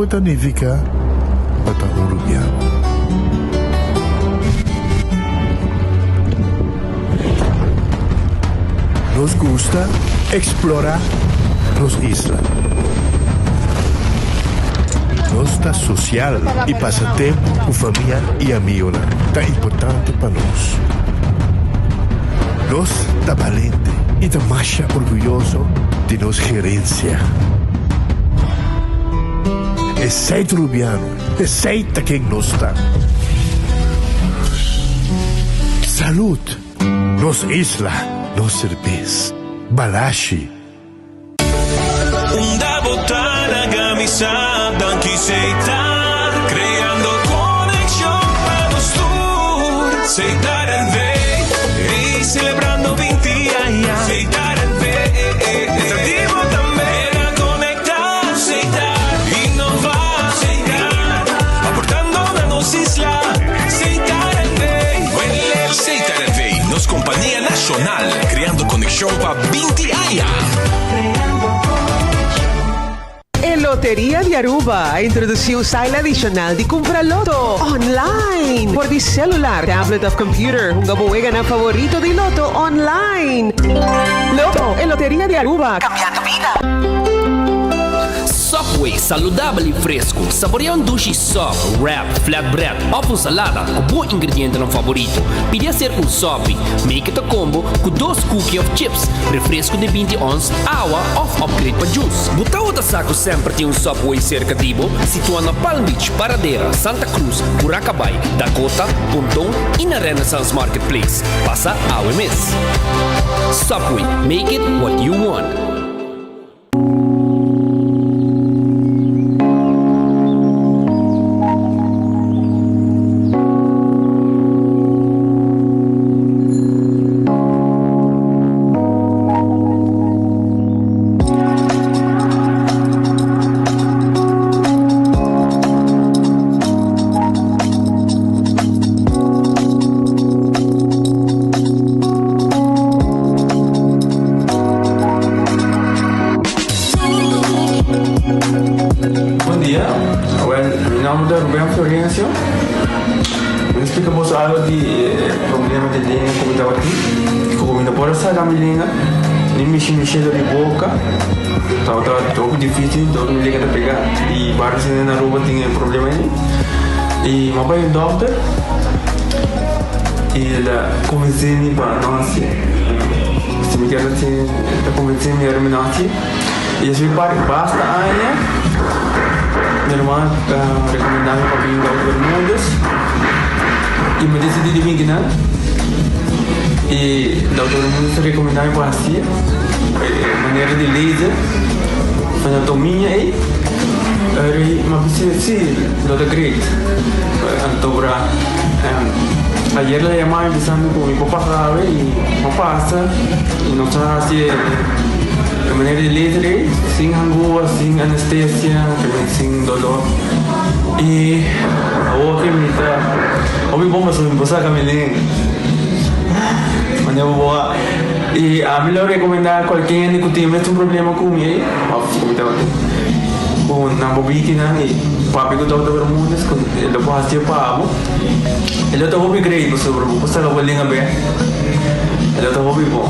Kiko ta nifiká pa ta un rubiano? Nos gusta eksplorá nos isla. Nos ta sosial i pasa tempu ku famia i amionan ta importante pa nos. Nos ta balente i ta masha orguyoso di nos gerensia. Esei ta Rubiano, esei ta ken nos ta. Salud! Nos isla, nos serbes. Balashi. Unda bo ta laga mi sa danki Setar creando conexion pa nos tur Setar NV ey celebrando 20 aña Setar NV ta di bo tambe Keda conecta Setar innova Setar aportando na nos isla Setar NV Setar NV nos compania nacional creando conexion pa 20 aña. E Loteria di Aruba a introduci un style adicional di cumpra loto online por di celular, tablet of computer. Hunga bo weganan favorito di loto online. Loto, e Loteria di Aruba, cambiando bida. Subway, saludabel y fresco. Saborea un dushi sub, wrap, flatbread of un salada cu bo ingredientenan favorito. Pidi hacer un sopi. Make it a combo cu dos cookie of chips, refresco di 20 ons, awa of upgrade pa juice. Bo tabata sa cu semper tin un Subway cerca di bo? Situa na Palm Beach, Paradera, Santa Cruz, Curacabai, Dakota, Ponton y na Renaissance Marketplace. Pasa awe mes. Subway, make it what you want. Bon dia, wel mi nomber ta Ruben Florencio. Mi ta splika boso algo di e problema di lenga ku mi tabatin. Ku mi no por a saka mi lenga, ni mishi mishi dor di boka. Tabata hopi dificil, dor mi lenga ta pega. I varios hende na Aruba tin e problema ei. I mi a bai un dokter i el a konvensé mi pa no hasié. Si mi kier hasié, el a konvensé mi mi no hasié. I esei par basta aña mi hermano a rekomendá mi pa bin Dokter Bermudez i mi disidí di bin kinan. I Dokter Bermudez a rekomendá mi pa hasié e manera di laser anatomia ei. Eri mi a bisa si lo ta great. Anto bra ayer el a yama mi bisa mi ku mi por pasa awe i mi a pasa i nos a hasi e manera di laser ei sin hangua, sin anestesia, sin dolor i awor ke mi ta hopi bon pasobra mi por saka mi lenga manera bo a i ami lo rekomenda kualke hende ku tin e mesun problema ku mi ei òf ku mi tabatin ku nan por bini kinan i papia ku Dòkter Bermudez ku e lo por hasié pa bo e lo ta hopi great pasobra bo por saka bo lenga bèk e lo ta hopi bon.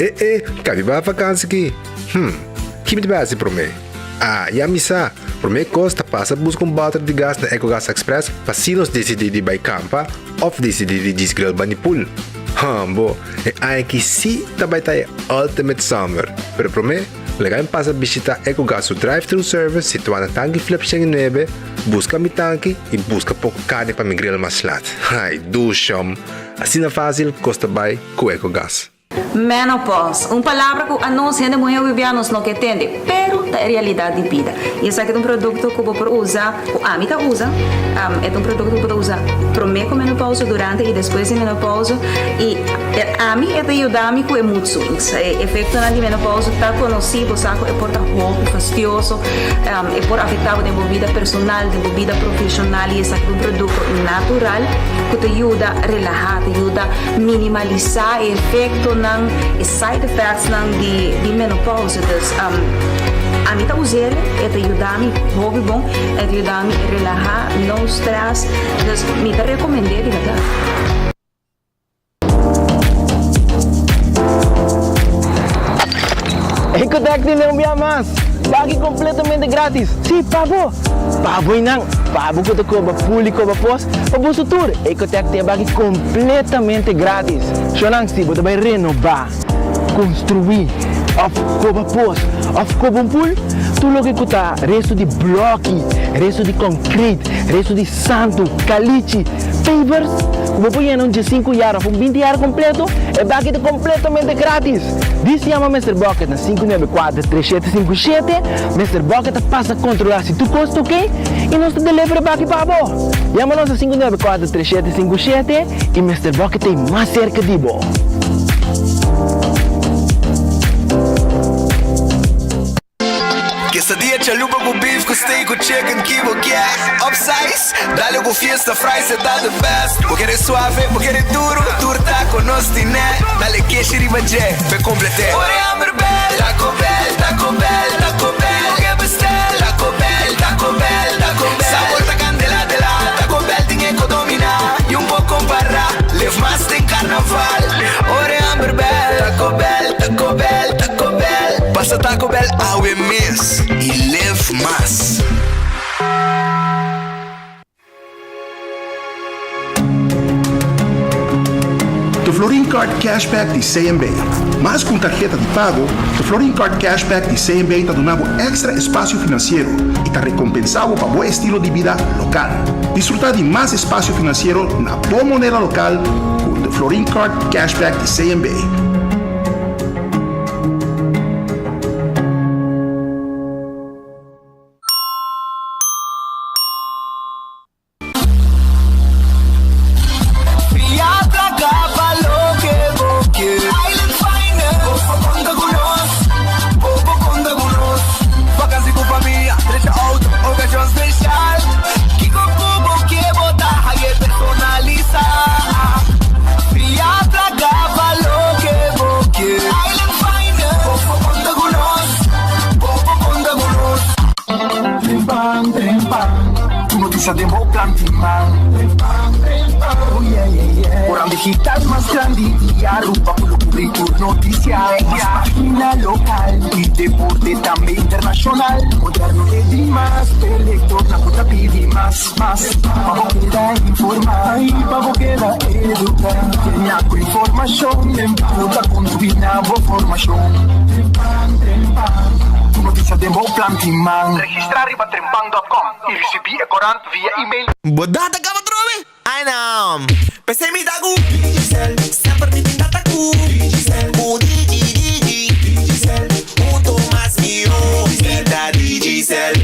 E e, kabi ba vakansi ki? Hm, ki mi ta bai hasi promé? Ah, ya mi sa! Promé kos ta pasa buska un bòter di gas na Ecogas Express pa si nos disidí di bai kampa òf disidí di djis grill bani pool. Hambo, e aña aki sí ta bai ta e ultimate summer! Pero promé, Laga mi pasa bishita Ecogas su drive-thru service situá na Tanki Flip 109, buska mi tanki i buska poko karni pa mi grill mas lat. Ai, dushom! Asina fásil kos ta bai ku Ecogas. Menopause, un palabra ku anos hende muhé wibiá nos no ke tende, pero. Ta e realidat di bida. I esaki ta un produkto ku bo por usa, ku ami ta usa. E ta un produkto ku bo ta usa promé ku menopousa, durante i despues di menopousa. I ami e ta yuda mi ku e mood swings. E efektonan di menopousa ta konosí, bo sa ku e por ta hopi fastioso, e por afektá bo den bo bida personal, den bo bida profeshonal i esaki ta un produkto natural ku ta yuda relahá, ta yuda minimalisá e efektonan, e side effectsnan di menopousa. Dus ami ta us'el, e ta yuda mi hopi bon, e ta yuda mi relaha, no stress, dus mi ta recomend'é di berdad. Ecotec tin un bia mas! Pagi completamente gratis! Si, pa bo! Pa bo y nan! Pa bo cu ta coba pul y coba pos, pa boso tur! Ecotec tin e baki completamente gratis! Shonan, si bo ta bay renoba, Construí of koba pos of koba un pool, tur loke ku ta resto di bloki, resto di concrete, resto di santu, kalichi, pavers, ku bo por yena un diesinku yar of un binti yar kompleto, e baki ta kompletamente gratis! Dis yama Mister Bucket na 594 3757, Mister Bucket ta pasa kontrolá si tur kos ta ok i nos ta deliver e baki pa bo! Yama nos na 594 3757. I Mister Bucket ta e mas serka di bo. Quesadilla chalupa ku beef ku steak ku chicken ki bo kier Upsize, dale ku fiesta fries e ta the best Bo kere suave, bo kere duro, tur taco nos tine Dale keshi riba dje, p'e complete Ora e hamber bel, Taco Bell, Taco Bell, Taco Bell Bo ke bestel, Taco Bell, Taco Bell, Taco Bell Sabor ta candela de la, Taco Bell tin e ko domina Y un bo compara, live mas den carnaval Ora e hamber bel, Taco Bell, Taco Bell, Taco Bell Pasa Taco Bell awe mes y live mas. De Florin Card Cashback di CMB. Mas ku un tarheta di pago, de Florin Card Cashback di CMB ta duna bo èkstra espasio finansiero i ta rekompensá bo pa bo estilo di bida lokal. Disfrutá di mas espasio finansiero na bo moneda lokal ku de Florin Card Cashback di CMB. Tu noticia den bo planti man. Corant digital mas grandi di Aruba cu lo cubri tur noticia. Mas pagina local y deporte tambe internacional. Moderno te di mas, p'e lectornan cu ta pidi mas, mas. Pa bo keda informa y pa bo keda educa. Llena cu informacion den cu ta contribui na bo formacion. Tu noticia den bo planti man. Registra riba trempan dot com y ricibi e corant via email. Bo data caba trobe? Ay no. P'esei mi ta cu Digicel. Semper mi tin data cu Digicel. Cu Digi Digi. Digicel. Hunto mas miho. Mi ta Digicel.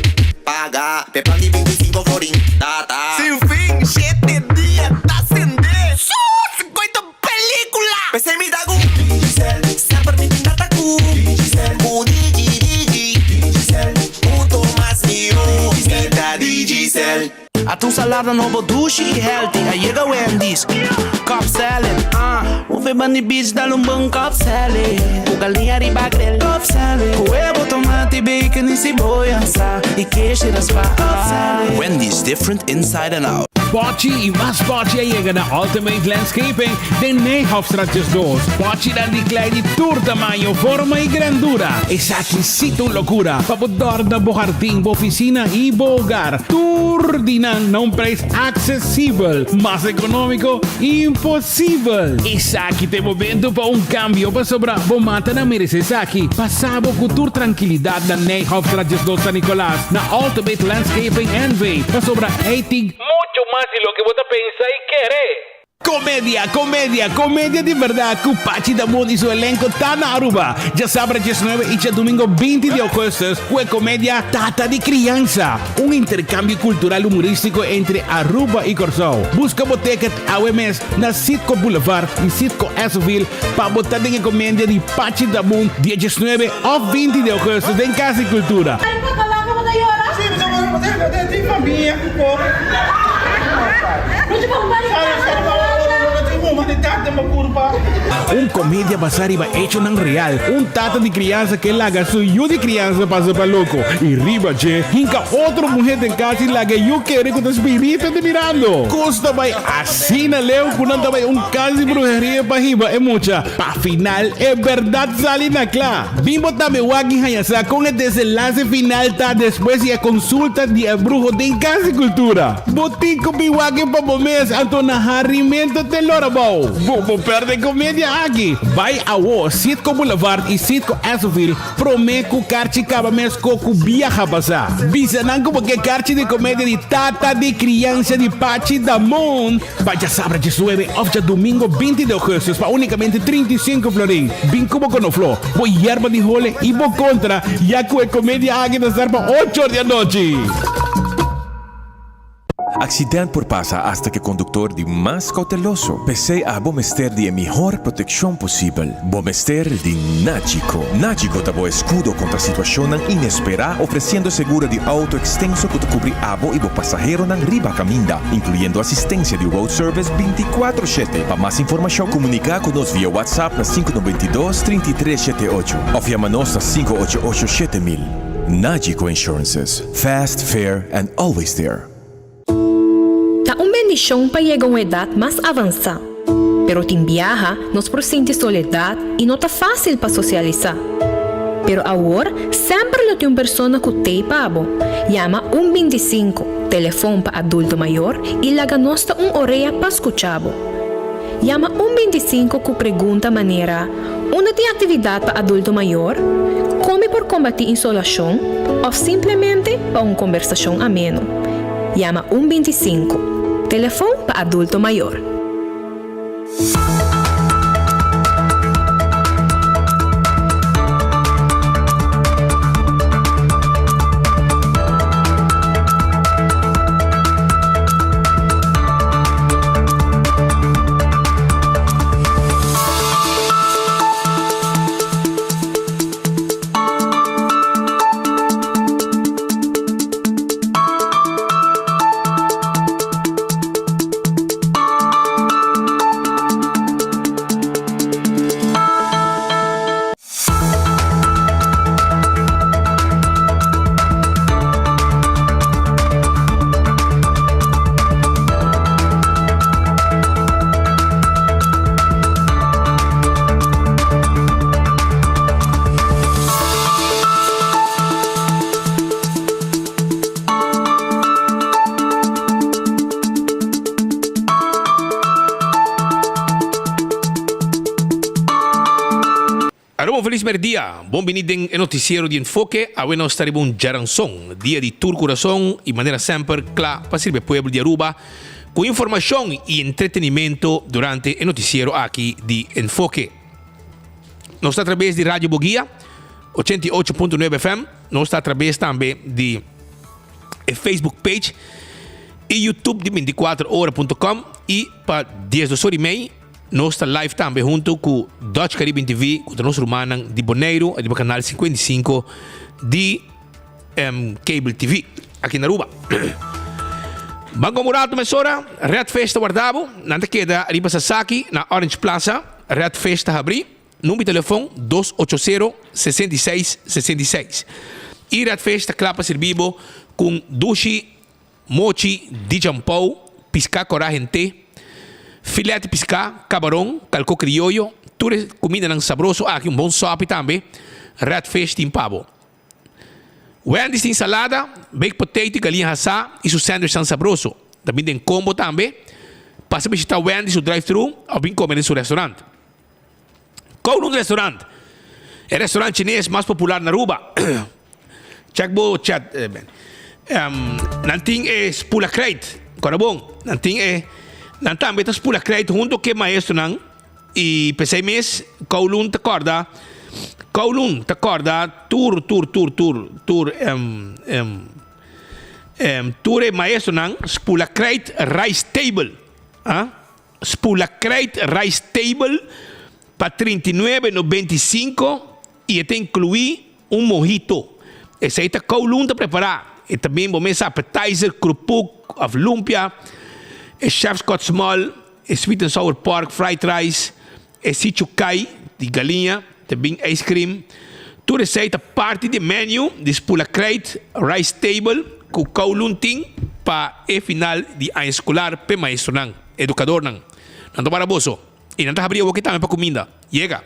Paga p'e plan di 25 florin. Data. Sin fin. Shete dia ta sende. Su! Scoito Pelicula! P'esei mi ta ku Digicel. Semper mi tin data ku Digicel. Ku Digi Digi. Digicel. Hunto mas mihó. Mi ta Digicel. Ata un salada nobo dushi y healthy a yega Wendy's. Cobb salad, ah. Move bandi beach dal un bon Cobb salad. Cu galiña riba grill. Cobb salad. Cu huevo, tomate, bacon y ceboya. Sa y keshi raspa. Cobb salad. Wendy's different inside and out. Pochi y mas pochi a yega na Ultimate Landscaping den Nijhofstraat 12. Pochinan di klei di tur tamaño, forma y grandura. Esaki si ta un locura pa bo dorna bo hardin, bo oficina y bo hogar. Tur di nan na un prijs accesibel. Mas economico, imposibel! Esaki ta e momento pa un cambio pasobra bo matanan merece esaki. Pasa bo cu tur trankilidad na Nijhofstraat 12 San Nicolas na Ultimate Landscaping NV pasobra ey tin Mucho mas di loke bo ta pensa y kere. Comedia, comedia, comedia di berdad cu Pachi Damon y su elenco ta na Aruba. Djasabra 19 y djadomingo 20 di augustus cu e comedia Tata di Crianza, un intercambio cultural humoristico entre Aruba y Corsou. Busca bo ticket awe mes na Citgo Boulevard y Citgo Essoville pa bo ta den e comedia di Pachi Damon dia 19 of 20 di augustus den Cas di Cultura. Un komedia basá riba echonan real. Un tata di kriansa ke laga su yu di kriansa pasa pa loko i riba dje hinka otro muhé den kas i laga e yu kere ku ta spiritu ta mirando. Kos ta bai asina leu ku nan ta bai un kas di bruheria pa hiba e mucha. Pa final e bèrdat sali na kla. Bin bo tambe wak i haña sa kon e desenlase final ta despues di e konsulta di e bruho den Kas di Kultura. Bo tin ku bin wak e pa bo mes, anto na harimento te lora bou. Bo por pèrdè e komedia aki. Bai awo Citgo Boulevard i Citgo Essoville promé ku karchi kaba mes ko ku biaha pasá. Bisa nan ku bo ke karchi di komedia di Tata di Kriansa di Pachi Damon. Pa djasabra diesnuebe òf djadumingo 20 di ougùstùs pa únikamente 35 florin. Bin ku bo konofló, bo yerba di hole i bo kontra, ya ku e komedia aki ta start pa ocho or di anochi. Accident por pasa hasta ke conductor di mas cauteloso. P'esey abo mester di e mihor proteccion posibel. Bo mester di Nagico. Nagico ta bo escudo contra situacionnan inespera, ofreciendo seguro di auto extenso cu ta cubri abo y bo pasaheronan riba caminda, incluyendo asistencia di road service binticuatro shete. Pa mas informacion comunica cu nos via WhatsApp na 592 33 shete ocho of yama nos na 588 7000. Nagico Insurances, fast, fair and always there. Ta un bendishon pa yega un edat mas avansá, pero tin biaha nos por sinti soledat i no ta fásil pa sosialisá. Pero awor semper lo tin un persona ku t'ei pa bo. Yama un 25, telefon pa adulto mayor, i laga nos ta un orea pa skucha bo. Yama un 25 ku pregunta manera, Unda tin aktividat pa adulto mayor? Kon mi por kombatí insolashon? Òf simplemente pa un kombersashon ameno. Yama un 25, telefon pa adulto mayor. Aruba un felis merdia. Bon bini den e noticiero di Enfoke. Awe nos ta riba un djaranson, dia di tur curason y manera semper cla pa sirbi e pueblo di Aruba cu informacion y entretenimento durante e noticiero aki di Enfoke. Nos ta atrabes di Radio Boguia, 88.9 FM. Nos ta atrabes tambe di e Facebook page y YouTube di 24ora.com y pa 12 or y mei Nos ta live tambe hunto cu Dutch Caribbean TV cu ta nos rumannan di Boneiru riba canal 55 di um, Cable TV aki na Aruba. Ban como rato mesora, Red Fish ta warda bo. Nan ta keda riba Sasaki na Orange Plaza. Red Fish ta habri. Number di telefon 280 66 66. Y Red Fish ta kla pa sirbi bo cu dushi Mochi di jampou, piská kòrá hent'é, filèt di piská, kabaron, kalkó krioyo, tur e kumindanan sabroso aki, un bon sòpi tambe, red fish tin pa bo. Wendy's tin salada, baked potato i galiña hasá i su sandwichnan sabroso. Ta bin den kombo tambe. Pasa bishitá Wendy's su drive-thru òf bin kome den su restaurant. Kowloon Restaurant, e restaurant chines mas popular na Aruba. Check bo chat. Eh, ben. Um, nan tin e spula krijt, kora bon. Nan tin e Nan tambe ta spula krijt hunto ku e maestronan i p'esei mes Kowloon ta kòrda Kowloon ta kòrda tur tur tur tur tur tur e maestronan spula krijt rice table ah spula krijt rice table pa 39 95 i e ta inkluí un mojito. Esei ta Kowloon ta prepará. E ta bin bo mesa appetizer, krupuk of lumpia, e chef's cut small, e sweet and sour pork, fried rice, e sichu kai di galiña, ta bin ice cream. Tur esei ta parti di e menu di Spula Krijt Rice Table ku Kowloon tin pa e final di aña skolar p'e maestronan, edukadornan. Nan ta wara boso i nan ta habri awoki tambe pa kuminda. Yega.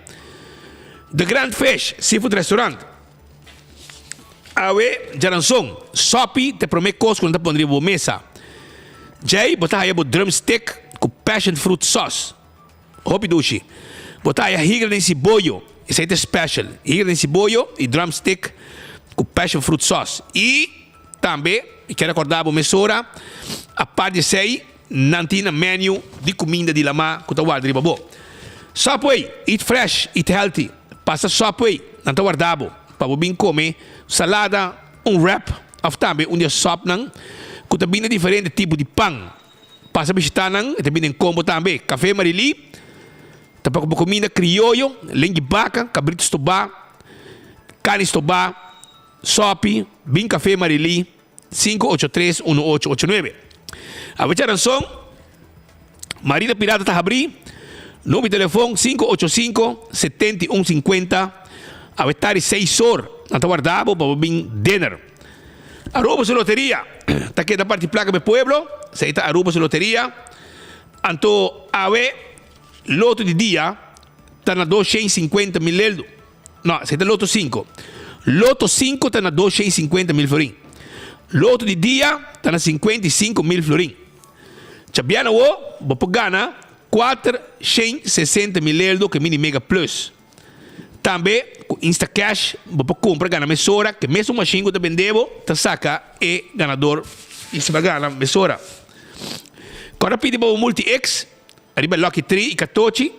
The Grand Fish Seafood Restaurant. Awe djaranson, sopi ta e prome kos ku nan ta pone riba bo mesa. Djei bo ta haya bo drumstick ku passion fruit sauce. Hopi dushi. Bo ta haya higra den siboyo, esei ta special. Higra den siboyo i drumstick ku passion fruit sauce. I tambe mi kier recorda bo mesora, apart di esei nan tin nan menu di cuminda di lama cu ta warda riba bo. Subway, eat fresh, eat healthy. Pasa Subway, nan ta warda bo pa bo bin come salada, un wrap of tambe un di e sopnan cu ta bin na diferente tipo di pan. Pasa bishita nan, e ta bini den kombo tambe. Café Marilí ta pa bo kuminda krioyo, lengui baka, kabritu stobá, karni stobá, sòpi. Bin Café Marilí, 583 1889. Awe djaranson, Marina Pirata ta habrí. Number di telefon, 585 7150. Awe tardi seis or, nan ta warda bo pa bo bin dinner. Aruba su loteria ta keda parti placa pa e pueblo, esey ta Aruba su loteria. Anto awe loto di dia ta na 250 mil eldo. No, esey ta loto cinco. Loto cinco ta na 250 mil florin. Loto di dia ta na 55 mil florin. Djabiana awo bo por gana 460 mil eldo ku e mini mega plus. Tambe ku Instacash bo por kumpra gana mesora ke mesun mashin ku ta bende bo ta saka e ganador i si bo a gana mesora. Kòrda pidi pa bo Multi-X riba Lucky Tree i Katochi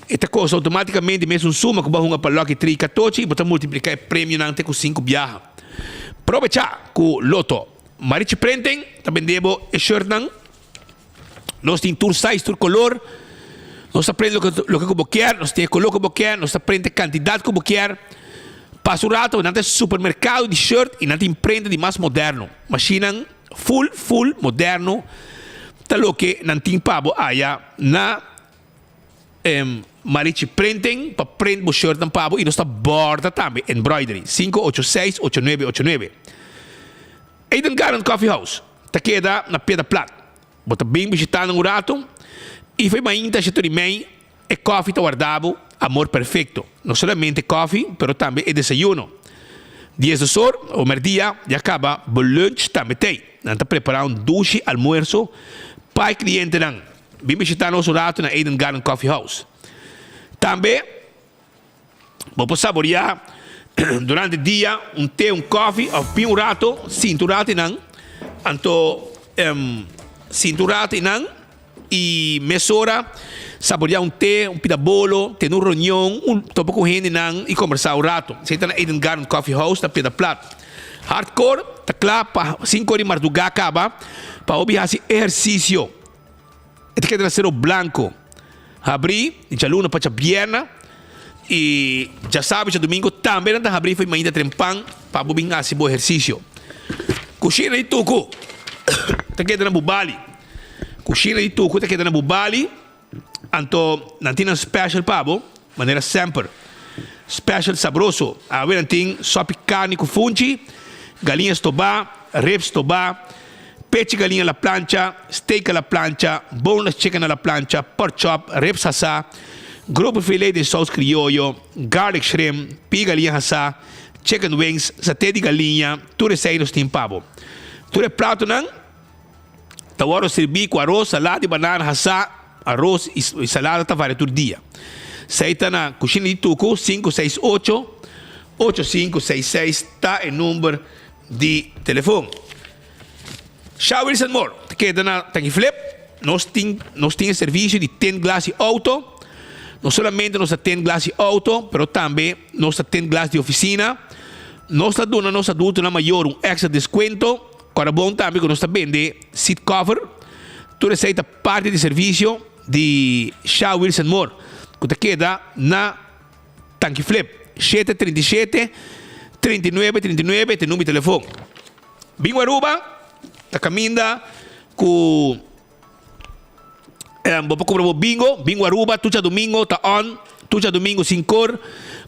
e ta kosta outomátikamente mesun suma ku bo a hunga pa Lucky Tree i Katochi i bo ta multipliká e premionan te ku sinku biaha. Probechá ku Lotto. Marichi Printing ta bende bo e shirtnan. Nos tin tur size, tur color. Nos ta prende loke, loke ku bo kier, nos tin e color ku bo kier, nos ta prende e kantidat ku bo kier. Pasa un rato, nan ta e supermerkado di shirt i nan tin prenda di mas moderno. Mashinnan full, full moderno ta loke nan tin pa bo aya na Marichi Printing pa print bo shirtnan pa bo i nos ta borda tambe, embroidery, 586 8989. Eden Garden Coffee House ta keda na Piedra Plat. Bo ta bin bishita nan un rato i fo'i mainta shete di mei e kofi ta warda bo amor perfecto. No solamente e kofi pero tambe e desayuno. Diesdos or o merdia ya kaba bo lunch tambe t'ei. Nan ta prepara un dushi almuerso pa e clientenan. Bin bishita nos un rato na Eden Garden Coffee House. Tambe. Bo por saboreá durante dia un te, un koffie of bin un rato, sinta un rato einan. Anto sinta un rato einan i mesora saboreá un te, un pida bolo, tene un reunion, un topa ku hendenan i kombersá un rato. Esei ta na Eden Garden Coffee House na Piedra Plat. Hardcore ta kla pa sinku ora di mardugá kaba pa bo bin hasi ehersisio. E ta keda na Sero Blanco. Habrí djaluna pa djabierna i djasabra i djadumingu tambe nan ta habrí for mainta trempan pa bo bin hasi bo ehersisio. Kushina di Tuku ta keda na Bubali. Kushina di Tuku ta keda na Bubali. Anto nan tin nan special pa bo manera semper. Special sabroso. Awe nan tin sopi carni cu funchi, galiña stobá, ribs stobá, pechi galiña a la plancha, steak a la plancha, boneless chicken a la plancha, pork chop, ribs hasá, grobe filet den saus crioyo, garlic shrimp, pie galiña hasá, chicken wings, saté di galiña, tur esei nos tin pa bo. Tur e platonan. Ta wòrdu sirbí ku aros, salada i banana hasá. Aros i salada ta varia tur dia. Esei ta na Kushina di Tuku, 568 8566 ta e number di telefon. Sha Wilson Moore ta keda na Tanki Flip. nos tin nos tin e servisio di tint glas di outo. No solamente nos ta tint glas di outo, pero tambe nos ta tint glas di ofisina. Nos ta duna nos adultonan mayor un extra deskuento. Kòrda bon tambe ku nos ta bende seat cover. Tur esei ta parti di servisio di Sha Wilson Moore ku ta keda na Tanki Flip, 737 39 39 ta e number di telefon. Bingo Aruba ta kaminda ku bo por kumpra bo bingo. Bingo Aruba tur djadumingo ta on, tur djadumingo sin kor.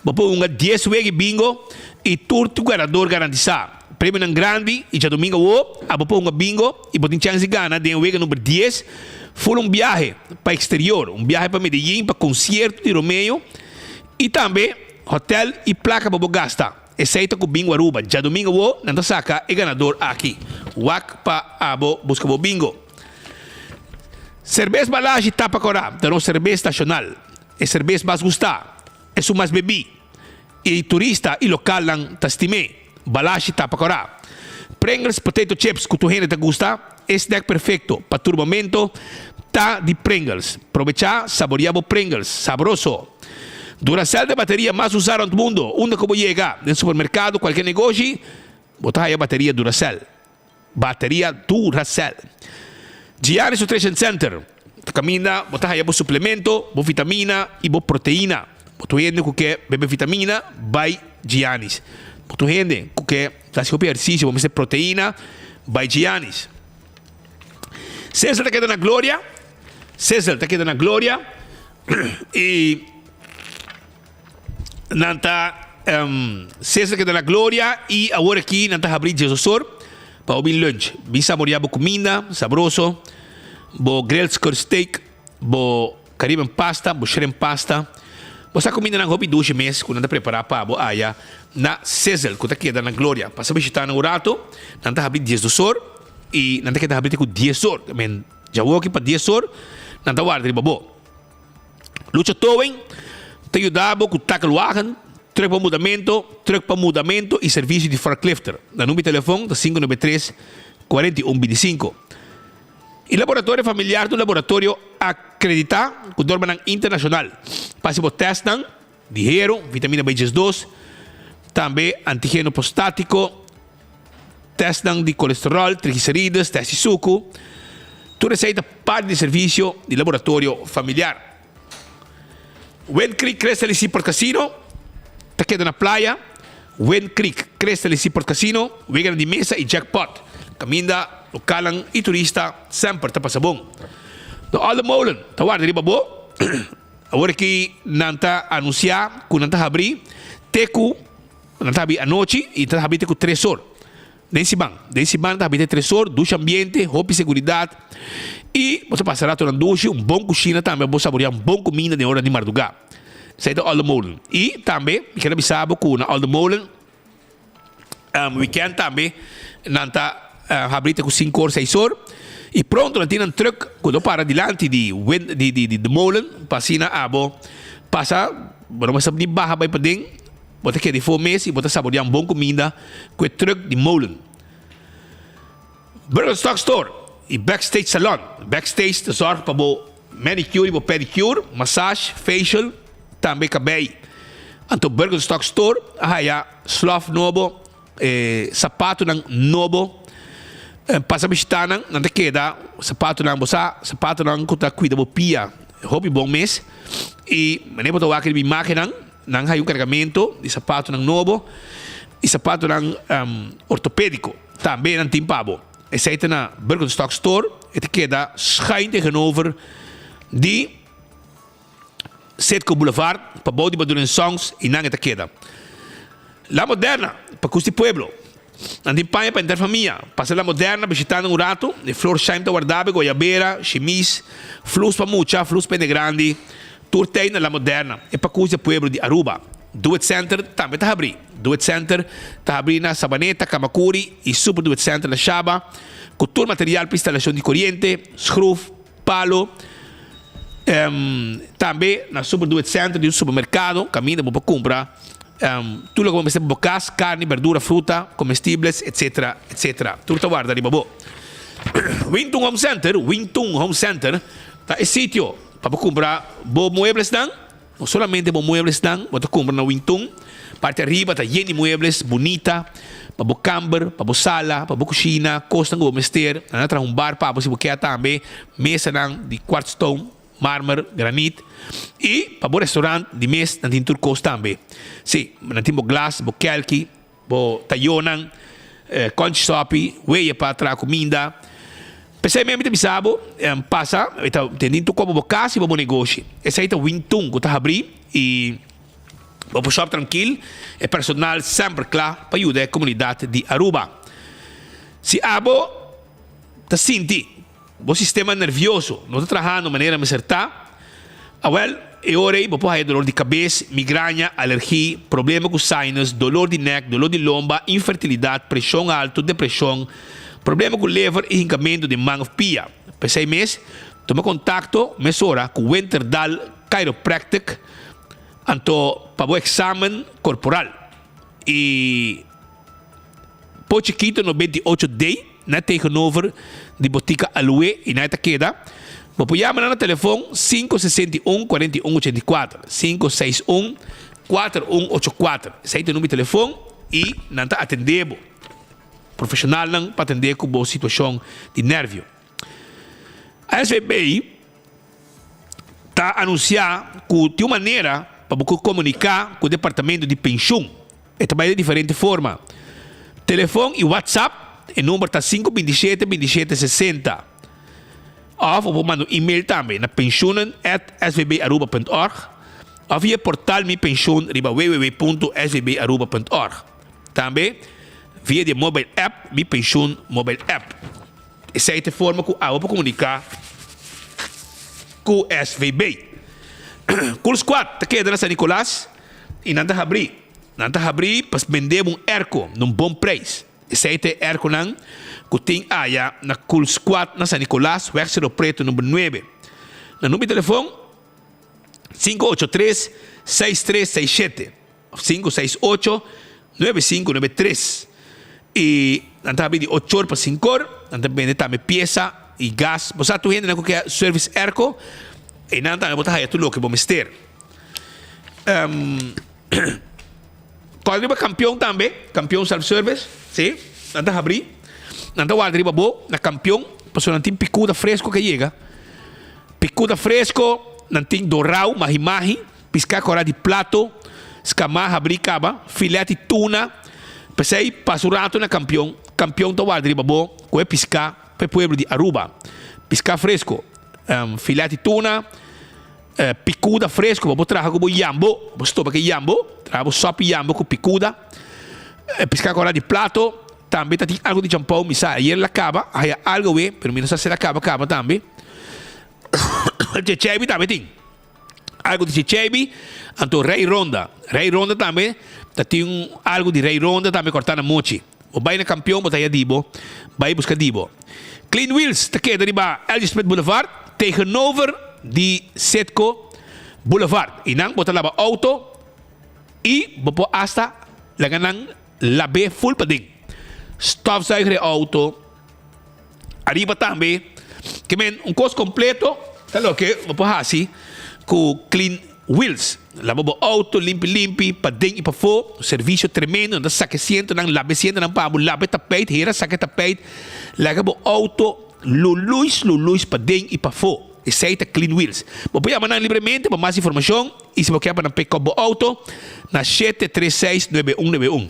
Bo por hunga dies wega di bingo i tur tu ganador garantisa. Premionan grandi i djadumingo awo abo por hunga bingo i bo tin chèns di gana den wega number dies ful un biahe pa eksterior, un biahe pa Medellin pa konsierto di Romeo i tambe hotèl i plaka pa bo gasta. Esei ta ku Bingo Aruba. Djadumingo awo nan ta saka e ganador aki. Wak pa abo buska bo bingo. Serbes Balashi Tapa Kora ta nos serbes nashonal. E serbes mas gustá, esun mas bebí i turista i lokalnan ta stim'é. Balashi Tapa Kora. Pringles Potato Chips ku tur hende ta gusta, e snack perfekto pa tur momento ta di Pringles. Probechá, saboreá bo Pringles sabroso! Duracell ta e bateria mas usá rond mundo. Unda ku bo yega, den supermerkado, kualke negoshi, bo ta haya bateria Duracell. Bateria Duracell. Giannis Nutrition Center ta kaminda bo ta haya bo suplemento, bo vitamina i bo proteina. Bo tur hende ku ke bebe vitamina, bai Giannis. Bo tur hende ku ke ta hasi hopi ehersisio, bo mester proteina, bai Giannis. Cecil ta keda na Gloria. Cecil ta keda na Gloria. I nan ta Cesar keda na gloria i awor aki nan ta habri Djesosor pa bo bin lunch. Bin saborea bo kuminda sabroso, bo grilled skirt steak, bo Caribbean pasta, bo shrimp pasta. Bo sa kumindanan hopi dushi mes ku nan ta prepara pa bo aya na Sizzle ku ta keda na Gloria. Pasa bishita nan un rato, nan ta habri diesdosor i nan ta keda habri te ku diesor. Djawoki pa dies or nan ta warda riba bo. Lucha Towing ta yuda bo ku takelwagen, truck pa mudamento, truck pa mudamento i servisio di forklifter. Nan number di telefon ta 593 41 25. E laboratorio familiar ta un laboratorio akreditá ku normanan internashonal pa hasi bo tèstnan di hero, vitamina B 12, tambe antigeno prostátiko, Testnan di kolesterol, triglicerides, test di suku, tur esei ta parti di servisio di laboratorio familiar. Wind Creek Crystal y Seaport Casino ta keda na playa Wind Creek Crystal y Seaport Casino, weganan di mesa y jackpot, kaminda lokalnan y turista semper ta pasa bon. De Olde Molen ta warda riba bo. Awor aki nan ta anunsia ku nan ta habri te ku. Nan ta habri anochi y ta habri te cu tres or den siman. Den siman ta habri te tres or, dushi ambiente, hopi seguridad y bo ta pasa ratonan dushi, un bon cushina tambe, bo saborea un bon cuminda den ora di marduga. Esey ta Olde Molen. Y tambe mi kier a bisa bo cu na Olde Molen weekend tambe nan ta habri te cu cinco or, seis or y pronto nan tin nan truck cu lo para dilanti di di de molen pa asina abo pasa, bo no mester ni baha bay paden. Bo ta keda for mes i bo ta saboreá un bon kuminda ku e trùk di molen. Birkenstock Store i Backstage Salon. Backstage ta sòrg pa bo manicure i bo pedicure, massage, facial, tambe kabei. Anto Birkenstock Store a haya slòf nobo, e sapatunan nobo. Pasa bishitá nan, nan ta keda sapatunan, bo sa, sapatunan ku ta kuida bo pia hopi bon mes. I manera bo ta wak riba imágennan. Nan haya un kargamento di sapatonan nobo i sapatonan ortopediko. Tambe nan tin pa bo. Esei ta na Birkenstock Store. E ta keda schuin tegenover di Citgo Boulevard, pabou di Badulen Songs i nan e ta keda. La Moderna, pa kus di pueblo. Nan tin paña pa henter famia. Pasa La Moderna bishita nan un rato. E Florsheim ta warda bo, guayabera, shimis, flus pa mucha, flus pa hende grandi. Tur tei na La Moderna. E pakus di e pueblo di Aruba. Do It Center tambe ta habri. Do It Center ta habri na Sabaneta, Camacuri y Super Do It Center na Shaba cu tur material pa instalacion di coriente, schroef, palo. Tambe na Super Do It Center di un supermercado caminda bo por cumpra. Tur loke bo mester pa bo kas, karni, berdura, fruta, komestibles, etsetera, etsetera. Tur ta warda riba bo. Wintun Home Center, Wintun Home Center ta e sitio pa bo kumpra bo mueblesnan. No solamente bo mueblesnan bo ta kumpra na Wintun. Parti ariba ta yen di muebles bunita pa bo kamber, pa bo sala, pa bo kushina, kosnan ku bo mester. Nan a traha un bar pa bo si bo kier tambe, mesanan di kwartstone, marmer, granit. I pa bo restaurant di mes nan tin tur kos tambe. Si, nan tin bo glas, bo kelki. Bo tayonan, conchi sopi, weya pa traha cuminda. P'esei mi ta bisa bo, pasa, e ta tende tur kopo bo cas y bo negoshi. Esei ta Wintun cu ta habri y bo por shop trankil. E personal semper cla pa yuda e comunidad di Aruba. Si abo ta sinti Bo sistema nervioso no ta trahando manera mester ta? Awel, e ora ei bo por haya dolor di kabes, migraña, alergi, problema ku sinus, dolor di nek, dolor di lomba, infertilidat, preshon altu, depreshon, problema ku lever i hinkamentu den man òf pia. P'esei mes, tuma kontakto mesora ku Winterdal Chiropractic anto pa bo eksamen korporal i. Po chikito no 28 day na tegenover di botica Aloe y na ta keda. Bo por yama nan na telefon 561 41 84, 561 4184. Esey ta e number di telefon y nan ta atende bo. Profesionalnan pa atende cu bo situacion di nervio. ASVB ta anuncia cu tin un manera pa bo por comunica cu departamento di pensioen. E ta bai den diferente forma. Telefon i WhatsApp, e number ta sinku 27 27 60. Òf bo por manda un email tambe na pensioenen at svbaruba punt org òf via portal Mi Pensioen riba www punto svbaruba punt org. Tambe via di e mobile app Mi Pensioen Mobile App. Esei ta e forma ku abo por komuniká ku SVB. Cool Squad ta keda na San Nicolas. I nan ta habrí. Nan ta habrí pa bende bo un erko na un bon preis. Esei ta e erkonan ku tin aya na Cool Squad na San Nicolas, Weg Cerro Preto number nuebe. Nan number di telefon, 583 6367 of 568 9593. I nan ta habrí di ocho or pa sinku or. Nan ta bende tambe piesa i gas. Bo sa tur hendenan ku ke service erko, einan tambe bo ta haya tur loke bo mester. Kòrda riba kampion tambe, kampion self service, si, nan ta habrí, nan ta warda riba bo na kampion, pasobra nan tin pikuda fresko ke yega, pikuda fresko, nan tin dorau, mahi mahi, piská kòrá di plato, skamá habrí kaba, filet di tuna, p'esei pasa un ratu na kampion, kampion ta warda riba bo ku e piská pa e pueblo di Aruba, piská fresko, filet di tuna. Picuda fresco, bo por traha cu bo yambo, bo stoba cu e yambo, traha bo sopi yambo cu picuda. Pisca cora di plato, tambe ta tin algo di champou, mi sa ayer la caba, a haya algo awe, pero mi no sa si la caba caba tambe. Checheibi tambe tin algo di checheibi, anto rey ronda, rey ronda tambe ta tin algo di rey ronda tambe corta na mochi. Bo bai na Kampion bo ta haya di bo, bai buska di bo. Clean Wheels ta keda riba L.J. Smith Boulevard tegenover di Citgo Boulevard. I nan bo ta laba auto i bo por hasta laga nan lab'é full paden. Stofzuiger e auto ariba tambe. Ke men un kos kompleto ta loke bo por hasi ku Clean Wheels. Laba bo auto limpi limpi paden i pafó. Servisio tremendo. Nan ta saka e sientonan, laba e sientonan pa bo, laba e tapijt, hera saka e tapijt. Laga bo auto luluis luluis paden i pafó. Esei ta Clean Wheels. Bo por yama nan libremente pa mas informashon i si bo kier pa nan pick up bo auto na 736 9191.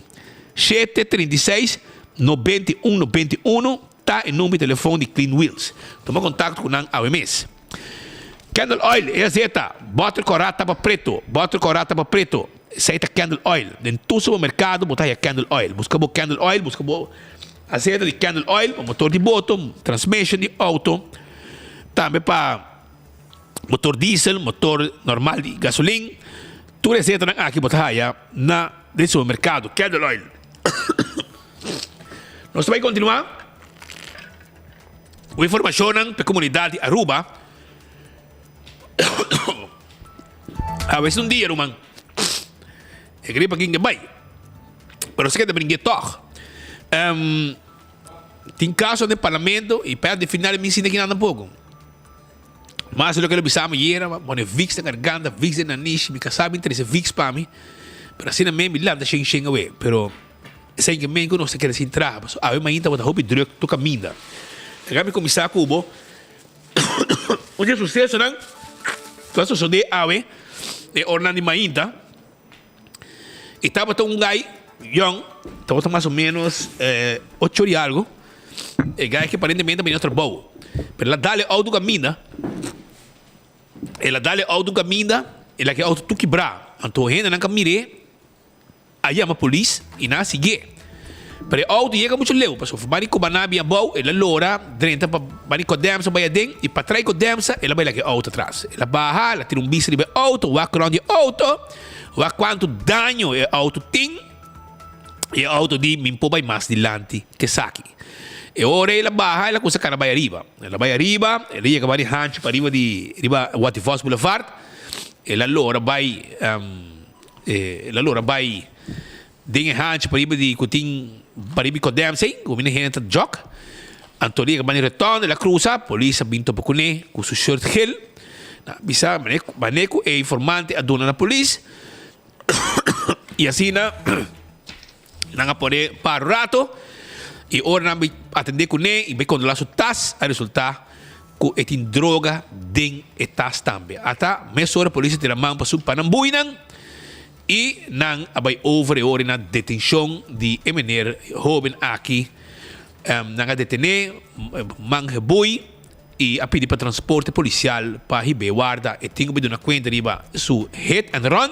736 91 91 ta e number di telefon di Clean Wheels. Tuma kontakto ku nan awe mes. Candle oil, e azeta, bòter kòrá tapa preto, bòter kòrá tapa preto, esei ta candle oil. Den tur supermerkado bo ta haya candle oil. Buska bo candle oil, buska bo azeta di candle oil pa motor di boto, transmission di outo, tambe pa motor diesel, motor normal di gasolin. Tur e azetanan aki bo ta haya na den supermerkado, candle oil. Nos ta bai kontinuá ku informashonnan pa e komunidat di Aruba. Awe es un dia ruman. E gripa kin ke bai. Pero nos ta keda bringu'é tòg. Tin caso den parlamento y pa de final mi sinti kinan tampoco. Mas loke lo bisa mi yera, pone Vicks den garganta, Vicks den nanishi, mi casá bin trece Vicks pa mi, pero asina men mi lanta shen shen awe, pero esei ke men ku nos ta keda sin traha, pasobra awe mainta bo ta hopi druk tur kaminda. Laga mi kuminsá ku bo un di e susesonan ku a sosodé awe den oranan di mainta. E tabata un guy young, tabata mas o menos ocho ora y algo. E guy aki aparentemente a bini trabou. Pero el a dal e auto caminda, el a dal e auto caminda, el a laga e auto tur kibrá. Anto hendenan ka mir'é a yama polis y nan a siguié. Pero e auto yega mucho leu, pasobra for bani Cubaná bin abou, el a lora drenta pa bani Codemsa bai aden y patras di Codemsa el a bai laga e auto atras. El a baha, el a tira un bista riba e auto, wak rond di e auto, wak cuanto daño e auto tin y e auto di mi por bai mas dilanti ke esaki. E ora el a baha el a cuminsa cana bai ariba. El a bai ariba, el a yega bani hanchi pariba di riba Watty Vos Boulevard, el a lora bai, el a lora bai. Den e hanchi pariba di ku tin pariba di Kodemsa ei, ku mini hende ta jòk. Anto di e banda di rotònda el a krusa, polis a bin topa kuné ku su shirt gel. Nan a bisa manera ku e informante a duna na polis i asina nan a pone par un rato i ora nan bin atendé kuné i bin kontrolá su tas a resultá ku e tin droga den e tas tambe. Ata mesora polis a tira man pa su pa nan buinan. I nan a bai over e ora na detenshon di e meneer hoben aki. Nan a detené man gebui i a pidi pa transporte polisial pa hib'é warda. E tin ku bai duna kuenta riba su hit and run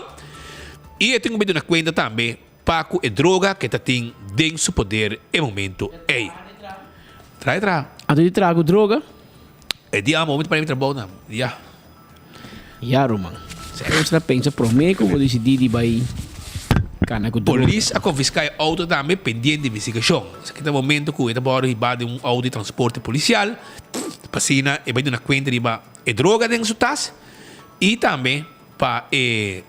i e tin ku bai duna kuenta tambe pa ku e droga ku e ta tin den su poder e momento ei. Traha e traha. Anto di traha ku droga? E dia amo mi ta pone mi trabou nan. Ya. Ya ruman. Sa ta pensa prome ku bo disidí di bai kana ku droga. Polis a konfiská e outo tambe pendiente di investigashon. Esaki ta momento ku e ta wòrdu hibá den un outo di transporte polisial pa asina e bai duna kuenta riba e droga den su tas i tambe pa e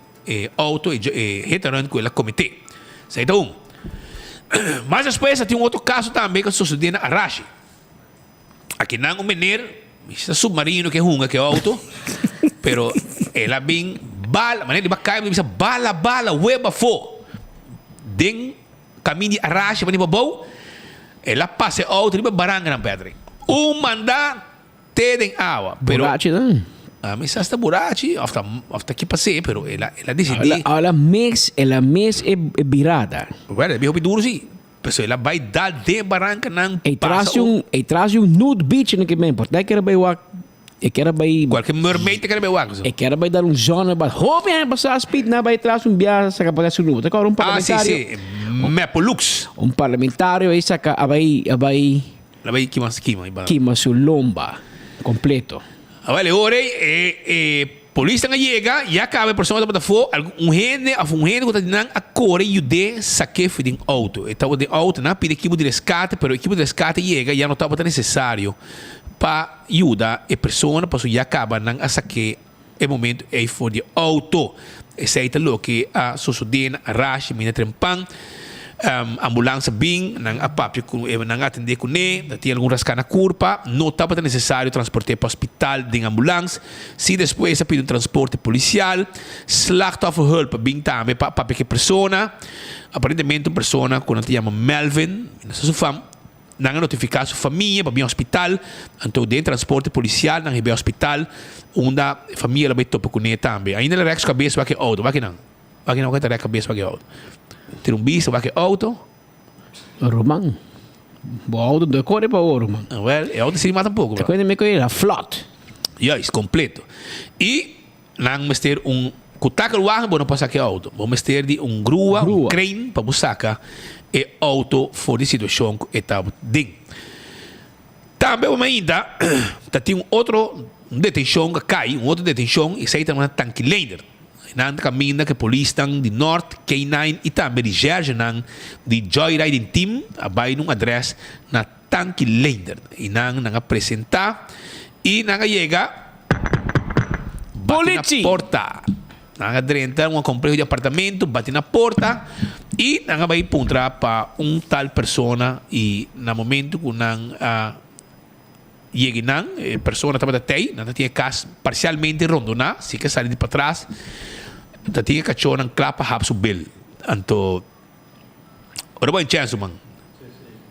outo e hit and run ku el a kometé. Esaki ta un. Mas despues a tin un otro kaso tambe ku a sosodé na Arashi. Akinan un meneer, mi sa submarino ke hunga ke auto, pero el a bin bala, manera di ba kai, mi bisa bala, bala, web afo. Den kamin di Arashi pa riba bou, el a pasa e auto riba barankanan, Patrick. Un manda te den awa. Pero, Burachi dan. A mi sa si ta burachi of ta, of ta ki pas'é, pero el a, el a disidí. El a mix, el a mix e birada. Bueno, e bin hopi duru si. Pasobra el a bai dal den barankanan E pasa tras un e tras un nude beach na kimen por ta e kere bai wak e kere bai Cualke mermaid ta kere bai wak so. E kere bai dar un zona ba hopi hende pasa speed na bai tras un bia saka pa su nude. Ta kòrda un Ah si parlamentario. si Mepolux. Un parlamentario ei saka a bai a bai. El a bai kima kima Kima su lomba completo. Awel e ora ei e e polisnan a yega, ya caba e persona tabata afó, algun un hende of un hende cu ta di nan a core yud'é sak'é for den auto. E tabata den auto, nan a pidi ekipo di rescate, pero ekipo di rescate yega ya no tabata necesario pa yuda e persona pasobra ya caba nan a sak'é e momento ei for di auto. Esei ta loke a sosodé na Arashi mina trempan. Ambulans a bin, nan a papia ku e, nan a atendé kuné, ta tin algun raská na kurpa. No tabata nesesario transport'é pa hospital den ambulans. Si despues a pidi un transporte polisial. Slachtofferhulp a bin tambe pa papia ku e persona. Aparentemente un persona ku nan ta yama Melvin, mi no sa su fam. Nan a notifiká su famia pa bin hospital, anto den transporte polisial nan hib'é hospital unda e famia lo bai topa kuné tambe. Ainda el a rèk su kabes wak e outo, wak nan, wak nan wak ta rèk kabes wak e outo. Tira un bista wak e outo. Ruman, bo outo no ta kore pa bo ruman. Wèl, e outo si mata un poko. Ta kuenta mi ku el a flòt. Juist, kompleto. I Nan mester un ku takelwagen bo no por saka e outo. Bo mester di un grua, un crane pa bo saka e outo for di situashon ku e ta den. Tambe bo mainta ta tin un otro detenshon ku a kai, un otro detenshon, esei ta na Tankileider. Nan ta kaminda ku e polisnan di Nort, K-nine i tambe recherchenan di Joyriding Team a bai na un adrès na Tankileider. I nan nan a presentá i nan a yega. Bati na porta. Nan a drenta un compleho di apartamento, bati na porta y nan a bay puntra pa un tal persona y na momento cu nan a yega nan, e persona tabata tey, nan ta tin e cas parcialmente rondona, si ke sali di patras ta tin e cachonan cla pa hap su bel. Anto ora bo a chance man.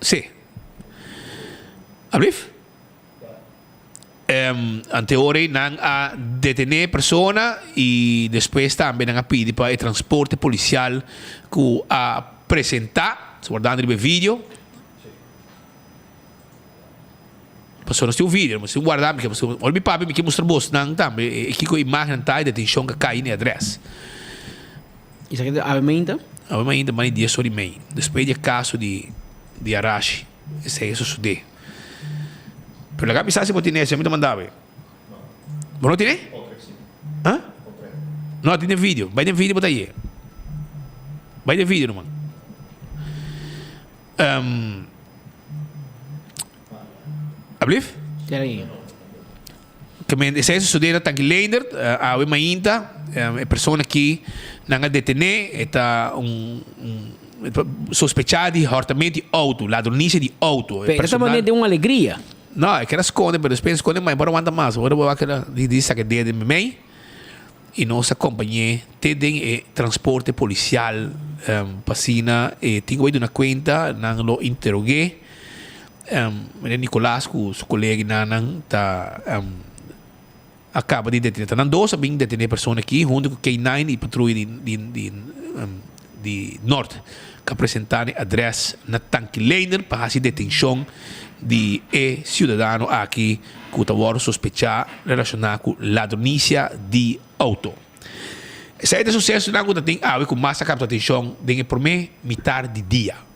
Si. Alblief? Anteora ei nan a detené e persona i despues tambe nan a pidi pa e transporte polisial ku a presentá, si wardando riba e video. Pasobra nos tin un video, nos tin guardá, mi ke ora mi papia mi ke mustra bosnan tambe e kiko imágennan ta e detenshon ku a kai na e adrès. Esaki ta awe mainta? Awe mainta mas di dies ora i mei, despues di e kaso di di Arashi. Esei a sosodé. Pero laga bisa si bo tine esei, mi ta manda bo. Bo no tine? Ha? No, tin den video. Bai den video bo ta haye. Bai den video ruman. Um, Ablief? Kemen esei a sosodé na Tanki Leendert, awe mainta. E persona ki nan a detené e ta un sospechá di hòrtamento di outo, ladronisia di outo. Pero e ta manera den un alegria. No, e keda skonde, pero despues e skonde mas e por a wanta mas. Ora bo wak keda di saka e dedo den mei i nos a kompañ'é te den e transporte polisial pa asina e tin ku bai duna kuenta, nan lo interog'é. Meneer Nicolaas ku su koleganan ta a kaba di detené. Ta nan dos a bin detené e persona aki huntu ku K-nine i patruya di di di di Nort ku a presentá na e adrès na Tankileiner pa hasi detenshon di e siudadano aki ku ta wòrdu sospechá relashoná ku ladronisia di outo. Esei ta e susesonan ku ta tin awe ku mas a kapta atenshon den e promé mitar di dia.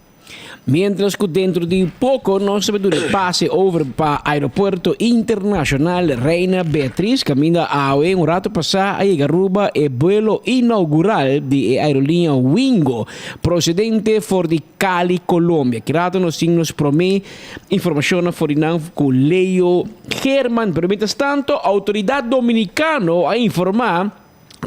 Mientras cu dentro di poco nos ta duna e pase over pa Aeropuerto Internacional Reina Beatriz caminda awe un rato pasa a yega Aruba e buelo inaugural di e aeroliña Wingo procedente for di Cali, Colombia. Ki rato nos tin nos prome informacionnan for di nan cu Leo Geerman. Pero mientras tanto autoridad Dominicano a informa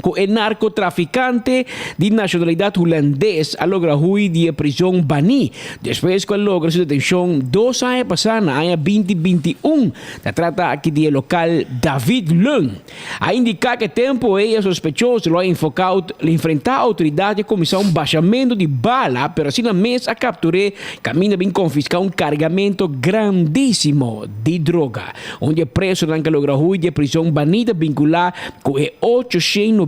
ku e narkotrafikante di nashonalidat hulandes a logra hui di e prizon Bani despues ku a logra su detenshon dos aña pasá na aña 2021. Ta trata aki di e lokal David Leung. A indiká ku e tempu ei e sospechoso lo a enfoká enfrentá outoridat i a kuminsá un bashamentu di bala pero asina mes a kaptur'é kaminda bin konfiská un kargamentu grandísimo di droga. Un di e presonan ku a logra hui di e prizon Bani ta binkulá ku e 897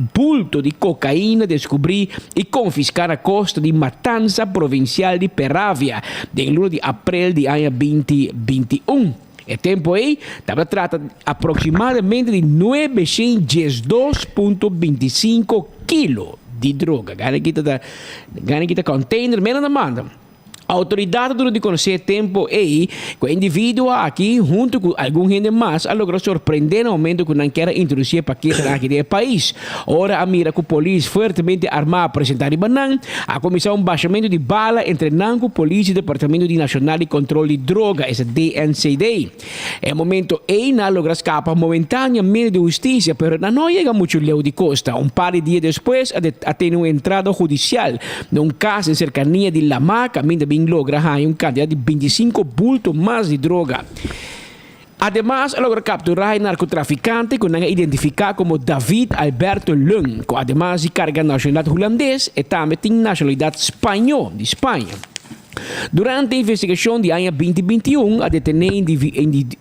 bulto di kokaina deskubrí i konfiská na kosta di Matanza provinsial di Peravia den luna di aprel di aña 2021. E tempu ei tabata trata aproksimadamente di 912.25 kilo di droga. Gana kita ta gana kita container mena na manda. Outoridat a duna di konosé e tempu ei ku e individuo aki huntu ku algun hende mas a logra sorprendé na momentu ku nan kier a introdusí e paketenan aki den e pais. Ora a mira ku polis fuertemente armá a presentá riba nan, a kuminsá un bashamentu di bala entre nan ku polis di Departamento di Nashonal di Kontrol di Droga, esta DNCD. E momento ei nan a logra skapa momentáneamente di hustisia, pero nan no a yega muchu leu di kosta. Un par di dia despues a a tene un entrada hudisial na un kas den serkania di Lamá kaminda bin logra haña un kantidat di 25 bulto mas di droga. Ademas a logra kapturá e narkotrafikante ku nan a identifiká komo David Alberto Leung, ku ademas di karga nashonalidat hulandes, e tambe tin nashonalidat spañó, di Spaña. Durante e investigashon di aña 2021 a detené e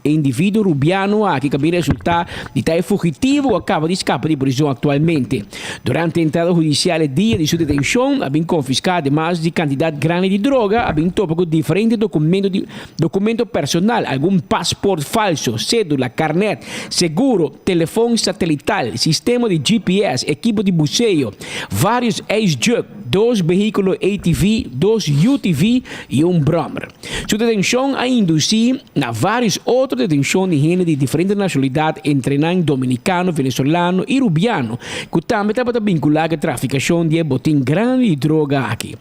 individuo rubiano aki ku a bin resultá di ta e fugitivo ku a kaba di skapa di prizon aktualmente. Durante e entrada hudisial e dia di su detenshon a bin konfiská ademas di kantidat grandi di droga a bin topa ku diferente dokumento di dokumento personal, algun pasport falso, sédula, karnèt, seguro, telefon satelital, sistema di GPS, ekipo di buseo, vários ijsjug. Dos vehíkulo ATV, dos UTV i un bròmer. Su detenshon a indusí na vários otro detenshon di hende di diferente nashonalidat, entre nan dominikano, venezolano i rubiano, ku tambe tabata binkulá ku e trafikashon di e botin grandi di droga aki.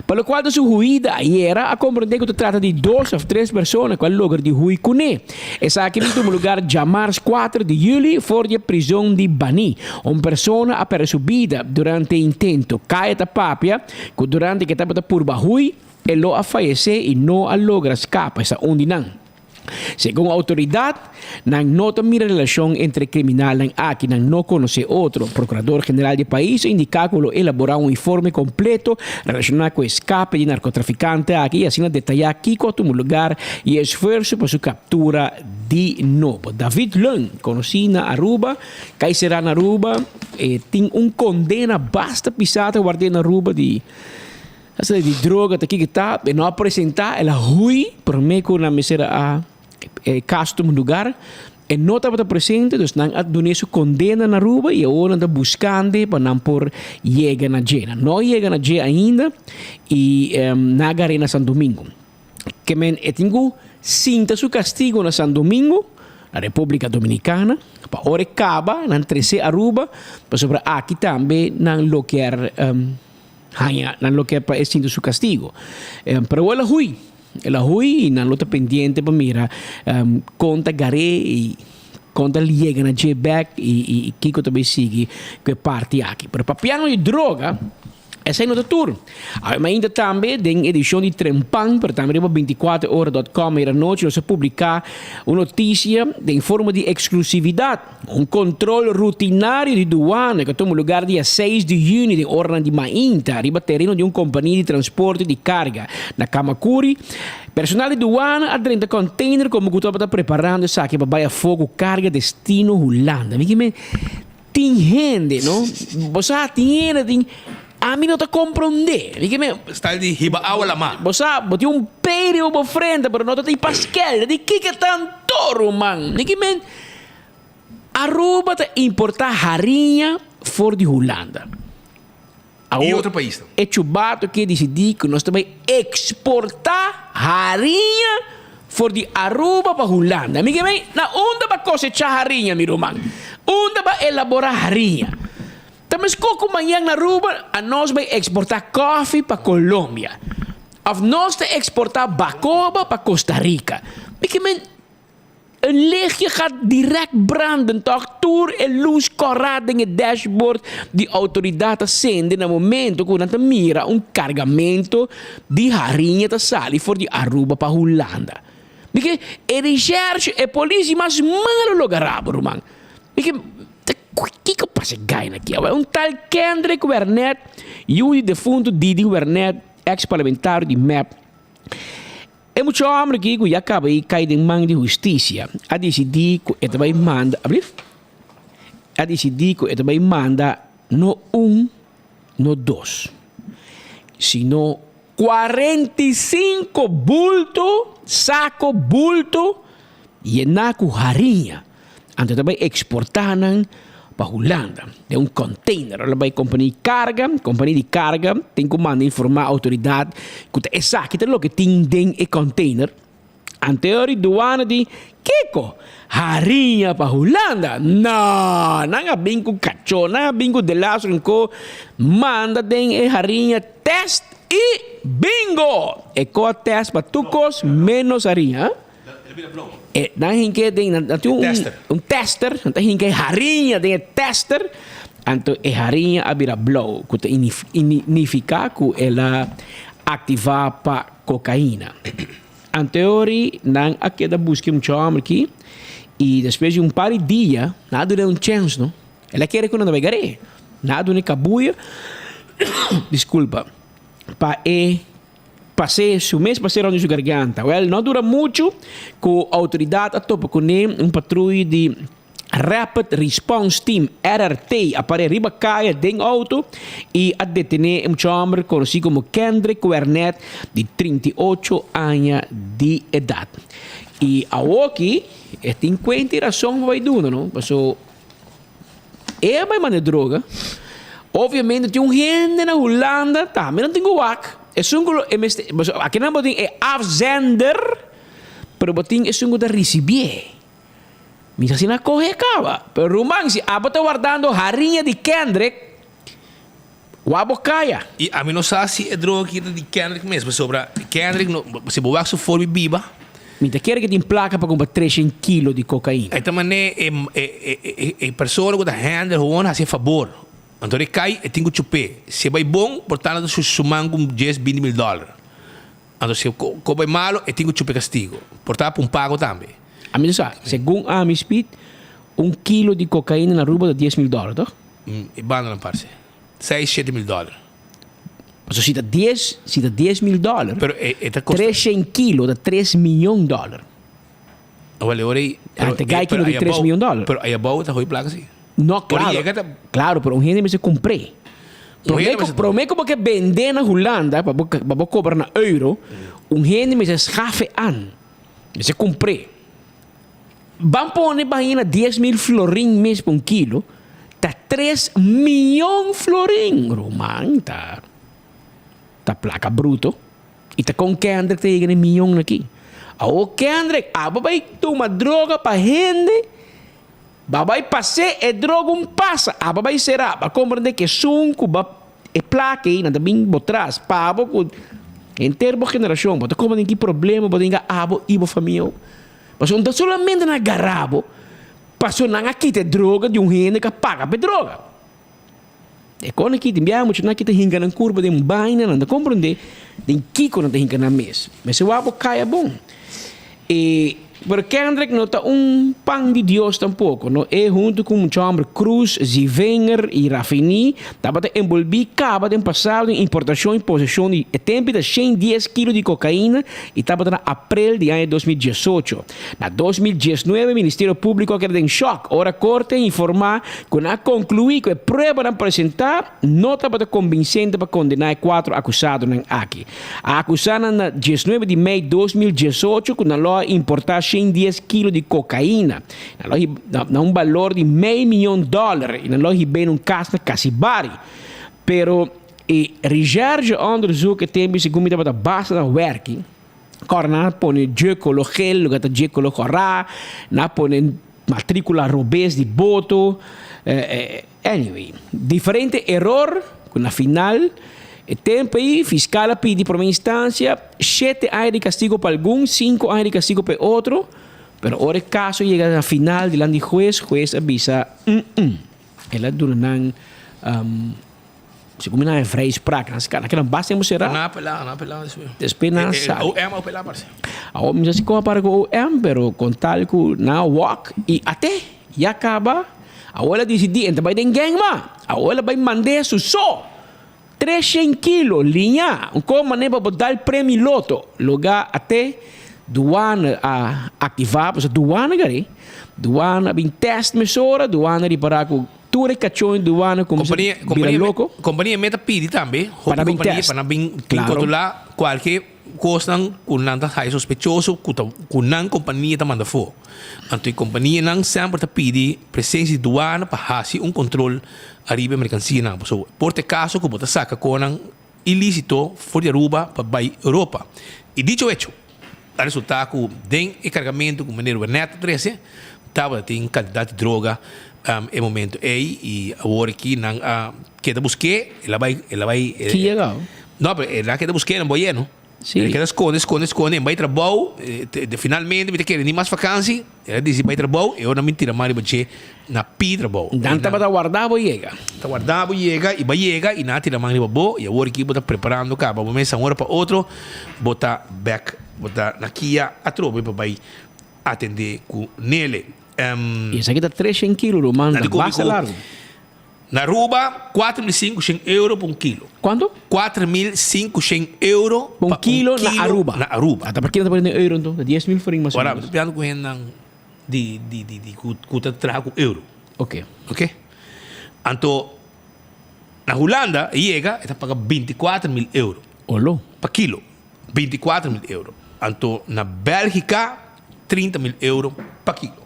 Pa lokual ta su huida ayera, a komprendé ku ta trata di dos òf tres persona ku a logra di hui kuné. Esaki bin tuma lugar djamars kuater di juli for di e prizon di Bani. Un persona a perde su bida durante e intento. Kaya ta papia ku durante ku e tabata purba hui, e lo a fayesé i no a logra skapa. Esa un di nan. Segun outoridat, nan no ta mira relashon entre e kriminalnan aki, nan no konosé otro. Prokurador general di e pais a indiká ku lo elaborá un informe kompleto relashoná ku e skape di narkotrafikante aki i asina detayá kiko a tuma lugar i e esfuerso pa su kaptura di nobo. David Leung, konosí na Aruba, kai será na Aruba, e tin un kondena basta pisá ta ward'é na Aruba di Esei di droga ta kiko ta, e no a presentá, el a hui promé ku nan mester a e kaso tuma lugar. E no tabata presente, dus nan a dun'é su kondena na Aruba i awor nan ta buskand'é pa nan por yega na dje. Nan no a yega na dje ainda i nan a gar'é na San Domingo. Ke men e tin ku sinta su kastigo na San Domingo, na Repúblika Dominikana, pa ora e kaba nan tres'é Aruba, pasobra aki tambe nan lo kier Haña nan lo ke pa e sinti su kastigo. Pero el a hui. El a hui i nan lo ta pendiente pa mira kon ta gar'é i kon ta yega na dje bèk i kiko ta bai sigui ku e parti aki. Pero papiando di droga, esei no ta tur. Awe mainta tambe den edishon di Trempan, pero tambe riba bintikuater ora dòt kòm ayer anochi nos a publiká un notisia den forma di eksklusividat. Un control rutinario di duana cu a tuma lugar dia seis di juni den oranan di mainta riba tereno di un compania di transporte di carga na Camacuri. Personal di duana a drenta container como cu tabata preparando esaki pa bay afo cu carga destino Hulanda. Mi kimen tin hende no, bo sa tin hende tin ami no ta compronde. Mi kimen. Style di hiba awa lama. Bo sa bo tin un pey riba bo frente pero no ta tin paskel. Di kiko tanto ruman. Mi kimen. Aruba ta importá hariña for di Hulanda. I otro paisnan. E chubato ke disidí ku nos ta bai eksportá hariña for di Aruba pa Hulanda. Mi ke bai na unda pa kosechá hariña mi ruman? Unda pa elaborá hariña? Ta meskos ku mañan na Aruba anos bai eksportá kòfi pa Colombia òf nos ta eksportá bakoba pa Costa Rica. Mi ke men. Een lichtje gaat direct branden toch? Tur e lus kòrá den e dashboard di outoridat ta sende na momento ku nan ta mira un kargamento di hariña ta sali for di Aruba pa Hulanda. Mi ke e recherche, e polis di mas malo lo gará bo ruman. Mi ke ta kiko pasa e gaina aki awe? Un tal Kendrick Wernet, yu di defunto Didi Wernet, ex parlamentario di mep. E mucha homber aki ku ya kaba di kai den man di hustisia a disidí ku e ta bai manda, ablief? A disidí ku e ta bai manda no un, no dos, sino 45 bulto, sako bulto yená ku hariña. Anto e ta bai eksportá nan pa Hulanda den un container. Ora bai kompania di karga, kompania di karga tin ku manda informá outoridat ku ta esaki ta loke tin den e container. Anto e ora di duana di, Kiko? Hariña pa Hulanda? No! Nan a bin ku kachó, nan a bin ku delaster en ko manda den e hariña tèst i bingo! E ko a tèst pa tur kos ménos hariña. E nan hinke den nan nan tin un un tester, nan ta hinke e hariña den e tester, anto e hariña a bira blou, ku ta nifiká ku el a aktivá pa kokaina. Anteori nan a keda buska e mucha hòmber aki i despues di un par di dia nan a dun'é un chèns no. El a kere ku nan ta bai gar'é. Nan a dun'é kabuya, diskulpa, pa e. Pas'é su mes pas'é rond di su garganta. Wèl, no a dura muchu ku outoridat a topa kuné un patruya di Rapid Response Team, RRT, a par'é riba kaya den outo i a detené e mucha hòmber konosí komo Kendrick Wernet di 38 aña di edat. I awoki e tin kuenta i rason pa bai duna, no? Paso e a bai manda e droga. Obviamente tin un hende na Hulanda tambe nan tin ku wak. Esun ku lo e mester, pasobra akinan bo tin e afzender, pero bo tin esun ku ta risibié. Mi sa si nan kohe kaba. Pero ruman, si abo ta wardando hariña di Kendrick, wak bo kaya. I ami no sa si e droga aki ta di Kendrick mes, pasobra Kendrick no, si bo wak su forma di biba. Mi ta kere ke tin plaka pa kumpra treshen kilo di kokaina. E ta manera e e e persona ku ta handle gewoon hasi e fabor. Anto e kai e tin ku chup'é. Si e bai bon, por ta nan ta suman ku dies binti mil dòler. Anto si e ko bai malo, e tin ku chupa e kastigo. Por ta pa un pago tambe. Ami no sa. Segun ami Speed, un kilo di kokaina na Aruba ta dies mil dòler, toch? E banda nan parse. Seis, shete mil dòler. Pasobra si ta dies, si ta dies mil dòler, Pero e e ta kosta. 300 kilo ta tres miyon dòler. Awel e ora ei. Ah, te gai kilo di tres miyon dòler. Pero ayabou ta hopi plaka si. No, klaro. Ora yega ta. Klaro, pero un hende mester kumpr'é. Un hende Promé ku, mester. promé ku bo ke bend'é na Hulanda, pa bo, pa bo kobra na euro, un hende mester schaf'é an. Mester kumpr'é. Ban pone baina 10,000 florin mes pa un kilo, ta tres miyon florin. Ruman, ta ta plaka bruto. I ta kon Kendrick ta yega na e miyon aki? Awor Kendrick, abo bai tuma droga pa hende, ba bai pas'é e droga un pasa, abo bai será, ba komprendé ku esun ku ba e plaka ei nan ta bin bo tras, pa abo ku henter bo generashon, bo ta komprendé ki problema bo tin ku abo i bo famia. Pasobra no ta solamente nan a gara bo, pasobra nan a kita e droga di un hende ku a paga pa e droga. E kon aki tin biaha muchanan aki ta hinka nan kurpa den baina, nan ta komprendé den kiko nan ta hinka nan mes. Mester wak bo kaya bon. E pero Kendrick no ta un pan di Dios tampoko, no. E huntu ku mucha hòmber Cruz, Zivenger i Rafini tabata enbolbí kaba den pasado den importashon i poseshon di e tempu ta 110 kilo di kokaina i tabata na aprel di aña 2018. Na 2019 Ministerio Públiko a keda den shòk ora korte a informá ku nan a konkluí ku e pruebanan presentá no tabata kombinsente pa kondená e kuatro akusadonan aki. A akusá nan na diesnuebe di mei 2018 ku nan lo a importá 110 kilo di kokaina nan lo na un balor di mei miyon dòler i nan lo hib'é na un kas na Kasibari. Pero e Recherche Onderzoek e tempu segun mi tabata basta na wèrki. Kòrda nan a pone dje kolo gel lugar ta dje kolo kòrá, nan a pone matricula robes di boto, anyway, diferente eror cu na final e tempo ey fiscal a pidi prome instancia shete aña di castigo pa algun, cinco aña di castigo pa e otro, pero ora e caso yega na final dilanti di huez, huez a bisa mm el a duna nan. Segun mi nan e vrijspraak, nan saka nan basta hemos sera. Nan apela, nan apela despues. Despues nan sali. OM a apela parse. Awor mi sa si kon a para ku OM, pero kon tal ku nan a wòk i ate, ya kaba. Awor el a disidí, e ta bai den gang ma. Awor el a bai mand'é su so. 300 kilo liña, un kon manera pa bo dal premi loto. Lugá ate, duana a aktivá, pasobra duana gari, duana a bin tèst mesora, duana a ripará ku. Tur e kachon duana kumsa bira loko. Kompania meta pidi tambe hopi kompania pa nan bin kontrola kualke kosnan ku nan ta haya sospechoso ku ta ku nan kompania ta manda afó. Anto e kompanianan semper ta pidi presensia di duana pa hasi un kontrol ariba e merkansianan. Pasobra por ta e kaso ku bo ta saka konan ilisito for di Aruba pa bai Europa. I dicho hecho. A resultá ku den e kargamentu ku meneer Wernet a trese tabata tin kantidat di droga e momento ei i awor aki nan a keda busk'é el a bai el a bai Ki yega? No pero el a keda busk'é nan bo yeno. Sí. El a keda skonde skonde skonde en bai trabou finalmente mi ta kere ni mas vakansi el a disi bai trabou e ora nan bin tira man riba dje na pi trabou. Nan tabata warda bo yega. Ta warda bo yega i bo a yega i nan a tira man riba bo i awor aki bo ta preparando kaba bo mesa un ora pa otro bo ta bek bo ta na kia atrobe pa bai atende ku nele. I esaki ta 300 kilo ruman ta basta largu. Na Aruba 4500 euro pa un kilo. Kuantu? 4500 euro pa un kilo na Aruba. Na Aruba. Ata pa kila ta pone den euro anto? Ta 10,000 florin mas o Ora, menos. mi ta piando ku hendenan di di di di ku ku ta traha ku euro. Oke. Oke. Anto na Hulanda e yega e ta paga 24,000 euro. Olo. Pa kilo. 24,000 euro. Anto na Bèlgika 30,000 euro pa kilo.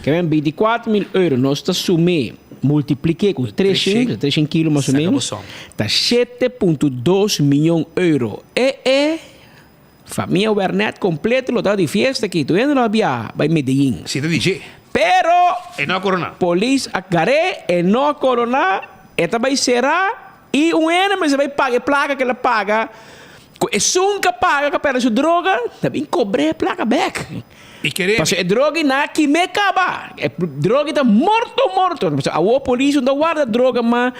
Ke men 24,000 euro nos ta sumé. Multipliqué ku 300, 300 kilo mas o menos, ta 7.2 miyon euro. E e, famia Wernet completo lo ta di fiesta aki, tur hende lo a biaha bai Medellin. Si ta di dje. Pero, E no a coroná. Polis a gar'é, e no a coroná, e ta bai será i un hende mester bai paga e placa ku el a paga, ku esun ku a paga ku a perde su droga, ta bin cobr'é e placa bek. I kere. Pasobra e droga i nan a kim'é kaba. E droga i ta morto morto. Pasobra awor polis no ta warda droga mas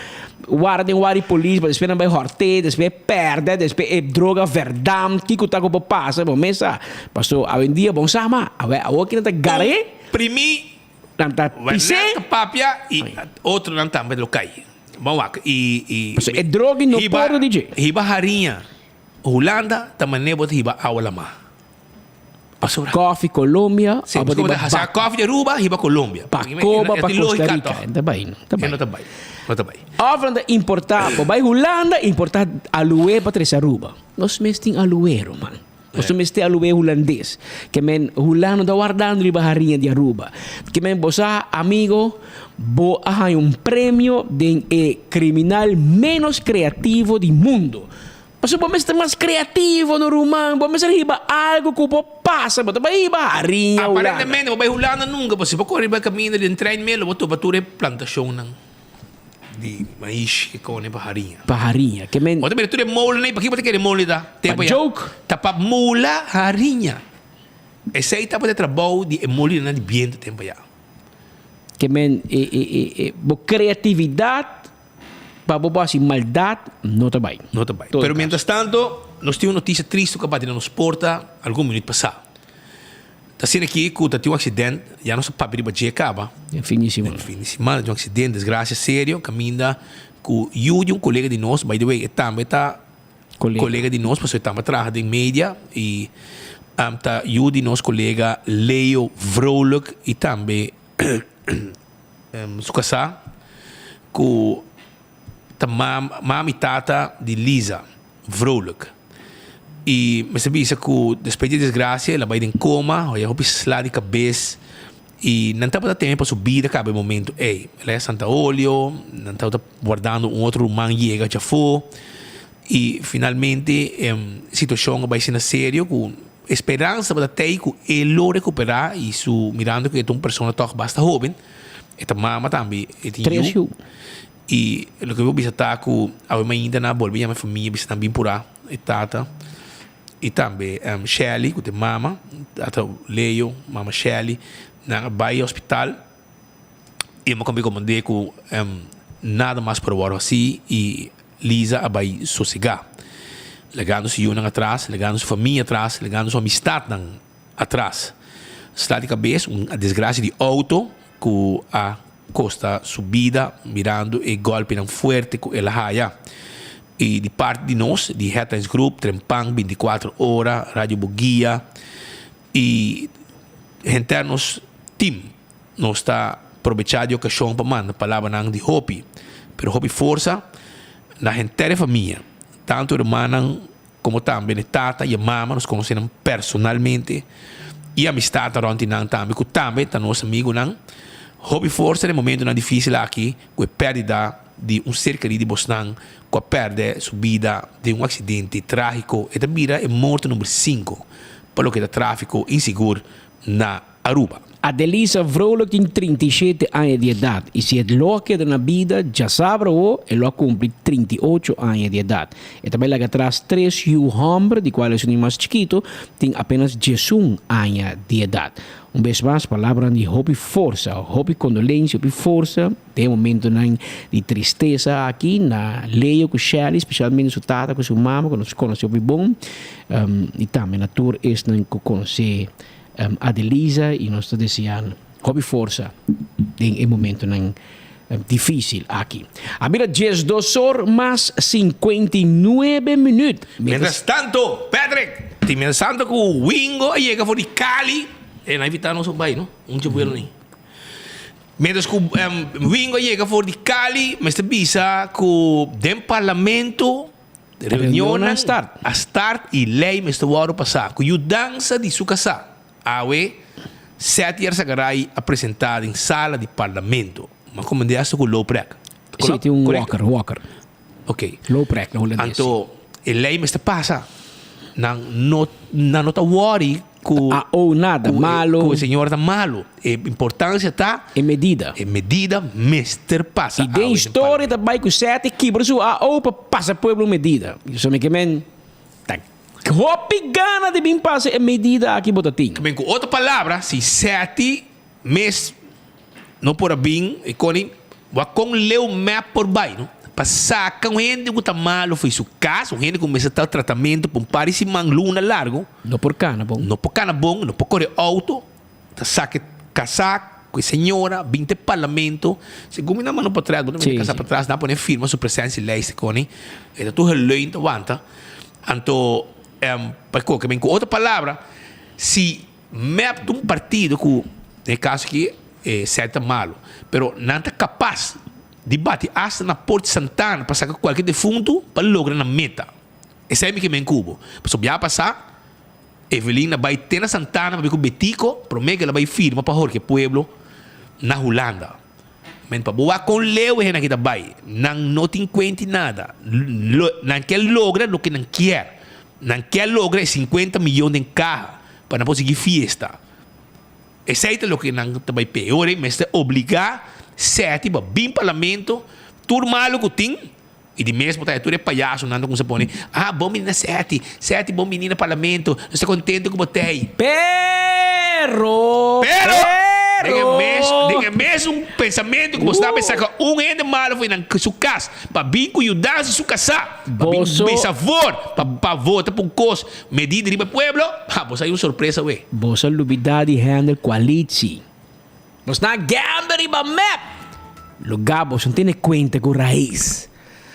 warda den wari polis pa despues nan bai hòrt'é, despues e pèrdè, despues e droga verdamp, kiko ta ku por pasa bo mes sa. Pasobra awendia bon sa mas. Awor awor ki nan ta gar'é. Primí. Nan ta pis'é. Werner ta papia i otronan tambe lo kai. Bon wak i i. Pasobra e droga i no por di dje. Hiba hariña Hulanda ta manera bo ta hiba awa lamá. Pasobra. Koffie Colombia Sí, of bo ta hasi koffie di Aruba hiba Colombia. Pa Cuba, pa Costa Rica. E ta bai, no ta bai. E no ta bai, no ta bai. Of nan ta importa, bo bai Hulanda importa aloe pa trece Aruba. Nos mes tin aloe ruman. Nos no mester aloe hulandes. Ke men Hulanda no ta wardando riba hariña di Aruba. Ke men bo sa amigo, bo a haña un premio den e criminal menos creativo di mundo. Pasobra bo mester mas creativo no ruman, bo mester hiba algo cu bo pasa, bo ta bay hiba hariña Hulanda. Aparentemente bo bay Hulanda nunca, pasobra si bo core riba e caminda den trein melo bo topa tur e plantacionnan di maishi ke cone pa hariña. Pa hariña, ke men. Bo ta mira tur e molennan ei, paki bo ta kere mole ta? Pa joke. Ta pa mula hariña. Esey tabata e trabou di e molinnan di biento tempo ya. Ke men e bo creatividad. Pa bo bo hasi maldat no ta bai. No ta bai. Pero mientras tanto nos tin un noticia tristo cu a bati na nos porta algun minuut pasa. Ta asina aki cu ta tin un accident, ya nos a papia riba dje caba. Den fin di simana. Den fin di simana tin un accident, desgracia serio, caminda cu yu di un colega di nos, by the way e tambe ta colega di nos pasobra e tambe a traha den media y ta yu di nos colega Leo Vrolijk y tambe su kasá ku ta mama i tata di Liza Vrolijk. I mester bisa ku despues di e desgrasia el a bai den koma, hoya hopi sla di kabes i nan tabata teme pa su bida kaba e momento ei. El a Santa Olio, nan tabata wardando un otro ruman yega djafó i finalmente e situashon a bai asina serio ku E speransa tabata tei ku e lo rekuperá i su mirando ku e ta un persona tòg basta hóben, e ta mama tambe, e tin yu. I loke mi por bisa ta ku awe mainta nan a bolbe yama e famia bisa nan bin purá e tata i tambe Shelly ku ta e mama, tata Leo, mama Shelly, nan a bai hospital i mi a komprendé ku nada mas por a wòrdu hasí i Liza a bai sosegá, lagando su yunan atras, lagando su famia atras, lagando su amistatnan atras. Sla di kabes, un desgrasia di outo ku a kosta su bida mirando e gòlpinan fuerte ku el a haya. I di parti di nos, di Headlines Group, Trempan, 24 Ora, Radio Boguia i henter nos team, Nos ta probechá di okashon pa manda palabranan di hopi, pero hopi forsa na henter e famia, tantu e rumannan komo tambe e tata i e mama, nos konosé nan personalmente, i amistatnan rònt di nan tambe ku tambe ta nos amigunan. Hopi forsa den momentunan difísil aki ku e pèrdida di un ser kerí di bosnan ku a pèrdè su bida den un aksidente trágiko. E ta bira e morto number sinku pa loke ta tráfiko insigur na Aruba. Adelisa Vrolijk tin 37 aña di edat i si e lo a keda na bida djasabra awo e lo a kumpli 38 aña di edat. E ta bai laga atras tres yu hòmber di kual esun di mas chikito tin apenas diesun aña di edat. Un bes mas palabranan di hopi forsa, hopi kondolensia, hopi forsa den e momentonan di tristesa aki na Leo ku Shelly, spesialmente su tata ku su mama ku nos konosé hopi bon i tambe na tur esnan ku konosé Adelisa y nos ta desea hopi forsa den e momentonan dificil aki. A bira diesdos or mas 59 minuut. Mientras tanto, Patrick, tin mientras tanto cu Wingo a yega for di Cali, e nan invita nos un bay no, un dje vuelo ni. Mientras cu Wingo a yega for di Cali, mester bisa cu den parlamento Reunionnan a start i lei mester wòrdu pasá ku yudansa di su kasá. Awe, Seth Yersagaray a presentá den sala di parlamento. Ma komandé hasta ku looprek. Sí, tin un walker, walker. Ok. Looprek na hulandes. Anto e lei mester pasa. Nan no nan no ta worry ku AO nada, ku e malo. ku e señora ta malo. E importancia ta E medida. E medida mester pasa I den awe den historia ta bai ku sete kibra su AO pa pasa pueblo un medida. So mi ke men ta hopi gana di bin pasa e medida aki bo ta tin. Men ku otro palabra si sete mes no por a bin e koni wak kon leu mep por bai no pa saka un hende ku ta malo fo'i su kas un hende ku mester ta tratamento pa un par di siman luna largo. No por kana bon. No por kana bon no por kore auto ta saka e kasá ku e señora bin te parlamento segun mi nan manda patras bo ta mira e kasá patras nan a pone firma su presensia lijst koni e ta tur geleun ta wanta anto pa koke men ku otro palabra si. Mep ta un partido ku den e kaso aki e sèt ta malu, pero nan ta kapas di bati asta na Port Santana pa saka kualke defuntu pa logra nan meta. Esei mi ke men ku bo. Pasobra bia pasá Evelyn a bai te na Santana pabia ku Betico promé ku el a bai firma pa Jorge Pueblo na Hulanda. Men pa bo wak kon leu e hende aki ta bai, nan no tin kuenti nada. Nan ke logra loke nan kier. Nan ke logra e sinkuenta miyon den kaha pa nan por sigui fiesta. Esei ta loke nan ta bai p'e. Ora ei mester obligá Seti pa bin parlamento, tur malu ku tin, i di mes bo ta haña tur e payasonan ta kuminsá pone, Ah, bon bini na Seti, Seti bon bini na parlamento, nos ta kontento ku bo t'ei. Pero, Pero, den e mes, pero. den e mesun pensamentu ku bo sta pensa ku un hende malu for nan su kas pa bin ku yudansa su kasá. Pa bin Boso. bisa voor pa pa vota pa un kos medida riba e pueblo, ha, boso hay un sorpresa we. Boso a lubida di handle koalitsie. Nos na gamble riba mep. Lugá boso no tene kuenta ku Raiz.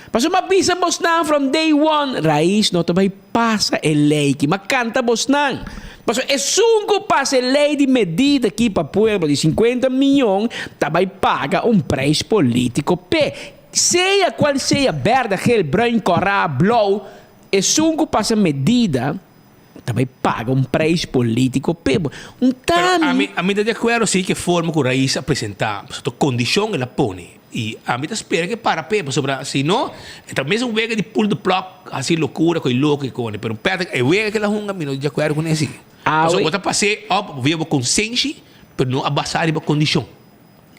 Pasobra mi a bisa bosnan from day one, Raiz no ta bai pasa e lei ki. Mi a kanta bosnan. Pasobra esun ku pasa e lei di medida aki pa pueblo di sinkuenta miyon ta bai paga un prijs politiko p'e. Sea cual sea, berde, geel, bruin, cora, blauw, esun cu pasa medida ta bay paga un prijs politico p'e bo. Un Pero tami. ami, ami ta di acuerdo si cu e forma cu Raiz a presenta, pasobra ta condicion el a pone. Y ami ta spera cu e para p'e, pasobra si no, e ta mes un wega di pull the plug, haci locura cu e loco y cone. Pero Patrick, e wega cu el a hunga, mi no ta di acuerdo cune si. Pasobra Awe. bo ta pas'e op via bo consenshi, pero no a basa riba condicion.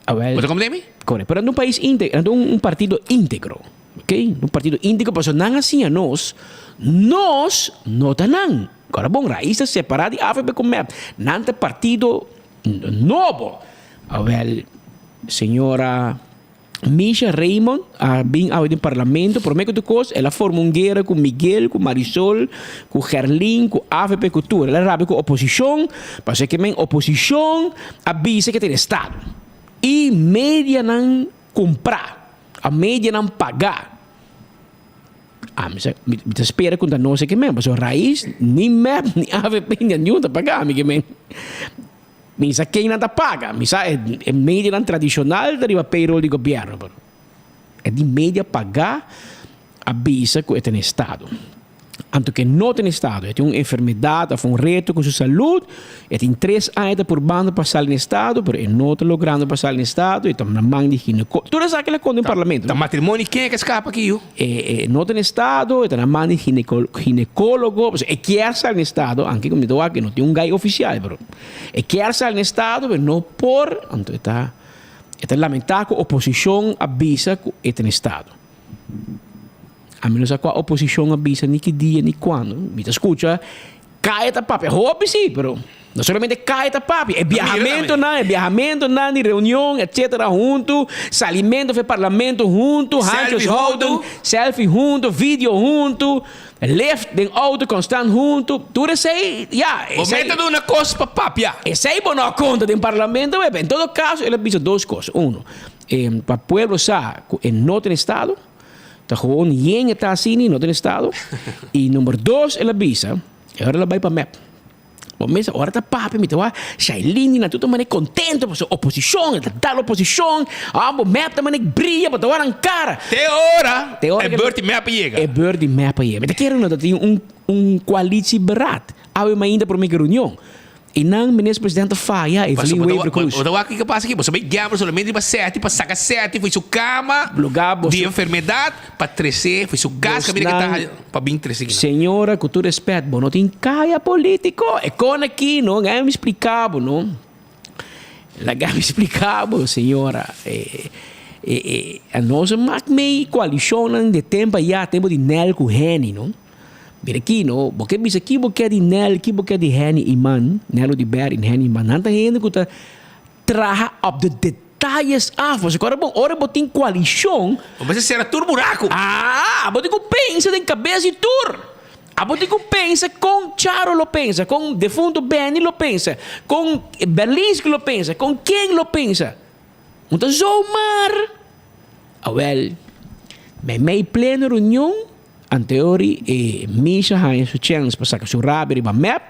Awel. Bo ta comprende mi? Correcto. Pero un país íntegro, un, un partido íntegro. Ok? Un partido íntegro, pasobra nan a siña nos, nos no ta nan. Ahora bon, Raiz ta separá di avp ku mep. Nan ta partido nobo. Awel, señora Misha Raymond a bin awe den parlamento, promé ku tur kos el a forma un guera ku Miguel, ku Marisol, ku Gerlin, ku avp, ku tur. El a rabia ku oposishon, pasobra ke men oposishon a bisa ke ta den estado i medianan kumprá, a medianan pagá. Ami sa, mi ta spera ku ta nos e ke men, pasobra Raiz ni mep ni avp ni ningun ta paga ami ke men. Mi sa ken nan ta paga, mi sa e e medianan tradishonal ta riba payroll di gobièrnu, pero e di media pagá a bisa ku e ta na estado. Anto ke no ta na estado, e tin un enfermedat òf un reto ku su salud, e tin tres aña ta purbando pa sali na estado, pero e no ta logrando pa sali na estado, e ta na man di ginekó, tur esaki el a konta den parlamento. Ta matrimonio ken ke skapa aki yu? E no ta na estado, e ta na man di ginecólogo, pasobra e kier sali na estado, anke ku mi ta wak e no tin un gai ofisial, pero e kier sali na estado, pero no por, anto e ta e ta lamentá ku oposishon a bisa ku e ta na estado. Ami no sa kua oposishon a bisa ni ki dia ni kuando, mi ta skucha Kaya ta papia hopi si, pero no solamente kaya ta papia, e biahamentonan, e biahamentonan di reunion etcetera huntu, salimento for e parlamento huntu, handjes houden, selfie huntu, video huntu, lift den auto constant huntu, tur esei, ya, Bo esei. meta duna kos pa papia. Esei bo no a konta den parlamento, web. En todo kaso el a bisa dos kos, uno, pa pueblo sa ku e no ta den estado, Ta gewoon yen e ta asina y no den estado. Y number dos el a bisa, e ora el a bay pa mep. Bo mesa ora ta papia mi ta wak Shailene na tur ta mane contento pasobra oposicion, e ta dal oposicion, ah bo mep ta mane bria bo ta wak nan cara. Te ora e beurt di mep a yega. E beurt di mep a yega. Mi ta kere no ta tin un un coalitieberaad awe mainta prome ki reunion. I nan minister president a faya Evelyn Wever Croes. Bo ta wak kiko pasa aki? Bo sa bay gamble solamente riba seti pa saka seti for su kama di enfermedad pa trese for su kas kaminda ke ta pa bin trese kinan. Señora ku tur respet bo no tin kaya politico. E kon aki no laga mi splika bo no. Laga mi splika bo señora. Nos a mak mei koalishonnan di tempo aya tempo di Nel ku Henny no. Mira aki no, bo ke bisa ki bo ke di Nel, ki bo ke di Henny Iman, Nel Oduber en Henny Iman. Nan ta hende ku ta traha op de detayes af. Pasobra ora bo, ora bo tin koalishon. Bo mester sera tur buraku. Ah, bo tin ku pensa den kabes di tur. Abo tin ku pensa kon Charo lo pensa, kon defunto Benny lo pensa, kon Berlinski lo pensa, kon ken lo pensa. No ta zomaar. Awel, meimei pleno reunion. Anteori e Misha haña su chèns pa saka su rabia riba mep,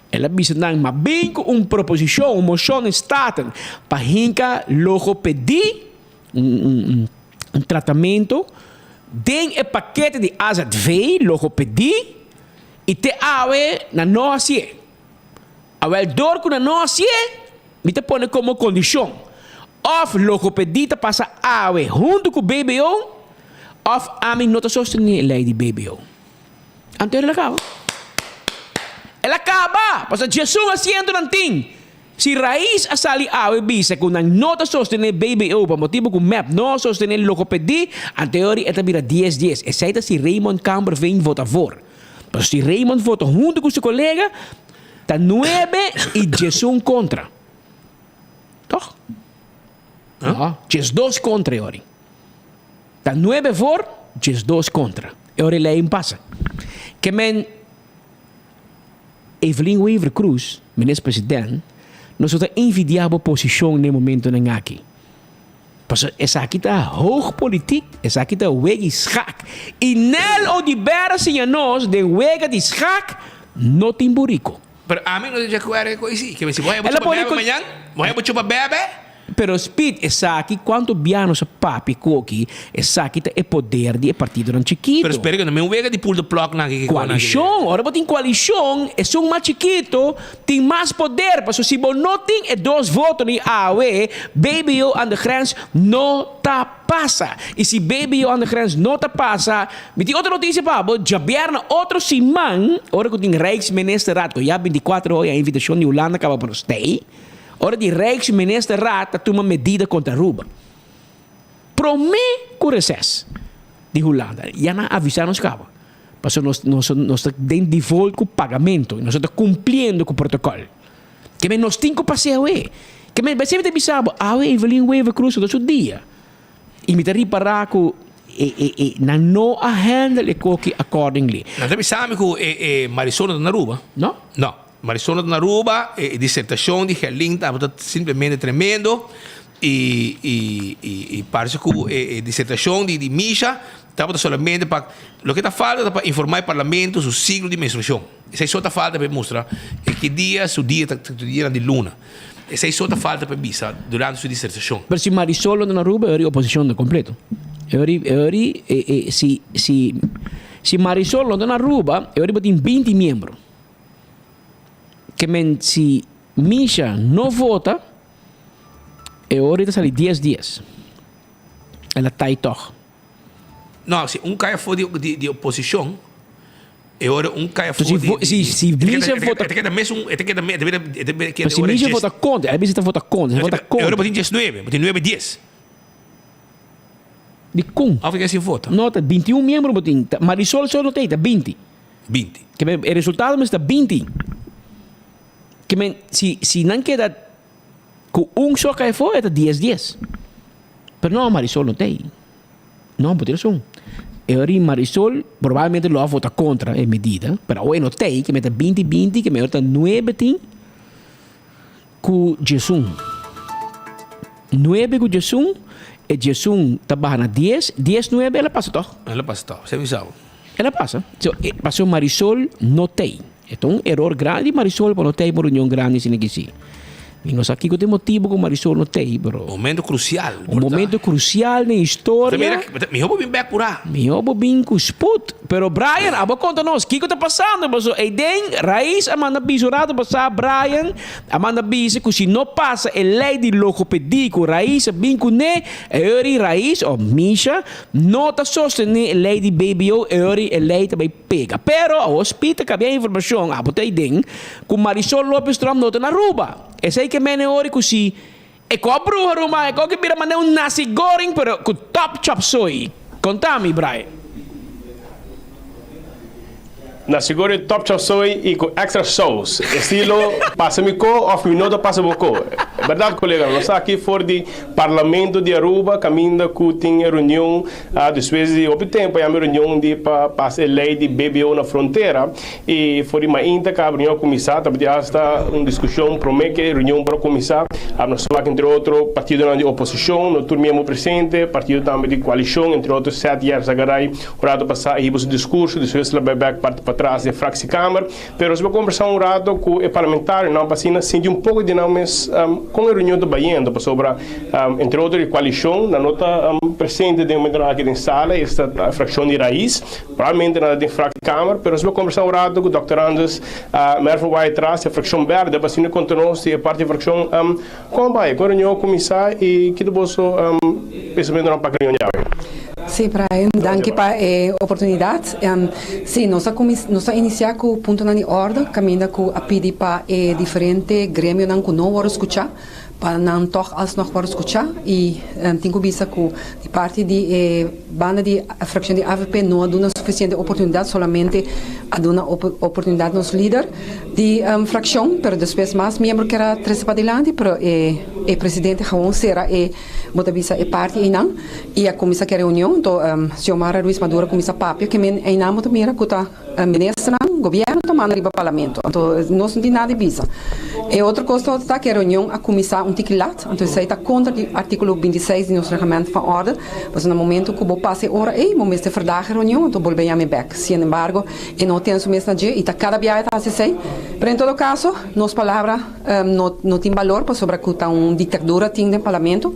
el a bisa nan ma bin ku un proposishon, un moshon den Staten pa hinka logopedie, un tratamentu, den e pakete di AZV, logopedie, i te awe nan no hasié. Awel dor ku nan no hasié, mi ta pone komo kondishon, òf logopedie ta pasa awe huntu ku BBO, òf ami no ta sostené e lei di BBO. Anto el a kaba. El a kaba! Pasobra djesun asiento nan tin. Si Raiz a sali awe bisa ku nan no ta sostené BBO pa motibu ku mep no a sostené logopedie, anto e ora e ta bira dies dies. Esei ta si Raymond Kamperveen vota voor. Pasobra si Raymond vota huntu ku su kolega, ta nuebe i djesun kontra. Tòg? No, djesdos kontra e ora. Ta nuebe voor, djesdos kontra. E ora e lei in pasa. Ke men Evelyn Wever Croes, Minister President, nos no ta envidia bo posishon den e momentonan aki. Pasobra esaki ta hoog politiek, esaki ta wega di schaak. Y Nel Oduber a siña nos den wega di schaak no tin burico. Pero ami no ta di acuerdo cu esey. Ke si bo haya bo chupa bebe mañan, bo haya bo chupa bebe. Pero Speed, esaki cuanto bia nos a papia cu aki, esaki ta e poder di e partidonan chikito. Pero spera cu no men wega di pull the plug nan aki. Coalicion, ora bo tin coalicion, esun mas chikito Tin mas poder, pasobra si bo no tin e dos voto ni awe, BBO aan de grens no ta pasa. Y si BBO aan de grens no ta pasa, mi tin otro noticia pa bo, djabièrnè otro siman, ora cu tin Rijksministerraad, cu ya binticuatro hoy a invitacion di Hulanda caba pa nos tey, ora di Rijksministerraad ta tuma medida contra Aruba. Prome cu reces di Hulanda, ya nan a avisa nos caba. Pasobra nos nos nos ta den default ku pagamento i nos no ta kumpliendo ku protokòl. Ke men nos tin ku pas'é awe. Ke men besei mi ta bisa bo, awe Evelyn Wever Croes ta su dia. I mi ta ripará ku e e e nan no a handle e koki accordingly. Nan ta bisa mi ku e e Marisol no ta na Aruba. No? No. Marisol no ta na Aruba, e disertashon di Gerlin tabata simplemente tremendo. I i i i parse ku e e disertashon di di Misha tabata solamente pa loke ta falta ta pa informá e parlamento su siglo di menstruashon. Esei so ta falta pa e mustra e ki dia su dia ta su dianan di luna. Esei so ta falta pa e bisa durante su disertashon. Pero si Marisol lo na Aruba e ora oposishon ta kompleto. E ora e ora e e si si si Marisol lo ta na Aruba e ora bo tin binti miembro. Ke men si Misha no vota E ora ta sali dies dies. El a tai tog. No, si un kai afó di di di oposishon, e ora un kai afó Si di vo si si Misha vota. E ta keda mesun, e ta keda e ta bira e ta bira Pero si Misha vota kontra, el a bisa ta vota kontra, el a vota E ora bo tin diesnuebe, bo tin nuebe dies. Dikon? Of e sin vota? No, ta bintiun miembro bo tin. Marisol so no ta ei, ta binti. Binti. Ke men e resultado mester ta binti. Ke men si si nan keda Ku un so kai afó e ta dies dies. Pero no, Marisol no ta ei. No, bo tin rason. E ora Marisol probablemente lo a vota kontra e medida, pero awe no ta ei, ke meta binti binti, ke mehor ta nuebe tin ku diesun. Nuebe ku diesun, e diesun ta baha na dies, dies nuebe el a pasa tòg. El a pasa tòg, esei mi sa bo. El a pasa. So, pasobra Marisol no ta ei. E ta un eror grandi Marisol pa no ta ei pa un reunion grandi asina ki si. Mi no sa kiko ta e motibu ku Marisol no t'ei, pero. Momento krusial. Un momento krusial den historia. Mihó bo bin bèk purá. Mihó bo bin ku sput. Pero Brian, abo konta nos, kiko ta pasando? Pasobra eiden Raiz a manda bisa un rato pasá, Brian a manda bisa ku si no pasa e lei di logopedie ku Raiz a bin kuné, e ora Raiz, òf Misha, no ta sostené e lei di BBO, e ora e lei ta bai pega. Pero awor Speed ta kabia informashon, abo ta eiden, ku Marisol Lopez Tromp no ta na Aruba. Esei ke mene ora ku si e ko bruha ruman, e ko ke bira manera un nasi goreng pero ku top chop suey. Konta mi, Brian. Nasi goreng top chop suey i ku extra saus. Estilo pasa mi ko of mi no ta pasa bo ko. Berdad kolega, nos ta aki for di Parlamento di Aruba kaminda ku tin e reunion despues di hopi tempo yama e reunion di pa pasa e ley di BBO na frontera. I for di mainta ka reunion a kuminsá, tabatin asta un diskushon promé ku e reunion por a kuminsá. Nos wak entre otro partidonan di oposishon, no tur miembro presente, partido tambe di koalishon, entre otro Seth Yerzagaray un rato pasá a hiba su diskurso, despues el a bai bèk parti patras den fraksiekamer. Pero nos a kombersá un rato ku e parlamentarionan pa asina sinti un poko di nan mes kon e reunion ta bayendo, pasobra entre otro di koalishon nan no ta presente den momentonan aki den sala, esta ta frakshon di Raiz. Probablemente nan ta den fractiekamer, pero nos lo conversa un rato cu Dòkter Anders Mervin Wyatt-Ras di e fraccion berde pa asina conta nos di e parti di fraccion con a bay, con reunion a cuminsa y ki ta boso pensamentonan pa reunion di awe. Sí, Brian, danki pa e oportunidad. Sí, nos a cuminsa, nos a inicia cu puntonan di orde caminda cu a pidi pa e diferente gremionan cu no worde scucha pa nan tog alsnog worde scucha y tin cu bisa cu di parti di e banda di fraccion di avp no a duna suficiente oportunidad, solamente a duna oportunidad nos lider di fraccion, pero despues mas miembro kier a trece padilanti, pero e e presidente gewoon cera e bo ta bisa e parti eynan y a cuminsa cu e reunion, enton Xiomara Ruiz Maduro a cuminsa papia, ke men eynan bo ta mira cu ta. Ministernan, gobierno ta manda riba parlamento, anto nos no tin nada di bisa. E otro cos ta cu e reunion a cuminsa un tiki lat, anto esey ta contra di articulo 26 di nos reglamento van orde, pasobra na momento cu bo pasa e ora ey, bo mester verdaag e reunion, anto bolbe yama e bek. Sin embargo, e no ten su mes na dje y ta cada biaha e ta haci esey. Pero en todo caso, nos palabra no no tin balor pasobra cu ta un dictadura tin den parlamento.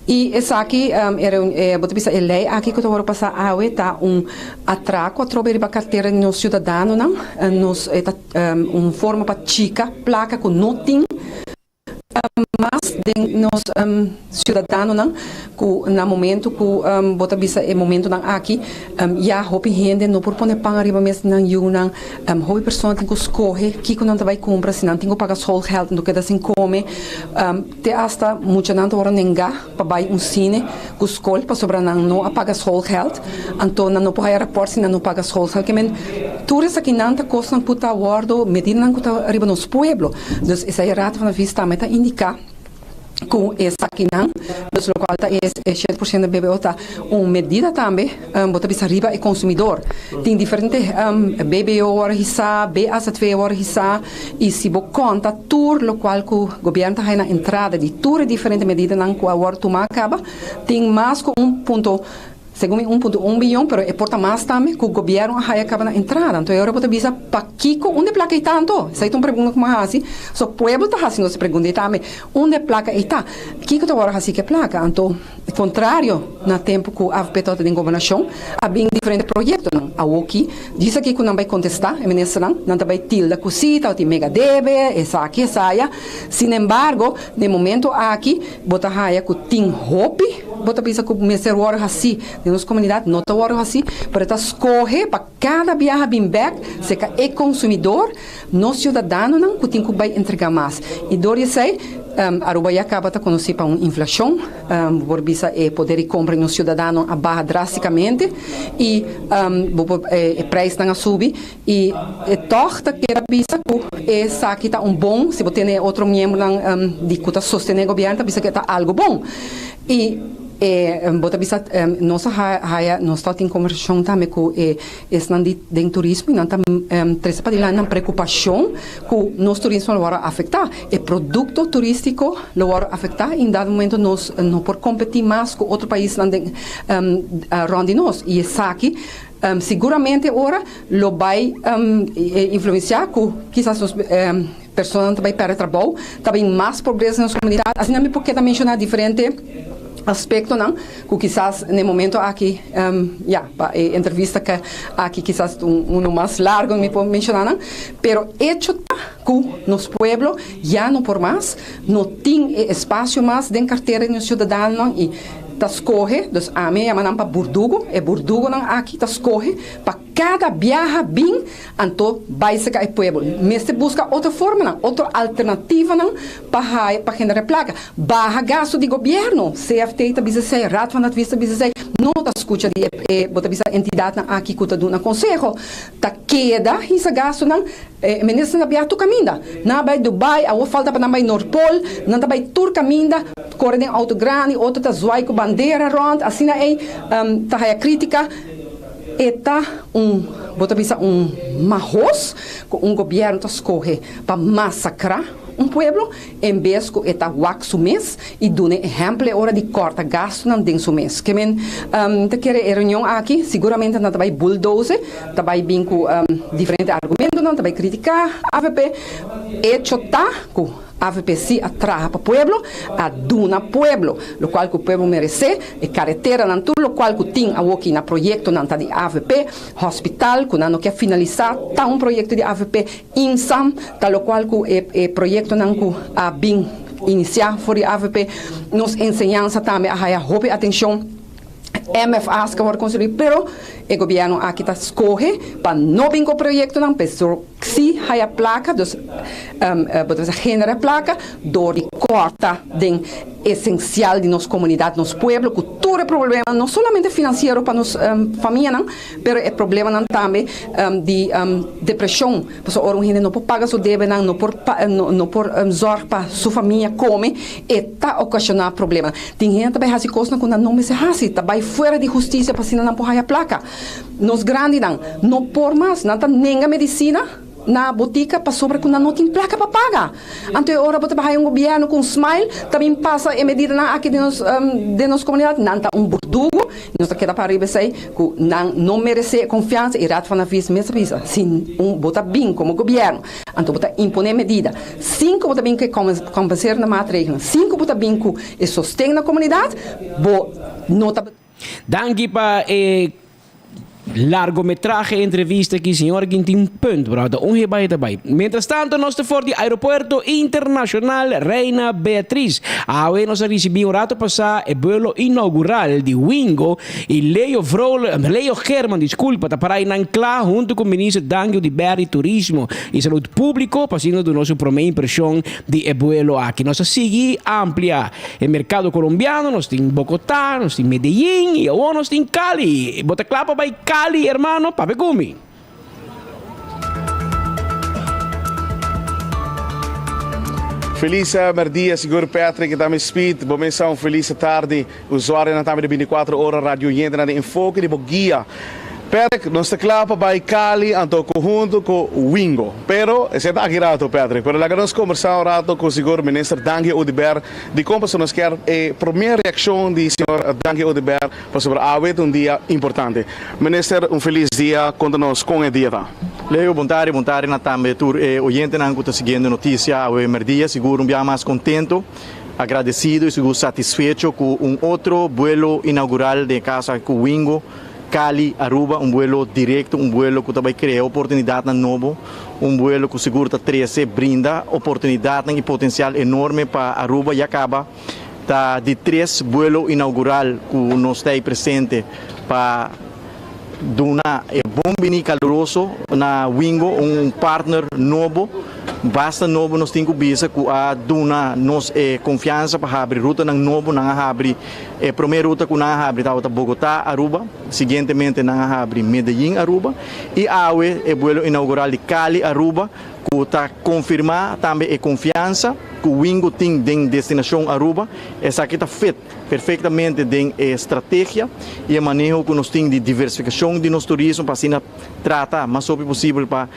Y esaki, e bo ta bisa e ley aki cu ta worde pasa awe ta un atraco atrobe riba cartera di nos ciudadanonan. Nos e ta un forma pa chica placa cu no tin mas den nos ciudadanonan cu na momento cu bo ta bisa e momentonan aki ya hopi hende no por pone pan ariba mes di nan yunan. Hopi persona tin cu scoge kico nan ta bay cumpra, si nan tin cu paga schoolgeld nan ta keda sin come. Te asta muchanan ta wòrdu nengá pa bai un sine ku skol pasobra nan no a paga schoolgeld, anto nan no por haya rapòrt si nan no paga schoolgeld. Ke men tur esakinan ta kosnan ku ta wòrdu, medidanan ku ta riba nos pueblo. Dus esei Raad van Advies tambe ta indiká ku esakinan, dus lokual ta e 7% di BBO ta un medida tambe, bo ta bisa riba e konsumidor. Tin diferente BBO wòrdu hisá, BAZV wòrdu hisá. Y si bo conta tur locual cu gobierno ta haya na entrada di tur e diferente medidanan cu a worde tuma caba, tin mas cu un punto, segun mi un punto un biyon, pero e por ta mas tambe, cu gobierno a haya caba na entrada. Anto e ora bo ta bisa, pakico unda e placa ei ta anto? Esai ta un pregunta cu mi a haci. So pueblo ta haci nos e pregunta ei tambe, unda e placa ei ta? Kico ta worde haci cu e placa? Anto. Contrario na tempo cu avp tabata den gobernacion a bin diferente proyectonan. Awoki djis aki cu nan bay contesta e ministernan, nan ta bay tilda cu si tabatin mega debe, esaki esaya. Sinembargo den momento aki bo ta haya cu tin hopi bo ta bisa cu mester worde haci den nos comunidad no ta worde haci, pero ta scoge pa cada biaha bin bek cerca e consumidor. Nos ciudadanonan cu tin cu bay entrega mas. Y door di esey, Aruba ya caba ta conoci pa un inflacion. Bo por bisa e poder di compra di nos ciudadanonan a baha drasticamente y bo por e prijsnan a subi. Y e tog ta keda bisa cu esaki ta un bon, si bo tene e otro miembronan di cu ta sostene gobierno ta bisa cu e ta algo bon. Y e bo ta bisa nos a haya, nos ta tin conversacion tambe cu e Esnan di den turismo y nan ta trece padilanti nan preocupacion cu nos turismo lo worde afecta. E producto turistico lo worde afecta y en dado momento nos no por competi mas cu otro paisnan den rond di nos y esaki siguramente ora lo bay influencia cu kisas nos. Personanan ta bai pèrdè trabou, ta bin mas pobresa den nos komunidat. Asina mi por keda menshoná diferente aspektonan ku kisas na e momento aki, ya, pa e entrevista ke aki kisas un unu mas largu mi por menshoná nan. Pero echo ta ku nos pueblo ya no por mas, no tin e espasio mas den kartera di nos siudadanonan i ta skohe, dus ami a yama nan pa burdugu, e burdugunan aki ta skohe pa Kada biaha bin, anto bai seka e pueblo. Mester buska otro formanan, otro alternativanan pa haya, pa genera plaka. Baha gasto di gobierno. CFT ta bisa esei, Raad van Advies ta bisa esei. No ta skucha di e, bo ta bisa entidadnan aki ku ta duna konseho. Ta keda hisa gastonan. E ministernan ta biaha tur kaminda. Nan a bai Dubai, awor falta pa nan bai Noordpool. Nan ta bai tur kaminda, kore den auto grandi, otro ta zwai ku bandera rònt. Asina ei ta haya kritika. E ta un, bo ta bisa un mahos ku un gobièrnu ta skohe pa masakrá un pueblo en bes ku e ta wak su mes i duna e ehèmpel e ora di kòrta gastunan den su mes. Ke men ta kere e reunion aki siguramente nan ta bai bulldoze, ta bai bin ku diferente argumentonan, ta bai kritiká avp. Echo ta ku. Avp si a traha pa pueblo, a duna pueblo locual cu pueblo merece, e careteranan tur locual cu tin awoki na proyectonan ta di avp, hospital cu nan no kier finalisa ta un proyecto di avp, IMSAM ta locual cu e e proyectonan cu a bin inicia for di avp, nos enseñansa tambe a haya hopi atencion. MFA's ka wòrdu konstruí, pero e gobièrnu aki ta skohe pa no bin ku proyektonan, pero si haya plaka, dus bo ta bisa genera plaka dor di kòrta den esensial di nos komunidat, nos pueblo, ku tur e problemanan, no solamente finansiero pa nos famianan, pero e problemanan tambe di depreshon. Pasobra ora un hende no por paga su debenan, no por no por zòrg pa su famia kome, e ta okashoná problema. Tin hende ta bai hasi kosnan ku nan no mester hasi, ta bai fuera di hustisia pa asina nan por haya plaka. Nos grandinan no por mas, nan ta nenga medisina na botika pasobra ku nan no tin plaka pa paga. Anto e ora bo ta bai haya un gobièrnu ku un smile ta bin pasa e medidanan aki den nos den nos komunidat, nan ta un burdugu. Nos ta keda para riba esei ku nan no meresé e konfiansa i Raad van Advies mes a bisa si un bo ta bin komo gobièrnu anto bo ta imponé medida sin ku bo ta bin ku e kompenserende maatregelnan sin ku bo ta bin ku e sosten na komunidat bo no ta Danki pa e largometrahe entrevista aki señor kin tin punt brother un he bai ta bai. Mientras tanto nos ta for di Aeropuerto Internacional Reina Beatriz. Awe nos a ricibi un rato pasa e buelo inaugural di Wingo y Leo Vrolijk, Leo Geerman disculpa, ta para einan cla hunto cu Minister Dangio di Berry Turismo y Salud Publico pa asina duna nos un prome impresion di e buelo aki. Nos a sigui amplia E mercado colombiano, nos tin Bogotá, nos tin Medellín y awor nos tin Cali. Bo ta cla pa bay Cali, hermano? Papia cu mi. Feliz merdia sigur Patrick y tambe Speed. Bo mesa un feliz tardi. Usuarionan tambe di 24 ora radio oyentenan di Enfoke di bo guia. Patrick, nos ta kla pa bai Cali anto ku hunto ku Wingo. Pero, esei ta aki rato, Patrick. Pero laga nos kombersá un rato ku sigur Minister Dangui Oduber di kon pasobra nos kier e promé reakshon di señor Dangui Oduber pasobra awe ta un dia importante. Minister, un felis dia. Konta nos kon e dia ta. Leo, bon tardi, bon tardi na tambe tur e oyentenan ku ta siguiendo e notisia awe merdia. Sigur un biaha mas kontento, agradesido i sigur satisfecho ku un otro buelo inaugural den e kaso aki ku Wingo. Cali, Aruba, un buelo directo, un buelo cu ta bay crea oportunidadnan nobo, un buelo cu sigur ta trece, brinda oportunidadnan y potencial enorme pa Aruba. Ya caba ta di tres buelo inaugural cu nos ta ey presente pa duna e bon bini caluroso na Wingo, un partner nobo. Basta nobo nos tin cu bisa cu a duna nos e confiansa pa habri rutanan nobo. Nan a habri e prome ruta cu nan a habri tabata Bogota, Aruba, siguientemente nan a habri Medellin, Aruba y awe e buelo inaugural di Cali, Aruba cu ta confirma tambe e confiansa cu Wingo tin den destinacion Aruba. Esaki ta fit perfectamente den e strategia y e maneho cu nos tin di diversificacion di nos turismo pa asina. trata mas hopi posibel pa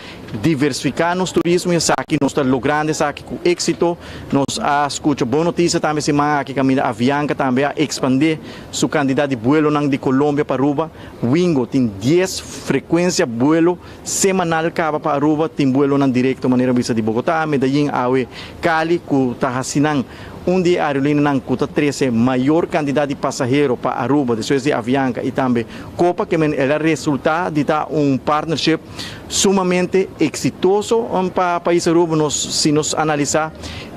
diversifiká nos turismo i esaki nos ta logrando esaki ku éksito. Nos a skucha bon notisia tambe siman aki kaminda Avianca tambe a ekspandé su kantidat di buelonan di Colombia pa Aruba. Wingo tin dies frekuensia buelo semanal kaba pa Aruba, tin buelonan direkto manera bisa di Bogotá, Medellín, awe Cali ku ta hasi nan un di e aerolíneanan ku ta trese mayor kantidat di pasahero pa Aruba despues di Avianca i tambe Copa ke men el a resultá di ta un partnership sumamente eksitoso pa pais Aruba. Nos si nos analisá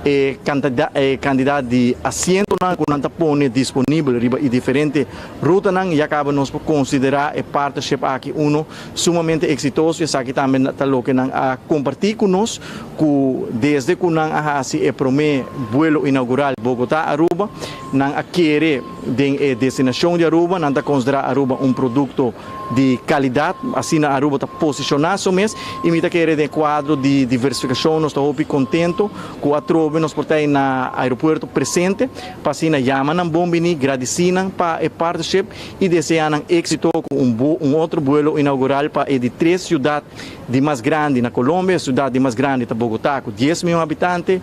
e kantidat di asientonan ku nan ta pone disponibel riba e diferente rutanan ya kaba nos por konsiderá e partnership aki uno sumamente eksitoso. Esaki tambe ta loke nan a kompartí ku nos ku desde ku nan a hasi e promé buelo inaugural Bogotá-Aruba nan a kere den e destinashon di Aruba, nan ta konsiderá Aruba un produkto di kalidat, asina Aruba ta posishoná su mes i mi ta kere den e kuadro di diversifikashon nos ta hopi kontento ku atrobe nos por ta ei na aeropuerto presente pa asina yama nan bon bini, gradisí nan pa e partnership i deseá nan éksito ku un un otro buelo inaugural pa e di tres siudat di mas grandi na Colombia, e siudat di mas grandi ta Bogotá ku dies mion habitante.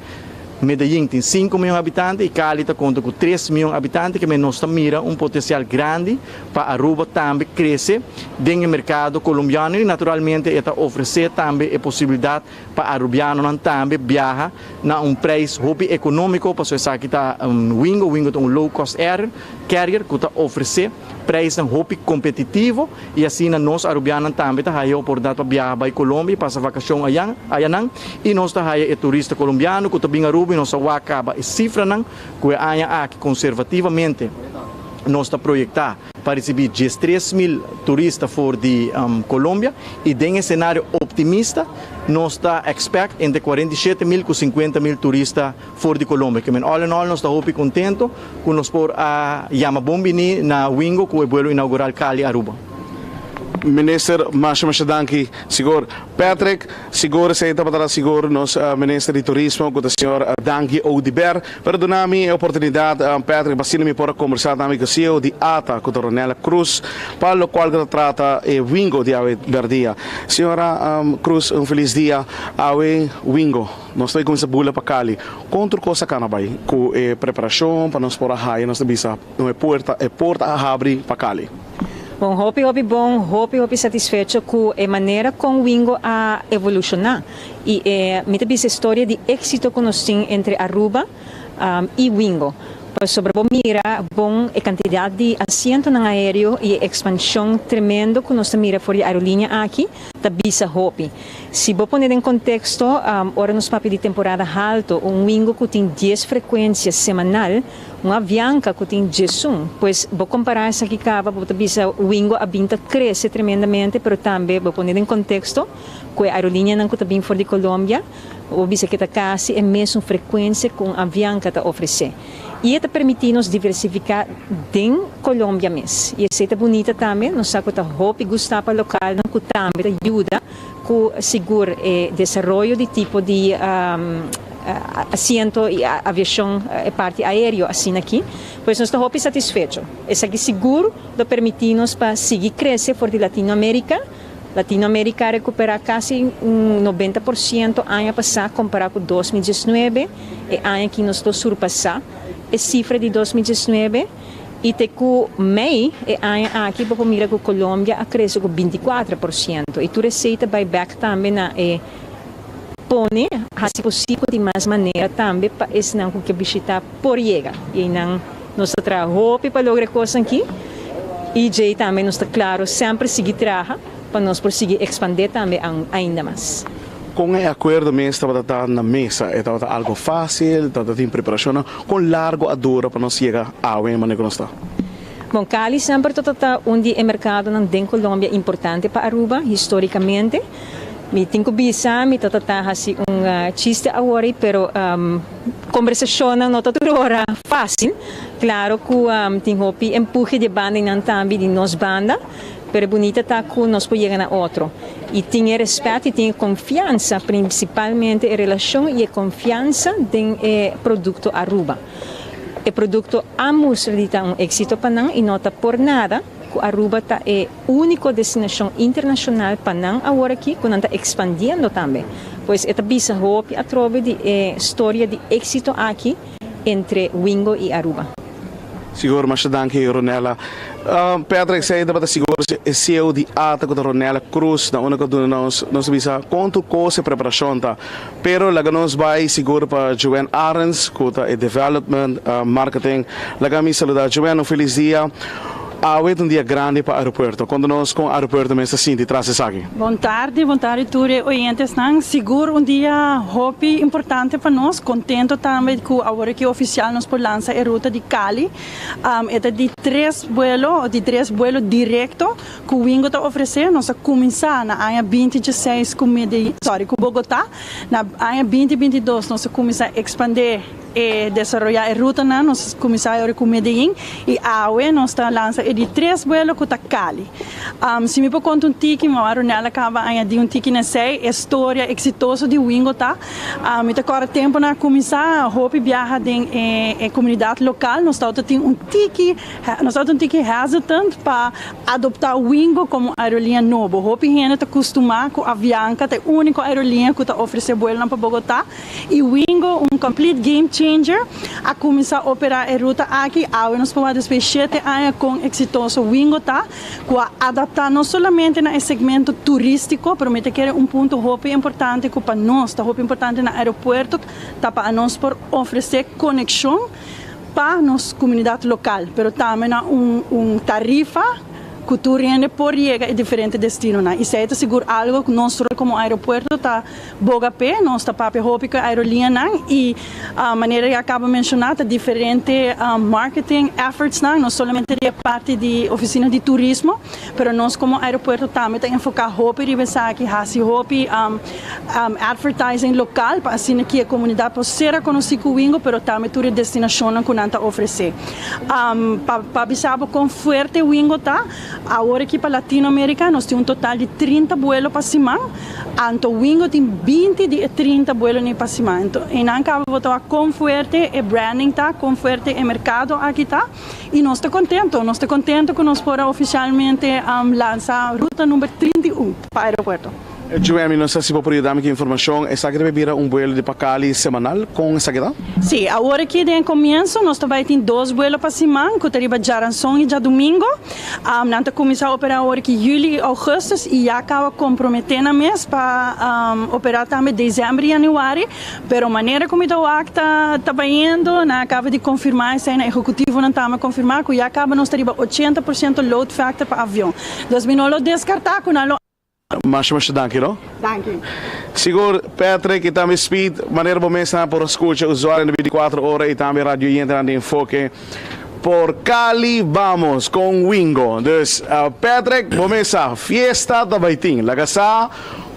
Medellín tin sinku mion habitante i Cali ta konta ku tres mion habitante, ke men nos ta mira un potensial grandi pa Aruba tambe krese den e merkado kolombiano i naturalmente e ta ofresé tambe e posibilidat pa arubianonan tambe biaha na un preis hopi ekonómiko pasobra esaki ta Wingo, Wingo ta un low cost carrier ku ta ofresé Prijsnan hopi kompetitivo i asina nos Arubiannan tambe ta haya oportunidat pa biaha bai Colombia i pasa vakashon ayan ayanan i nos ta haya e turista Colombiano ku ta bin Aruba i nos a wak kaba e sifranan ku e aña aki konservativamente nos ta proyektá pa risibí 13,000 turista for di Colombia i den e senario optimista nos ta expect entre 47,000 ku 50,000 turista for di Colombia. Ke men all in all nos ta hopi contento cu nos por a yama bon bini na Wingo cu e buelo inaugural Cali Aruba. Minister masha masha danki sigur. Patrick, sigur esey tabata sigur nos Minister di Turismo cu ta señor Dangui Oduber. Pero duna mi e oportunidad Patrick pa asina mi por a combersa tambe cu CEO di ata cu ta Ronella Cruz pa locual cu ta trata e Wingo di awe berdia. Señora Cruz un feliz dia awe Wingo. Nos ta cuminsa bula pa Cali. Con tur cos a cana bay cu e preparacion pa nos por a haya nos ta bisa no e puerta e porta a habri pa Cali. Bon, hopi hopi bon, hopi hopi satisfecho cu e manera con Wingo a evoluciona y e mi ta bisa e storia di exito cu nos tin entre Aruba y Wingo. Pasobra bo mira bon e cantidad di asientonan aereo y e expansion tremendo cu nos ta mira for di aerolinea aki ta bisa hopi. Si bo pone den konteksto, ora nos papia di temporada halto, un Wingo ku tin dies frekuensia semanal, un Avianca ku tin diesun. Pues bo kompará esaki kaba, bo ta bisa Wingo a bin ta krese tremendamente, pero tambe bo pone den konteksto ku e aerolinianan ku ta bin for di Colombia, bo bisa ke ta kasi e mesun frekuensia ku un Avianca ta ofresé. I e ta permití nos diversifiká den Colombia mes. I esei ta bunita tambe, nos sa ku ta hopi gustá pa lokalnan ku tambe ta yuda Ku sigur e desaroyo di tipo di asiento i aviashon e parti aereo asina aki, pues nos ta hopi satisfecho. Esaki sigur lo permití nos pa sigui krese for di Latinoamérika. Latinoamérika a rekuperá kasi un 90% aña pasá kompará ku 2019, e aña aki nos lo surpasá e sifra di 2019. I te ku mei e aña aki bo por mira ku Colombia a krese ku 24%. I tur esei ta bai bèk tambe na e pone hasi posibel di mas manera tambe pa esnan ku ke bishitá por yega. I einan nos ta traha hopi pa logra e kosnan aki. I djei tambe nos ta klaro semper sigui traha pa nos por sigui ekspandé tambe ainda mas. Kon e akuerdo mes tabata ta na mesa? E tabata algo fásil? Tabata tin preparashonnan? Kon largo a dura pa nos yega awe e manera ku nos ta? Bon, Cali semper tabata ta un di e merkadonan den Colombia importante pa Aruba, histórikamente. Mi tin ku bisa, mi tabata ta hasi un chiste awor ei, pero kombersashonnan no ta tur ora fásil. Klaro ku tin hopi empuhe di e banda einan tambe, di nos banda. Pero e bunita ta cu nos por yega na otro y tin e respet y tin e confiansa, principalmente e relacion y e confiansa den e producto Aruba. E producto a mustra di ta un exito pa nan y no ta por nada. ku Aruba ta e úniko destinashon internashonal pa nan aworakí ku nan ta ekspandiendo tambe. Pues e ta bisa hopi atrobe di e storia di éksito aki entre Wingo i Aruba. Sigur, masha danki Ronella. Patrick, esei tabata sigur e ceo di ata ku ta Ronella Cruz na unda ku a duna nos nos a bisa kon tur kos e preparashon ta. Pero laga nos bai sigur pa Joanne Arends ku ta e development marketing. Laga mi saluda Joanne, un felis dia. Awe ta un dia grandi pa aeropuerto. Konta nos kon aeropuerto mes ta sinti tras esaki. Bon tardi, bon tardi tur e oyentesnan. Sigur un dia hopi importante pa nos. Contento tambe cu awor aki oficial nos por lansa e ruta di Cali. E ta di tres buelo, di tres buelo directo cu Wingo ta ofrece. Nos a cuminsa na aña binti dieseis cu Medellin, sorry, cu Bogota. Na aña binti bintidos nos a cuminsa expande e desaroya e rutanan. Nos a cuminsa awor cu Medellin y awe nos ta lansa e di tres buelo cu ta Cali. Si mi por conta un tiki, mama Ronella caba añadi un tiki na esey, e storia exitoso di Wingo ta. Mi ta kòrda tempu nan a kuminsá hopi biaha den e komunidat lokal, nos tabata tin un tiki, nos tabata un tiki hesitant pa adoptá Wingo komo aerolínea nobo. Hopi hende ta kustumá ku Avianca ta e úniko aerolínea ku ta ofresé buelonan pa Bogotá i Wingo, un complete game changer, a kuminsá operá e ruta aki. Awe nos por wak despues shete aña kon eksitoso Wingo ta. Ku a adaptá no solamente na e segmento turístiko, pero mi ta kere un punto hopi importante ku pa nos ta hopi importante na aeropuerto ta pa anos por ofresé konekshon pa nos komunidat lokal, pero tambe na un un tarifa ku tur hende por yega e diferente destinonan. Esei ta sigur algo ku nos rol komo aeropuerto ta Boga p'e, nos ta papia hopi ku e aeroliñanan i manera ya kaba menshoná ta diferente marketing effortsnan, no solamente di e parti di ofisina di turismo, pero nos komo aeropuerto tambe ta enfoká hopi riba esaki, hasi hopi advertising lokal pa asina ki e komunidat por ser rekonosí ku Wingo, pero tambe tur e destinashonnan ku nan ta ofresé. Pa bisa bo kon fuerte Wingo ta, awor aki pa Latinoamerika nos tin un total di 30 buelo pa siman. Anto Wingo tin 20 di e 30 buelonan pa siman. Anto einan kaba bo ta wak kon fuerte e branding ta, kon fuerte e merkado aki ta. I nos ta kontento, nos ta kontento ku nos por a ofisialmente lansa ruta number 31 pa aeropuerto. Joemi, no sa si bo por yuda mi ku informashon. Esaki ta bira un buelo di pa Cali semanal? Kon esaki ta? Sí, awor aki den e komienso nos ta bai tin dos buelo pa siman ku ta riba djaranson i djadumingo. Nan ta kuminsá operá awor ki yüli i ougùstùs i ya kaba komprometé nan mes pa operá tambe desèmber i yanüari. Pero manera ku mi ta wak ta ta bayendo, nan a kaba di konfirmá esei, nan ehekutivonan tambe a konfirmá ku ya kaba nos ta riba 80% load factor pa avion. Dus mi no lo deskartá ku nan lo. Masha masha danki no. Danki. Sigur Patrick y tambe Speed manera bo mes nan por scucha usuario na 24 ora y tambe radio oyentenan di Enfoke por Cali Vamos con Wingo. Dus Patrick bo mes sa fiesta ta bay tin laga sa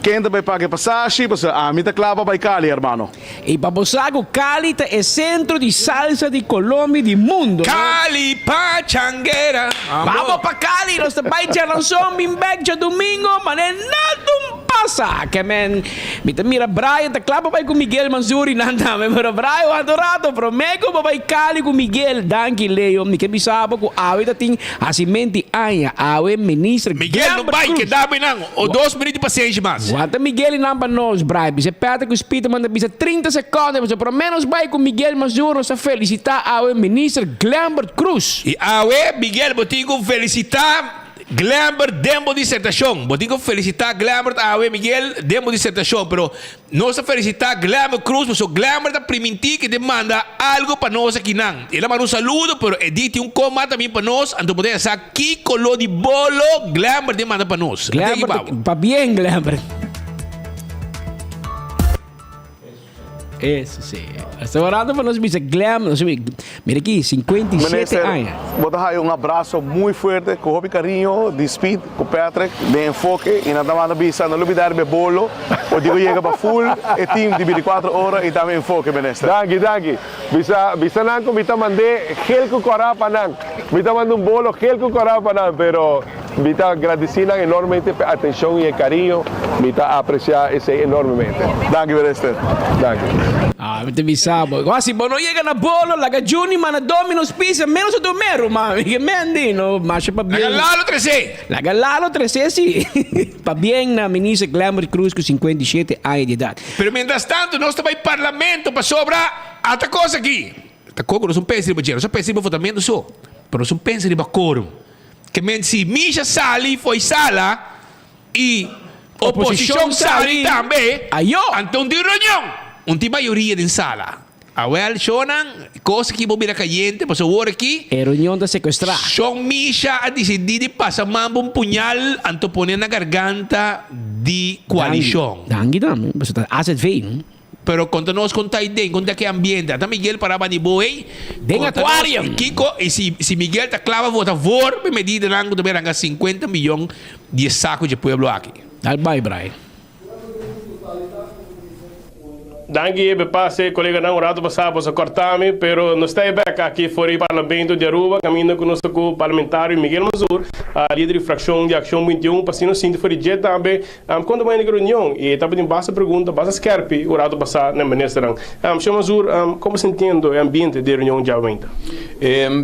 ken ta bay paga e pasashi pasobra ami ta cla pa bay Cali hermano. Y pa bo sa cu Cali ta e centro di salsa di Colombia y di mundo. Cali pachanguera. Vamos pa Cali, nos ta bay djaranson bin bek djadomingo, mane nada un pasa. Ke men, mi ta mira Brian ta kla pa bay cu Miguel Manzuri nan tambe, pero Brian wanta un rato, prome cu bo bay Cali cu Miguel. Danki Leo, mi ke bisa bo cu awe ta tin hacimenti aña, awe minister Miguel no Glenbert bay, Cruz. keda bay nan. O dos minuut di pasenshi mas. Wanta Miguel i nan pa nos, Brai. Bisa Patrick ku Speed manda bisa 30 sekonde pasobra por lo menos bai ku Miguel Mazur nos ta felisitá awe Minister Glenbert Cruz. I awe Miguel bo tin ku felisitá Glenbert den bo disertashon. Bo tin ku felisitá Glenbert awe Miguel den bo disertashon pero Nos ta felicita Glamour Cruz pasobra Glamour ta priminti ke te manda algo pa nos akinan. El a manda un saludo pero e di tin un coma tambe pa nos anto bo ta ya sa ki color di bolo Glamour tin manda pa nos. Glamour ta pabien Glamour. Eso si. Hasta un rato pa nos bisa Glamour. Mira aki, 57 Minister, aña. bo ta haya un abraso muy fuerte cu hopi cariño di Speed cu Patrick den Enfoke y nan ta manda bisa no lubida riba e bolo o digo yega pa full e team di 24 ora y tambe Enfoke, Minister. Danki, danki. Bisa, bisa nan cu mi ta mand'é gel cu cora pa nan. Mi ta manda un bolo gel cu cora pa nan, pero. Mi ta gradisí nan enormemente pa e atenshon i e kariño. Mi ta apresiá esei enormemente. Danki minister. Danki. Ah, mi ta bisa bo. Gosi, si bo no yega na bolo, laga Juni manda Domino's Pizza, menos e domero, ma. Mi ke mendi, no, masha pabien. Laga Lalo tresé! Laga Lalo tresé, si. Pabien na Minister Glenbert Croes ku 57 aña di edat. Pero mientras tanto nos ta bai Parlamento pasobra ata kos aki. Ta koko nos un pensa riba dje, nos a pensa riba votamentu so, pero nos un pensa riba korum. Ke men si Misha sali fo'i sala i oposishon sali tambe, anto un tin reunion, un tin mayoria den sala. Awel shonnan, kos aki bo bira kayente pasobra awor aki. E reunion ta sekuestrá. Shon Misha a disidí di pasa man pa un puñal anto pone na garganta di koalishon. Danki tambe, pasobra ta azv. Pero konta nos kon ta aiden, kon ta ki ambiente. Ata Miguel para bani bo ei. Den Konta nos aquarium. kiko i si si Miguel ta kla pa vota voor pa e medidanan ku ta bai ranka 50 miyon di e saku dje pueblo aki. Dal bai Brian. Danki e pase coleganan un rato pasa boso a corta mi pero nos ta e bek aki for di parlamento di Aruba caminda cu nos ta cu parlamentario Miguel Mazur lider di fraccion di Accion 21 pa asina nos sinti for di dje tambe Kon ta bai na e reunion i tabatin basta pregunta basta skerpi un rato pasá na e ministernan. Señor Mazur, kon bo sintiendo e ambiente di e reunion djawe?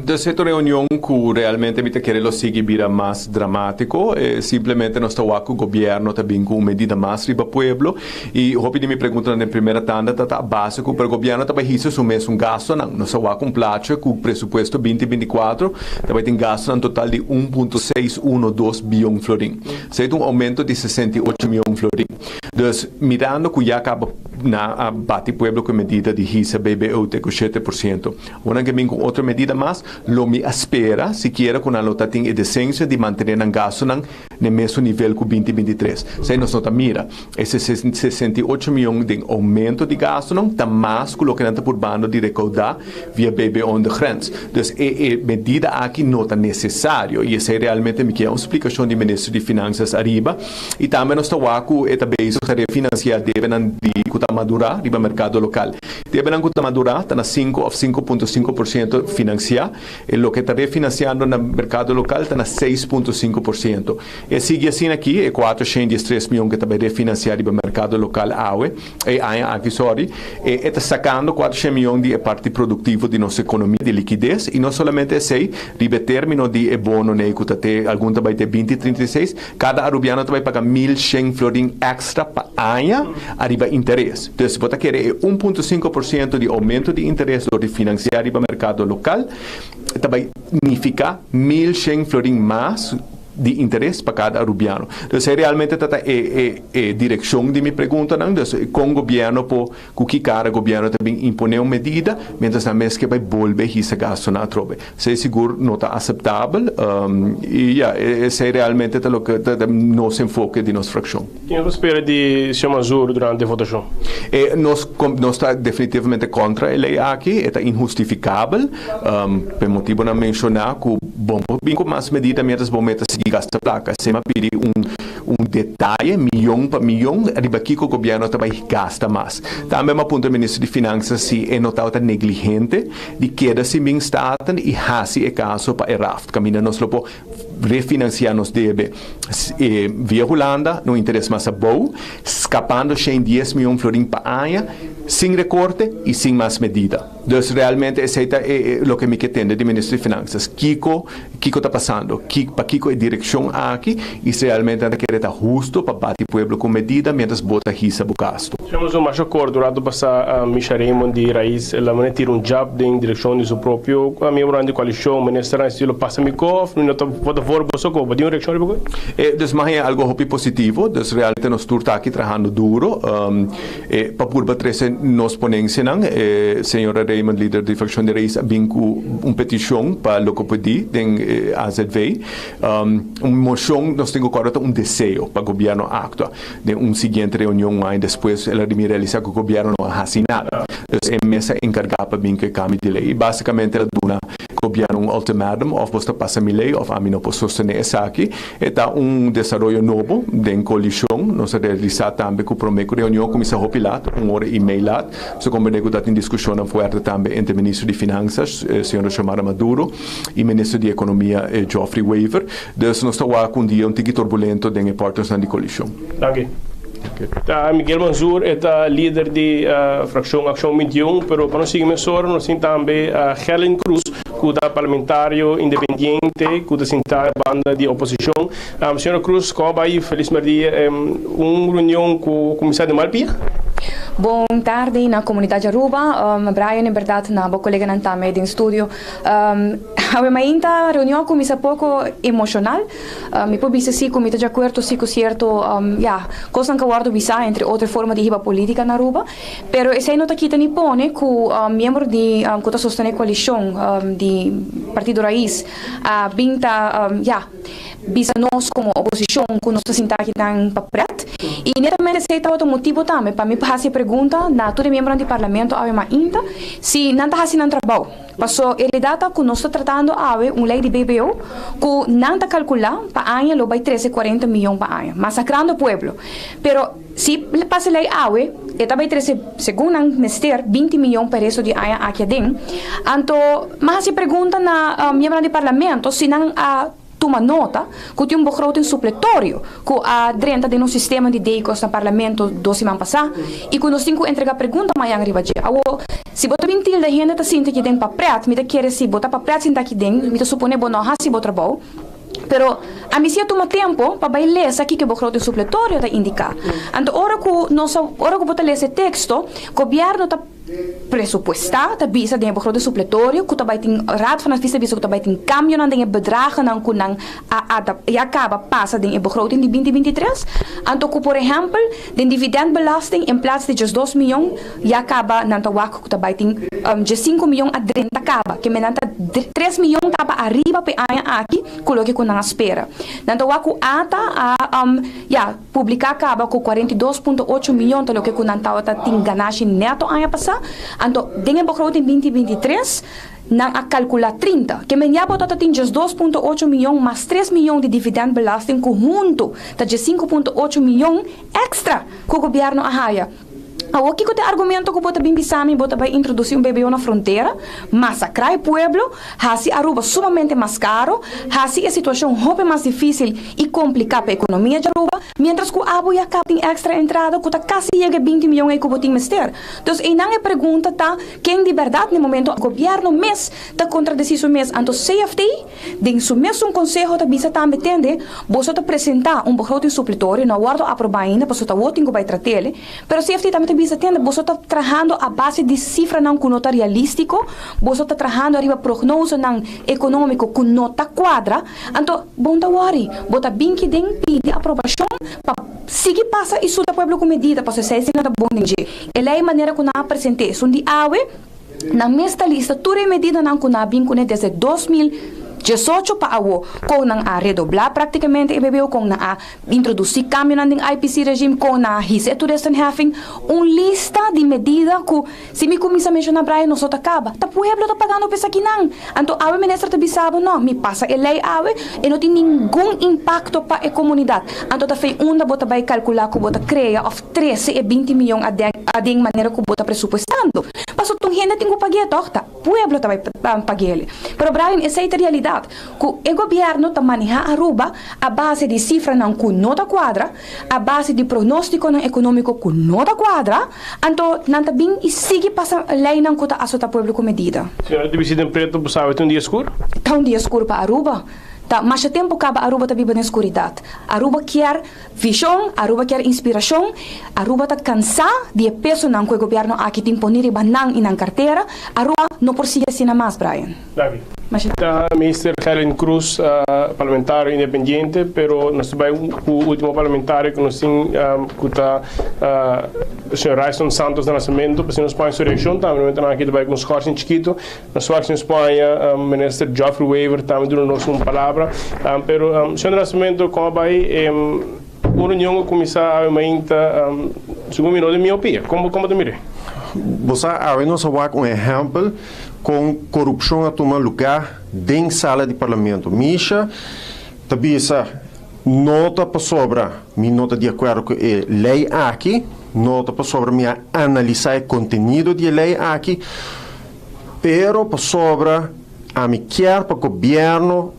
Dus e ta un reunion ku realmente mi ta kere lo sigui bira mas dramátiko. Simplemente nos ta wak ku gobièrnu ta bin ku un medida mas riba pueblo i hopi di mi preguntanan den primera tanda ta ta a base ku pero gobièrnu ta bai hisa su mesun gastunan. Nos ta wak un plachi ku presupuesto binti 24 ta bai tin gastunan total di 1.612 bion florin. Esei ta un aumento di 68 mion florin. Dus, mirando ku ya kaba nan a bati pueblo ku e medida di hisa BBO te ku 7%. Ora nan ke bin ku otro medida mas, lo mi a spera sikiera ku nan lo ta tin e desensia di mantené nan gastunan n'e mesun nivel ku binti 23. Esei nos no ta mira. E 68 mion den aumento di gastunan ta mas ku loke nan ta purbando di rekoudá via BBO de grens. Dus e e medida aki no ta necesario y esey realmente mi kier un splicacion di Minister di Finanzas ariba y tambe nos ta wak cu e ta bezig ta refinancia debenan di cu ta madura riba mercado local. Debenan cu ta madura ta na cinco of 5.5% financia, e loke ta refinanciando na mercado local ta na 6.5%. E sigui asina aki e 413 miyon cu ta bay refinancia riba mercado local awe. E aña aki, sorry, e e ta sacando 400 miyon di e parti productivo di nos economia, di liquidez, y no solamente esey, riba e termino di e bono ney cu ta te, algun ta bay te binti 36, cada Arubiano ta bay paga 1100 florin extra pa aña ariba interes. Dus bo ta kere e 1.5% di aumento di interes door di financia riba mercado local ta bay nifica 1100 florin mas di interes pa cada Arubiano. Dus esey realmente ta ta e e e direccion di mi preguntanan. Dus con gobierno por, cu ki cara gobierno ta bin impone un medida mientras nan mes ke bay bolbe hisa gastonan atrobe. Esey sigur no ta aceptabel y ya, esey realmente ta loke ta ta nos enfoke di nos fraccion. Kico nos spera di señor Manzur durante e votacion? E nos nos ta definitivamente contra e ley aki, e ta inhustificabel. P'e motibonan menshoná ku bo por bin ku mas medida miéntras bo meta sigui gasta plaka. Esei a pidi un un detaye miyon pa miyon riba kiko gobièrnu ta bai gasta mas. Tambe a puntra minister di Finansa si e no tabata negligente di keda sin bin Staten i hasi e kaso pa e raft kaminda nos lo por refinansiá nos debe via Hulanda na un interes mas abou, skapando 110 miyon florin pa aña sin rekorte i sin mas medida. Dus realmente esey ta e loke mi ke tende di Minister di Finanzas. Kiko kiko ta pasando? Ki pakiko e direccion aki? Y si realmente nan ta kere ta husto pa bati pueblo cu medida mientras bo ta hisa bo gasto. Tenemos un masha corto rato pasa Misha Raymond di Raiz el a mane tira un jab den direccion di su propio miembronan di coalicion. Ministernan estilo pasa mi kof, mi no ta vota voor boso kof. Bo tin un reaccion riba koe? Dus mahe algo hopi positivo. Dus realmente nos tur ta aki trahando duro. E pa purba trese nos ponencianan, e señora Raymond, lider di fraccion di Raiz, a bin cu un peticion pa loke por di den e azv. Un mocion, nos tin cu corda, ta un deseo pa gobierno actua. Den un siguiente reunion un aña despues el a rimi realisa cu gobierno no a haci nada. Dus e mes a encarga pa bin cu e cambio di ley. Y basicamente el a duna. gobièrnu un ultimatum, òf boso ta pasa mi lei òf ami no por sostené esaki. E ta un desaroyo nobo den koalishon. Nos a realisá tambe ku promé ku reunion a kuminsá hopi lat, un ora i mei lat. Nos a komprendé ku ta tin diskushonnan fuerte tambe entre minister di Finansas, señora Xiomara Maduro, i minister di Ekonomia, Geoffrey Wever. Dus nos ta wak un dia un tiki turbulento den e partnersnan di koalishon. Danki. Ta Miguel Mansur, e ta lider di frakshon Akshon 21, pero pa nos sigui mesora nos tin tambe Gerlin Cruz ku ta parlamentario independiente ku ta sinta banda di oposishon. Señora Cruz, komo a bai? Felis merdia. Un reunion ku kuminsá den mal pia? Bon tardi na komunidat di Aruba. Brian, en bèrdat na bo koleganan tambe den studio. Awe mainta reunion a kuminsá poko emoshonal. Mi por bisa si ku mi ta di akuerdo si ku sierto ya kosnan ku a wòrdu bisá entre otro e forma di hiba polítika na Aruba. Pero esei no ta kita ni pone ku miembro di ku ta sostené koalishon di Partido Raiz a bin ta ya bisa nos komo oposishon ku nos ta sinta akinan pa prèt. I netamente esei tabata un motibu tambe pa mi hasi e pregunta na tur e miembronan di parlamento awe mainta si nan ta hasi nan trabou. Paso e realidat ta ku nos ta tratando awe un lei di BBO ku nan ta kalkulá pa aña lo bai trese kuarenta miyon pa aña, masakrando pueblo. Pero si pasa e lei awe, e ta bai trese segun nan mester 20 miyon pa e resto di aña aki aden. Anto mi a hasi pregunta na miembronan di parlamento si nan a Tuma nota ku tin un begroting supletorio ku a drenta den nos sistema di DECOS na Parlamento dos siman pasá i ku nos tin ku entrega pregunta mañan riba dje. Awor, si bo ta bin tilda hende ta sinti aki den pa prèt, mi ta kere si bo ta pa prèt sinta aki den, mi ta suponé bo no a hasi bo trabou. Pero ami si a tuma tempu pa bai lesa kiko e begroting supletorio ta indiká. Anto ora ku nos a ora ku bo ta lesa e teksto, gobièrnu ta. Presupuestá ta bisa den e begroting supletorio ku ta bai tin Raad van Advies ta bisa ku ta bai tin kambionan den e bedragennan ku nan a adap ya kaba pasa den e begroting di 2023. Anto ku por ehèmpel den dividendbelasting in plaats di 12 miyon ya kaba nan ta wak ku ta bai tin 15 miyon a drenta kaba ke men nan ta 3 miyon kaba ariba pa e aña aki ku loke ku nan a spera. Nan ta wak ku ata a ya. Publiká kaba ku 42.8 miyon ta loke ku nan tabata tin ganashi nèto aña pasá, anto den e begroting 2023 nan a kalkulá 30. Ke men ya bo tabata tin 12.8 miyon mas 3 miyon di dividendbelasting ku huntu ta 15.8 miyon èkstra ku gobièrnu a haya. Awor kiko ta e argumento ku bo ta bin bisa mi bo ta bai introdusí un BBO na frontera, masakrá e pueblo, hasi Aruba sumamente mas karo, hasi e situashon hopi mas difísil i kompliká pa ekonomia di Aruba, miéntras ku abo ya kaba tin èkstra entrada ku ta kasi yega e 20 miyon ei ku bo tin mester? Dus einan e pregunta ta ken di bèrdat na e momento gobièrnu mes ta kontradesí su mes? Anto CFT Den su mesun konseho ta bisa tambe tende, boso ta presentá un begroting supletorio, no a wòrdu aprobá ainda pasobra ta wou tin ku bai trat'el, pero CFT tambe ta bisa tende, boso ta trahando a base di sifranan ku no ta realístiko, boso ta trahando ariba prognosenan ekonómiko ku no ta kuadra, anto bon ta wòri, bo ta bin ki den pidi aprobashon pa sigui pasa i suta pueblo ku medida, pasobra esei si no ta bon den dje. E lei manera ku nan a present'é esun di awe. Nan mes ta lista tur e medidanan ku nan a bin kuné desde 2018 pa awo, kon nan a redoblá práktikamente e BBO, kon nan a introdusí kambionan den IPC regime, kon nan a hisa e toeristenheffing. Un lista di medida ku si mi kuminsá menshoná Brian nos no ta kaba. Ta pueblo ta pagando pa esakinan. Anto awe minister ta bisa bo no, mi pasa e lei awe, e no tin ningun impakto pa e komunidat. Anto ta fei unda bo ta bai kalkulá ku bo ta krea òf trese e 20 miyon aden manera ku bo ta presupuestando. Pasobra tur hende tin ku pag'é tòg? Ta pueblo ta bai pag'el. Pero Brian, esei ta realidat, ku e gobièrnu ta manehá Aruba a base di sifranan ku no ta kuadra, a base di pronóstikonan ekonómiko ku no ta kuadra, anto nan ta bin i sigui pasa leinan ku ta asotá pueblo ku medida. Señora di bisita en preto, bo sabe ta un dia skur? Ta un dia skur pa Aruba. Ta masha tempu kaba Aruba ta biba den skuridat. Aruba kier Vision, Aruba kier inspiracion, Aruba ta cansa di e pesonan cu e gobierno aki tin poni riba nan y nan cartera, Aruba no por sigui asina mas, Brian. Danki. Ta Minister Gerlin Croes, parlamentario independiente, pero nos ta bai cu ultimo parlamentario cu nos tin cu ta señor Ryson Santos de Nascimento, pasobra nos por haña su reaccion tambe, nos momentonan aki ta bai cu un schorsing chikito. Nos wak sin Spaña, Minister Geoffrey Wever tambe duna nos un palabra. Pero, señor Nascimento, con a bay un reunion a cuminsa awe mainta, segun mi no den miopia. Con bo ta mira? Bo sa awe nos a wak un ehèmpel kon korupshon a tuma lugá den sala di parlamento. Misha ta bisa no ta pasobra mi no ta di akuerdo ku e lei aki, no ta pasobra mi a analisá e kontenido di e lei aki, pero pasobra ami kier pa gobièrnu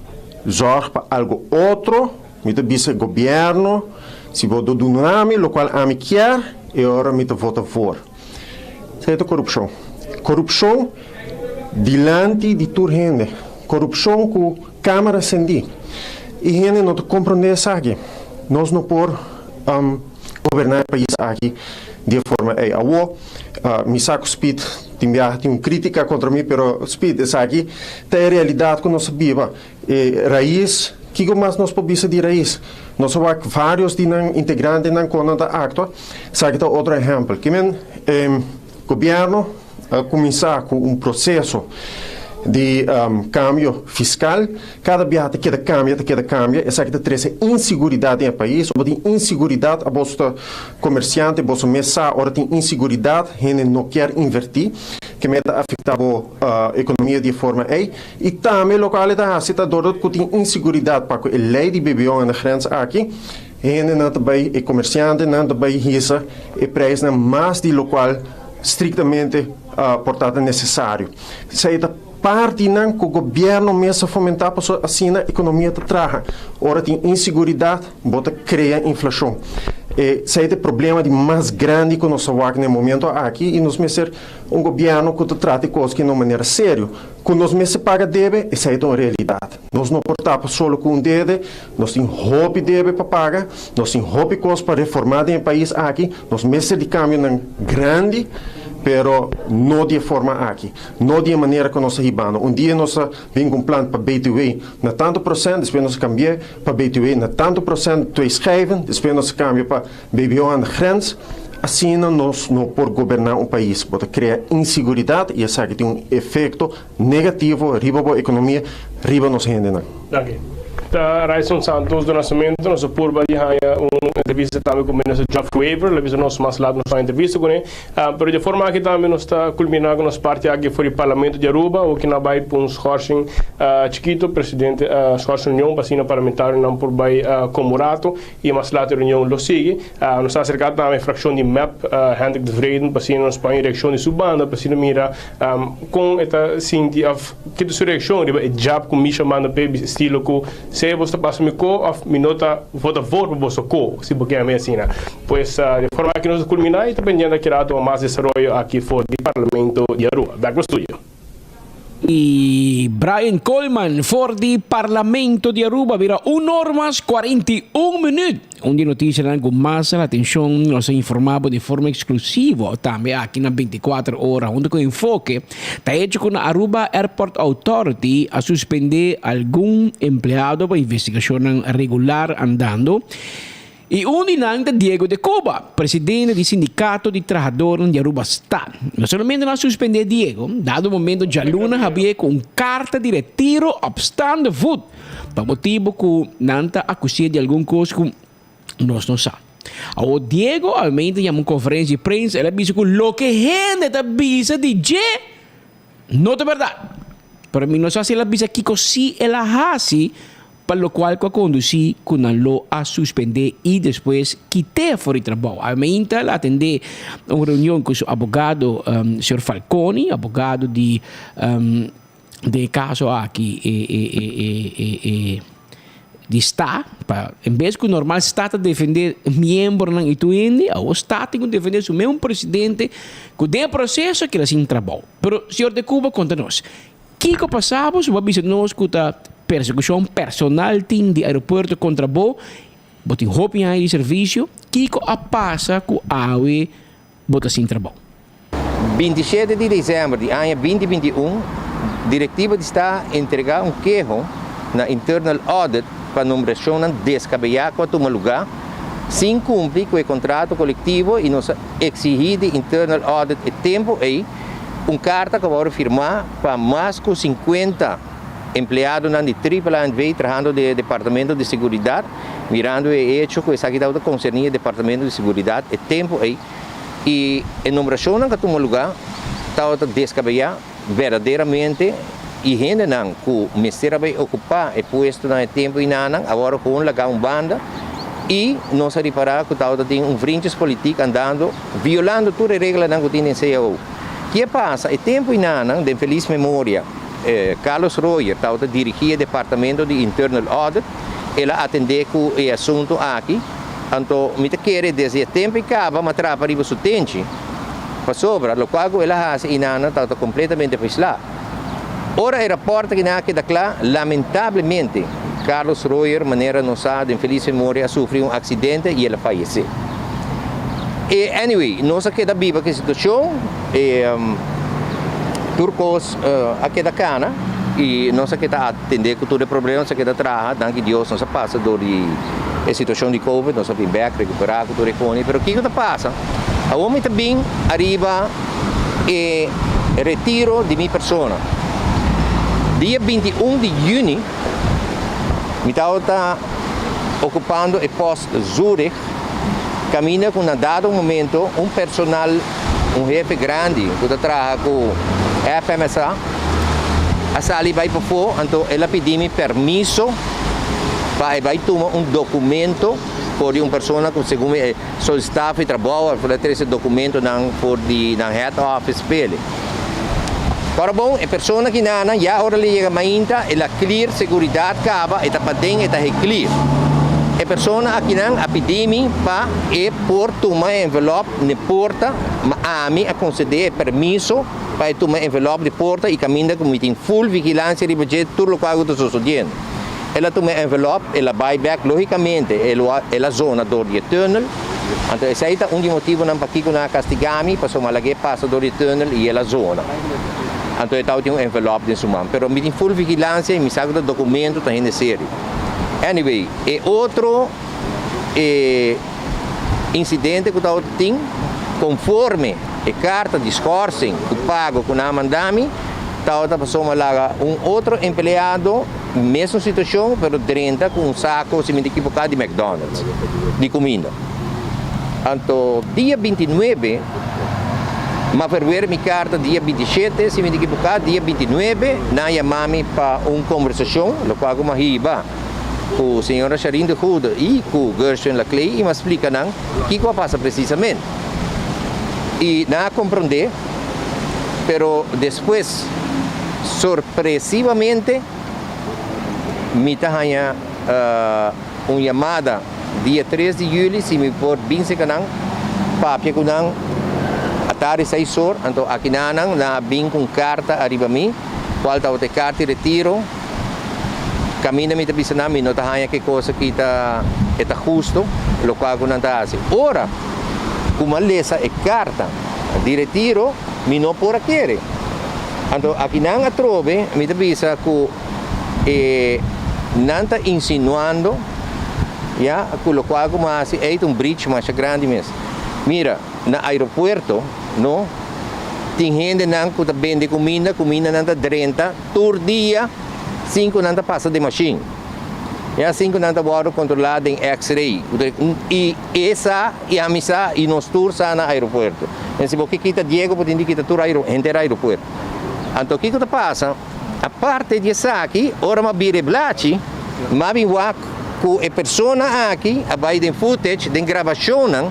zòrg pa algu otro. Mi ta bisa e gobièrnu, si bo do duna mi lokual ami kier, e ora mi ta vota voor. Esei ta korupshon. Korupshon dilanti di tur hende. Korupshon ku kamera sendí. I hende no ta komprondé esaki. Nos no por goberná e pais aki di e forma ei. Awor, mi sa ku Speed tin biaha tin un krítika kontra mi, pero Speed, esaki ta e realidat ku nos a biba. E rais, kiko mas nos por bisa di rais? Nos a wak varios di nan integrantenan kon nan ta aktua. Esaki ta otro ehèmpel. Ke men e gobièrnu a kuminsá ku un proseso di kambio fiskal. Kada biaha ta keda kambia, ta keda kambia. Esaki ta trese insiguridat den e pais. Ora tin insiguridat, aboso ta komersiante, boso mes sa ora tin insiguridat hende no kier invertí. Ke men ta afektá bo ekonomia di e forma ei. I tambe lokual e ta hasi ta dor ku tin insiguridat pa ku e lei di BBO aan de grens aki, hendenan ta bai, e komersiantenan ta bai hisa e preisnan mas di lokual striktamente por ta ta nesesario. Esei ta partinan ku gobièrnu mes a fomentá pasobra asina ekonomia ta traha. Ora tin insiguridat bo ta krea inflashon. Esei ta e problema di mas grandi ku nos ta wak na e momento aki i nos mester un gobièrnu ku ta trata e kos aki na un manera serio. Ku nos mester paga debe, esei ta un realidat. Nos no por tapa solo ku un dede, nos tin hopi debe pa paga, nos tin hopi kos pa reformá den e pais aki, nos mester di kambionan grandi, pero no di e forma aki, no di e manera ku nos ta hibando. Un dia nos a bin ku un plan pa BTW na tantu prosènt, despues nos a kambi'é pa BTW na tantu prosènt, twee schijven, despues nos a kambia pa BBO aan de grens. Asina nos no por goberná un pais. Bo ta krea insiguridat i esaki tin un efekto negativo riba bo ekonomia, riba nos hendenan. Danki. Ta Ryson Santos do Nascimento. Nos a purba di haña un entrevista tambe ku Minister Geoff Wever. Lo bisa nos mas lat nos haña entrevista kuné. Pero di e forma aki tambe nos ta kulminá ku nos parti aki for di Parlamento di Aruba. Oki nan bai pa un schorsing chikito. Presidente a schors reunion pa asina parlamentarionan por bai komo un rato. I mas lat e reunion lo sigui. Nos a aserká tambe e frakshon di mep, Hendrik de Vreden, pa asina nos pon e reakshon di su banda, pa asina mira kon e ta sinti òf ki ta su reakshon riba e jab ku Misha manda p'e bisa estilo ku sea boso ta pasa mi ko òf mi no ta vota voor pa boso ko, si bo ke mi asina. Pues di e forma aki nos ta kulminá i ta pendiente aki rato pa mas desaroyo aki for di Parlamento di Aruba. Bèk pa studio. Y Brian Koolman for di Parlamento di Aruba bira un or mas 41 minuut. Un di noticianan cu mas la atencion nos a informa bo di forma exclusivo tambe aki na 24 ora hunto cu Enfoke ta hecho cu na Aruba Airport Authority a suspende algun empleado pa investigacionnan regular andando. I un di nan ta Diego de Cuba, presidente di Sindicato di Trahadornan di Aruba sta. No solamente nan a suspende Diego, dado momento djaluna habié cu un carta di retiro op staande voet, pa motibo cu nan ta acus'é di algun cos cu nos no sa. Awor Diego almente yama un conferencia di prensa, el a bisa cu loke hende ta bisa di dje no ta berdad. Pero mi no sa si el a bisa kico si el a haci pa locual cu a conduci cu nan lo a suspende y despues kite for di trabou. Almeinta el a atende un reunion cu su abogado señor Falconi, abogado di den e caso aki e e e e e di sta, pa en bes cu normal sta ta defende miembronan y tur hende, awor sta tin cu defende su mesun presidente cu den e proceso a keda sin trabou. Pero señor de Cuba conta nos, Kiko pasa bo si bo a bisa nos ku ta persekushon personal tin di aeropuerto kontra bo? Bo tin hopi aña di servisio, kiko a pasa ku awe bo ta sin trabou? 27 di desèmber di aña 2021, Direktiva di sta a entregá un keho na Internal Audit pa nombrashonnan deskabeyá ku a tuma lugá sin kumpli ku e kontrato kolektivo i nos a eksihí di Internal Audit e tempu ei Un karta ku a wòrdu firmá pa mas ku sinkuenta empleadonan di Triple A NV trahando den e departamento di seguridat, mirando e echo ku esaki tabata konserní e departamento di seguridat e tempu ei. I e nombrashonnan ku a tuma lugá tabata deskabeyá berdaderamente i hendenan ku mester a bai okupá e puestonan e tempu einanan a wòrdu gewoon lagá un banda i nos a ripará ku tabata tin un vriendjespolitiek andando violando tur e reglanan ku tin den cao. Ke pasa? E tempu einanan den felis memoria Carlos Royer tabata dirigí e departamento di Internal Audit, el a atendé ku e asuntu aki. Anto mi ta kere desde e tempu ei kaba m'a trapa riba su tenchi, pasobra lokual ku el a hasi einan tabata kompletamente faislá. Ora e rapòrt akinan a keda kla, lamentablemente Carlos Royer, manera nos sa den felis memoria, a sufri un aksidente i el a fayesé. E anyway, nos a keda biba ku e situashon, e tur kos a keda kana i nos a keda Tende ku tur e problema nos a keda traha, danki Dios nos a pasa dor di e situashon di covid, nos a bin bek rekuperá ku tur e koni, pero kiko ta pasa? Awor mi ta bin ariba e retiro di mi persona. Dia 21 di yüni mi tabata okupando e pòst Zurich, kaminda ku na dado momento un personal, un hefe grandi ku ta traha ku FMSA, a sali bai pafó, anto el a pidi mi permiso pa e bai tuma un documento for di un persona ku segun mi e solicitá for di trabou, a por trese documentonan for di nan head office p'ele. Ora bon, e persona kinanan ya ora el a yega mainta el a clear seguridad caba, e ta paden e ta he clear. E persona akinan a pidi mi pa e por tuma e envelop n'e porta, ma ami a concede e permiso pa e tuma envelop di porta y caminda cu mi tin full vigilancia riba dje tur locual cu ta sosodiendo. El a tuma e envelop, el a bay bek, logicamente el el a zona door di e tunnel, anto esey ta un di motibonan pakico nan a castiga mi, pasobra mi a lag'e pasa door di e tunnel y el a zona. Anto e tabatin un envelop den su man, pero mi tin full vigilancia y mi sa cu ta documento ta hende serio. Anyway, e otro e. Insidente ku tabatin konforme e karta di schorsing ku pago ku nan a manda mi, tabata pasobra laga un otro empleado mesun situashon pero drenta ku un sako, si mi ta ekiboká, di McDonald's di kuminda. Anto dia 29 m'a verwer mi karta dia 27, si mi ta ekiboká, dia 29 nan a yama mi pa un kombersashon, lokual ku m'a hiba. Ku señora Sharine de Goede i ku Gershwin Laclay i m'a splika nan kiko a pasa presisamente. I nan a komprondé, pero despues sorpresivamente mi ta haña un yamada dia tres di yüli si mi por bin serka nan papia ku nan atardi seis or, anto akinan nan a bin ku un karta ariba mi kual tabata e karta di retiro. Kaminda mi ta bisa nan mi no ta haña ke kos aki ta e ta husto lokual ku nan ta hasi. Ora ku mi a lesa e karta di retiro mi no por a kere. Anto akinan atrobe mi ta bisa ku e nan ta insinuando ya ku lokual ku mi a hasi ei ta un breach masha grandi mes. Mira na aeropuerto no tin hendenan ku ta bende kuminda, kumindanan ta drenta. Tur dia sin ku nan ta pasa den mashin. Ya sin ku nan ta wòrdu kontrolá den x-ray. I e sa i ami sa i nos tur sa na aeropuerto. En si bo ke kita Diego bo tin di kita tur henter aeropuerto. Anto kiko ta pasa? Aparte di esaki ora mi a bira e blachi mi a bin wak ku e persona aki a bai den footage den grabashonnan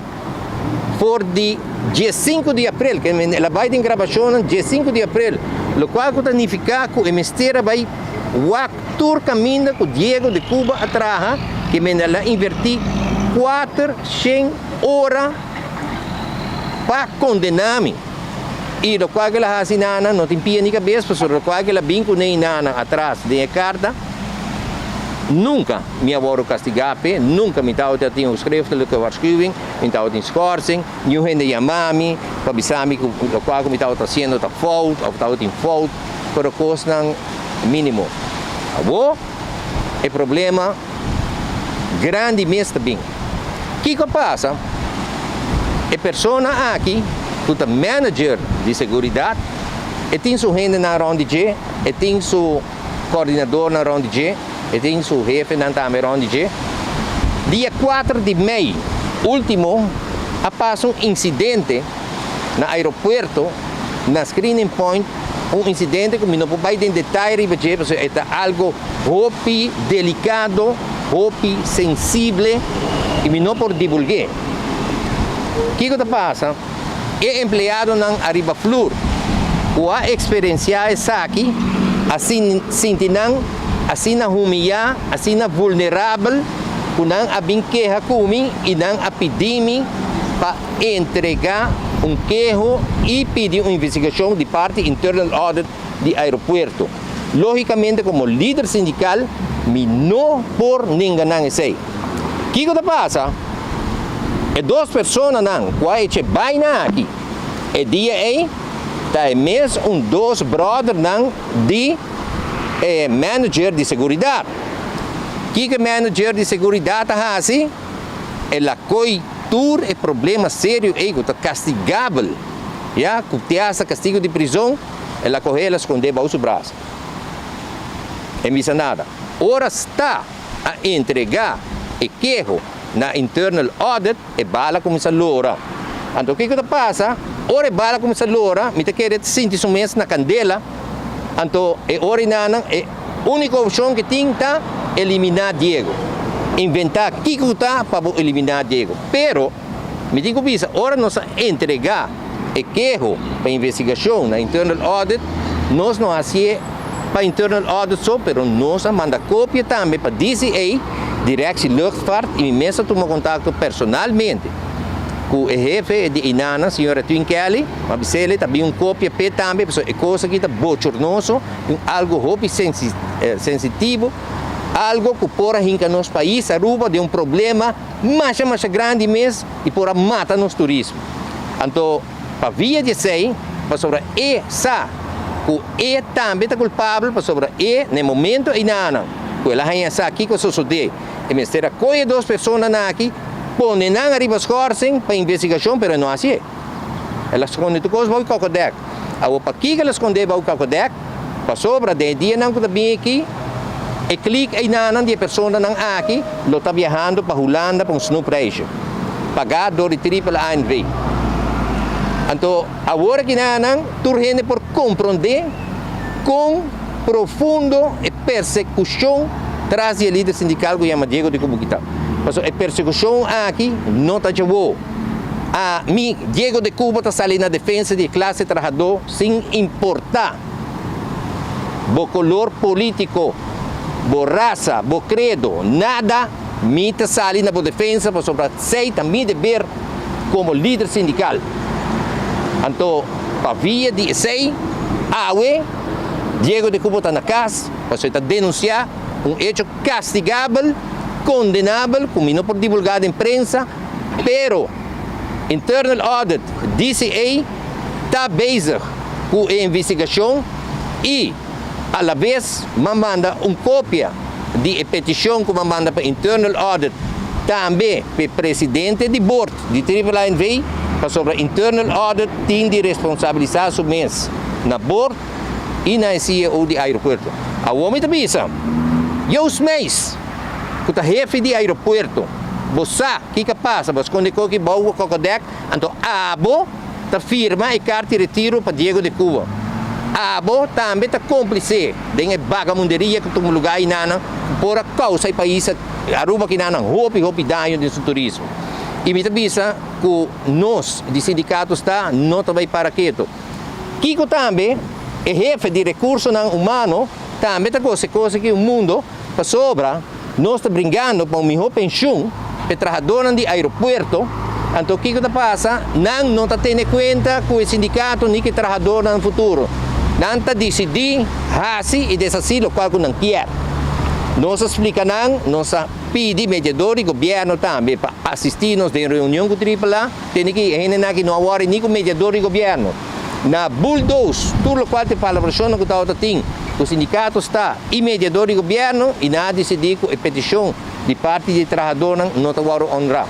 for di diesinku di aprel, ke men el a bai den grabashonnan diesinku di aprel, lokual ku ta nifiká ku e mester a bai wak tur kaminda ku Diego de Cuba a traha, ke men el a invertí kuatershen ora pa kondená mi. I lokual ku el a hasi nana no tin pia ni kabes, pasobra lokual ku el a bin kuné i nana atras den e karta, nunka mi a wòrdu kastigá p'e, nunka mi tabata tin un schriftelijke waarschuwing, mi tabatin schorsing, niun hende yama mi pa bisa mi ku lokual ku mi tabata hasiendo ta fout òf tabatin fout, pero kosnan mínimo. Awor e problema grandi mes ta bin. Kiko a pasa? E persona aki ku ta manager di seguridat, e tin su hendenan rònt di dje, e tin su kòrdinadornan rònt di dje, e tin su hefenan tambe rònt di dje. Dia kuater di mei último a pasa un insidente. na aeropuerto na screening point un incidente cu mi no por bay den detaye riba dje pasobra e ta algo hopi delicado, hopi sensible y mi no por divulgue. Kico ta pasa? E empleadonan ariba flur cu a experiencia esaki a sinti nan asina humiya, asina vulnerabel cu nan a bin keha cu mi y nan a pidi mi pa entrega un keho y pidi un investigacion di parti Internal Audit di aeropuerto. Logicamente como lider sindical mi no por nenga nan esey. Kico ta pasa? E dos personanan cu a echa e baina aki e dia ey ta e mes un dos brothernan di e manager di seguridad. Kico e manager di seguridad a haci? El a coy tur e problema serio ey cu ta castigabel, ya, cu te hasta castigo di prizon, el a coge el a sconde bao su brasa. E misa nada. Ora sta a entrega e keho na Internal Audit, e bala cuminsa lora. Anto kico ta pasa? Ora e bala cuminsa lora, mi ta kere sinti su mes na candela, anto e ora enanan e unico opcion cu tin ta elimina Diego. Inventa kico ta pa bo elimina Diego. Pero, mi tin cu bisa, ora nos a entrega e keho pa investigacion na Internal Audit, nos no hacié pa Internal Audit so, pero nos a manda copia tambe pa DCA, Directie Luchtvaart, y mi mes a tuma contacto personalmente cu e hefe di Inana, señora Twin Kelly, m'a bis'ele ta bin un copia p'e tambe, pasobra e cos aki ta bochornoso, un algo hopi sensitivo, algo cu por a hinca nos pais Aruba den un problema masha masha grandi mes y por a mata nos turismo. Anto pa via di esey, pasobra e sa cu e tambe ta culpabel pasobra e na e momento eynanan cu el a haña sa kico a sosode, e mester a coge e dos personanan aki, pone nan ariba schorsing pa investigacion, pero e no haci'e. El a sconde tur cos bao e kokodek. Awor pakico el a sconde bao e kokodek? Pasobra den e dianan cu ta bin aki, e klik eynanan di e personanan aki lo ta biahando pa Hulanda pa un snoepreisje, pagá dor di Triple A NV. Anto awor akinanan tur hende por komprondé kon profundo e persekushon tras di e lider sindikal ku yama Diego de Cuba ta. Pasobra e persekushon aki no ta djawo. Ami, Diego de Cuba, ta sali na defensa di e klase trahadó sin importá bo kolor polítiko, bo rasa, bo kredo, nada, mi ta sali na bo defensa pasobra esei ta mi deber komo lider sindikal. Anto pa via di esei, awe Diego de Cuba ta na kas pasobra e ta denunsiá un echo kastigabel, kondenabel ku mi no por divulgá den prensa, pero Internal Audit, DCA, ta bezig ku e investigashon i alabes m'a manda un kopia di e petishon ku m'a manda pa Internal Audit tambe p'e presidente di bord di Triple A NV. pasobra Internal Audit tin di responsabilisá su mes na bord i na e CEO di aeropuerto. Awor mi ta bisa, Joost Meijs, ku ta hefe di aeropuerto, bo sa kiko a pasa, bo a skonde koki bou bo kokodèk, Anto abo ta firma e karta di retiro pa Diego de Cuba. Abo tambe ta komplise den e bagamunderia ku tuma lugá einanan ku por a kousa e pais Aruba kinanan hopi hopi daño den su turismo. I mi ta bisa ku nos di sindikato sta no ta bai para keto. Kiko tambe e hefe di rekursonan humano tambe ta kose kos aki un mundo pasobra nos ta bringando pa un mihó penshun pa e trahadónan di aeropuerto, anto kiko ta pasa? Nan no ta tene kuenta ku e sindikato ni ku e trahadónan futuro. Nan ta disidí hasi i deshasí lokual ku nan kier. Nos a splika nan, nos a pidi mediador di gobièrnu tambe pa asistí nos den reunion ku Triple A, tene ki e hendenan aki no a wòri ni ku mediador di gobièrnu. Na bulldoze tur lokual ta e palabrashonnan ku tabata tin ku sindikato sta i mediador di gobièrnu i nan a disidí ku e petishon di parti di e trahadónan no ta wòrdu honrá.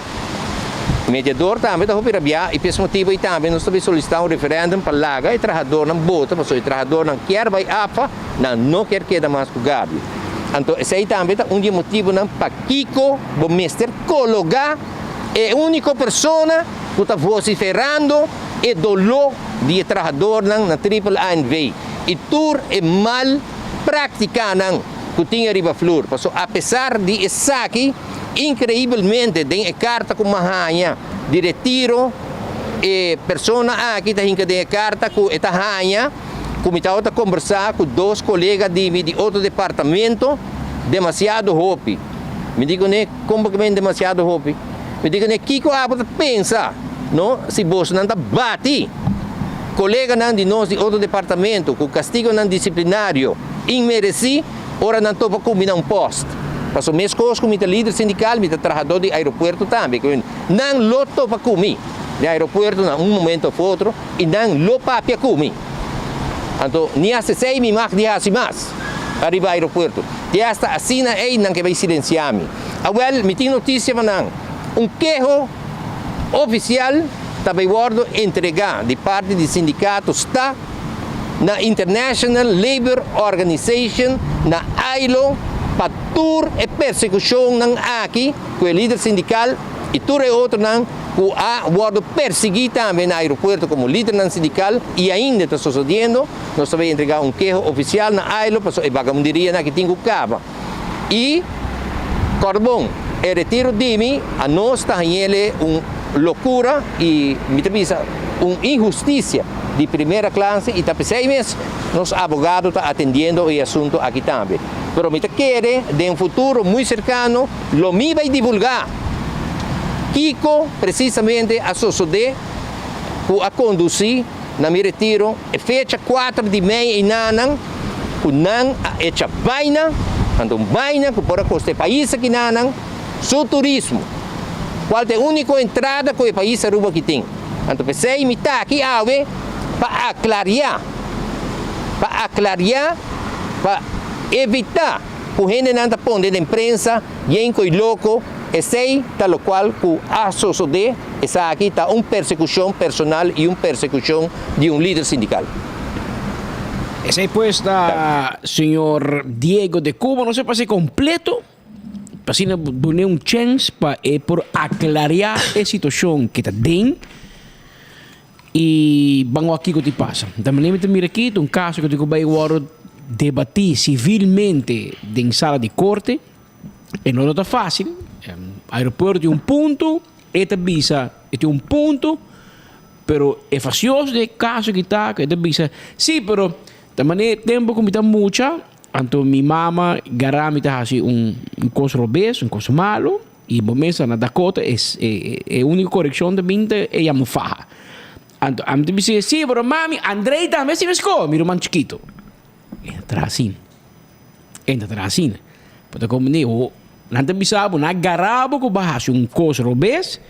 Mediador tambe ta hopi rabiá i p'es motibu ei tambe nos ta bin solisitá un referèndum pa laga e trahadónan bota pasobra e trahadónan kier bai APFA, nan no kier keda mas ku Gaby. Anto esei tambe ta un di e motibunan pakiko bo mester kologá e úniko persona ku ta vosiferando. e doló di e trahadornan na Triple A NV i tur e mal práktikanan ku tin ariba flur. Paso apesar di esaki, inkreibelmente den e karta ku mi a haña di retiro, e persona aki ta hinka den e karta ku e ta haña ku mi tabata kombersá ku dos kolega di mi di otro departamento demasiado hopi. Mi di kuné, kon bo ke men demasiado hopi? Mi di kuné, kiko abo ta pensa, no, si bosonan ta bati koleganan di nos di otro departamento ku kastigonan disiplinario inmeresí ora nan topa ku mi na un pòst? Pasobra meskos ku mi ta lider sindikal, mi ta trahadó di aeropuerto tambe. Nan lo topa ku mi den aeropuerto na un momento òf otro i nan lo papia ku mi. Anto ni hasta esei mi mag di hasi mas ariba aeropuerto. Te hasta asina ei nan ke bai silensiá mi. Awèl, mi tin notisia pa nan. Un keho ofisial ta bai wòrdu entregá di parti di sindikato sta na International Labour Organization na ILO pa tur e persekushonnan aki ku e lider sindikal i tur e otronan ku a wòrdu persiguí tambe na aeropuerto komo lidernan sindikal i ainda ta sosodiendo, nos ta bai entregá un keho ofisial na ILO pasobra e bagamunderianan aki tin ku kaba. I kòrda bon, e retiro di mi a nos ta hañ'ele un lokura i mi ta bisa un inhustisia di primera klase i ta p'esei mes nos abogado ta atendiendo e asunto aki tambe. Pero mi ta kere den futuro muy serkano lo mi bai divulgá kiko presisamente a sosodé ku a kondusí na mi retiro e fecha kuater di mei einanan ku nan a echa baina, anto un baina ku por a kosta e pais akinanan su turismo, kual ta e úniko entrada ku e pais Aruba aki tin. Anto p'esei mi ta aki awe pa aklariá, pa aklariá, pa evitá ku hendenan ta pone den prensa yen ko'i loko, esei ta lokual ku a sosodé, esaki ta un persekushon personal i un persekushon di un lider sindikal. Esei pues ta señor Diego de Cuba, no se pa si kompleto, pa asina dun'é un chèns pa e por aklariá e situashon ke ta den. I ban wak kiko tin pasa. Ta manera mi ta mira aki ta un kaso ku tin ku bai wòrdu debatí sivilmente den sala di korte. E no ta fásil. Aeropuerto tin un punto, e ta bisa e tin un punto, pero e fasioso den e kaso aki ta ku e ta bisa, sí, pero ta manera tempu ku mi ta mucha, anto mi mama gara mi ta hasi un kos robes, un kos malu. I bo mester na Dakota es e e úniko korekshon ta bin ta e yama faha. Anto ami ta bis'é, sí, pero mami, Andrei tambe a sibi skol, mi ruman chikito. E ta traha asina. E ta traha asina. Bo ta komprendé? Ho, nan ta bisa bo, nan a gara bo ku bo a hasi un kos robes.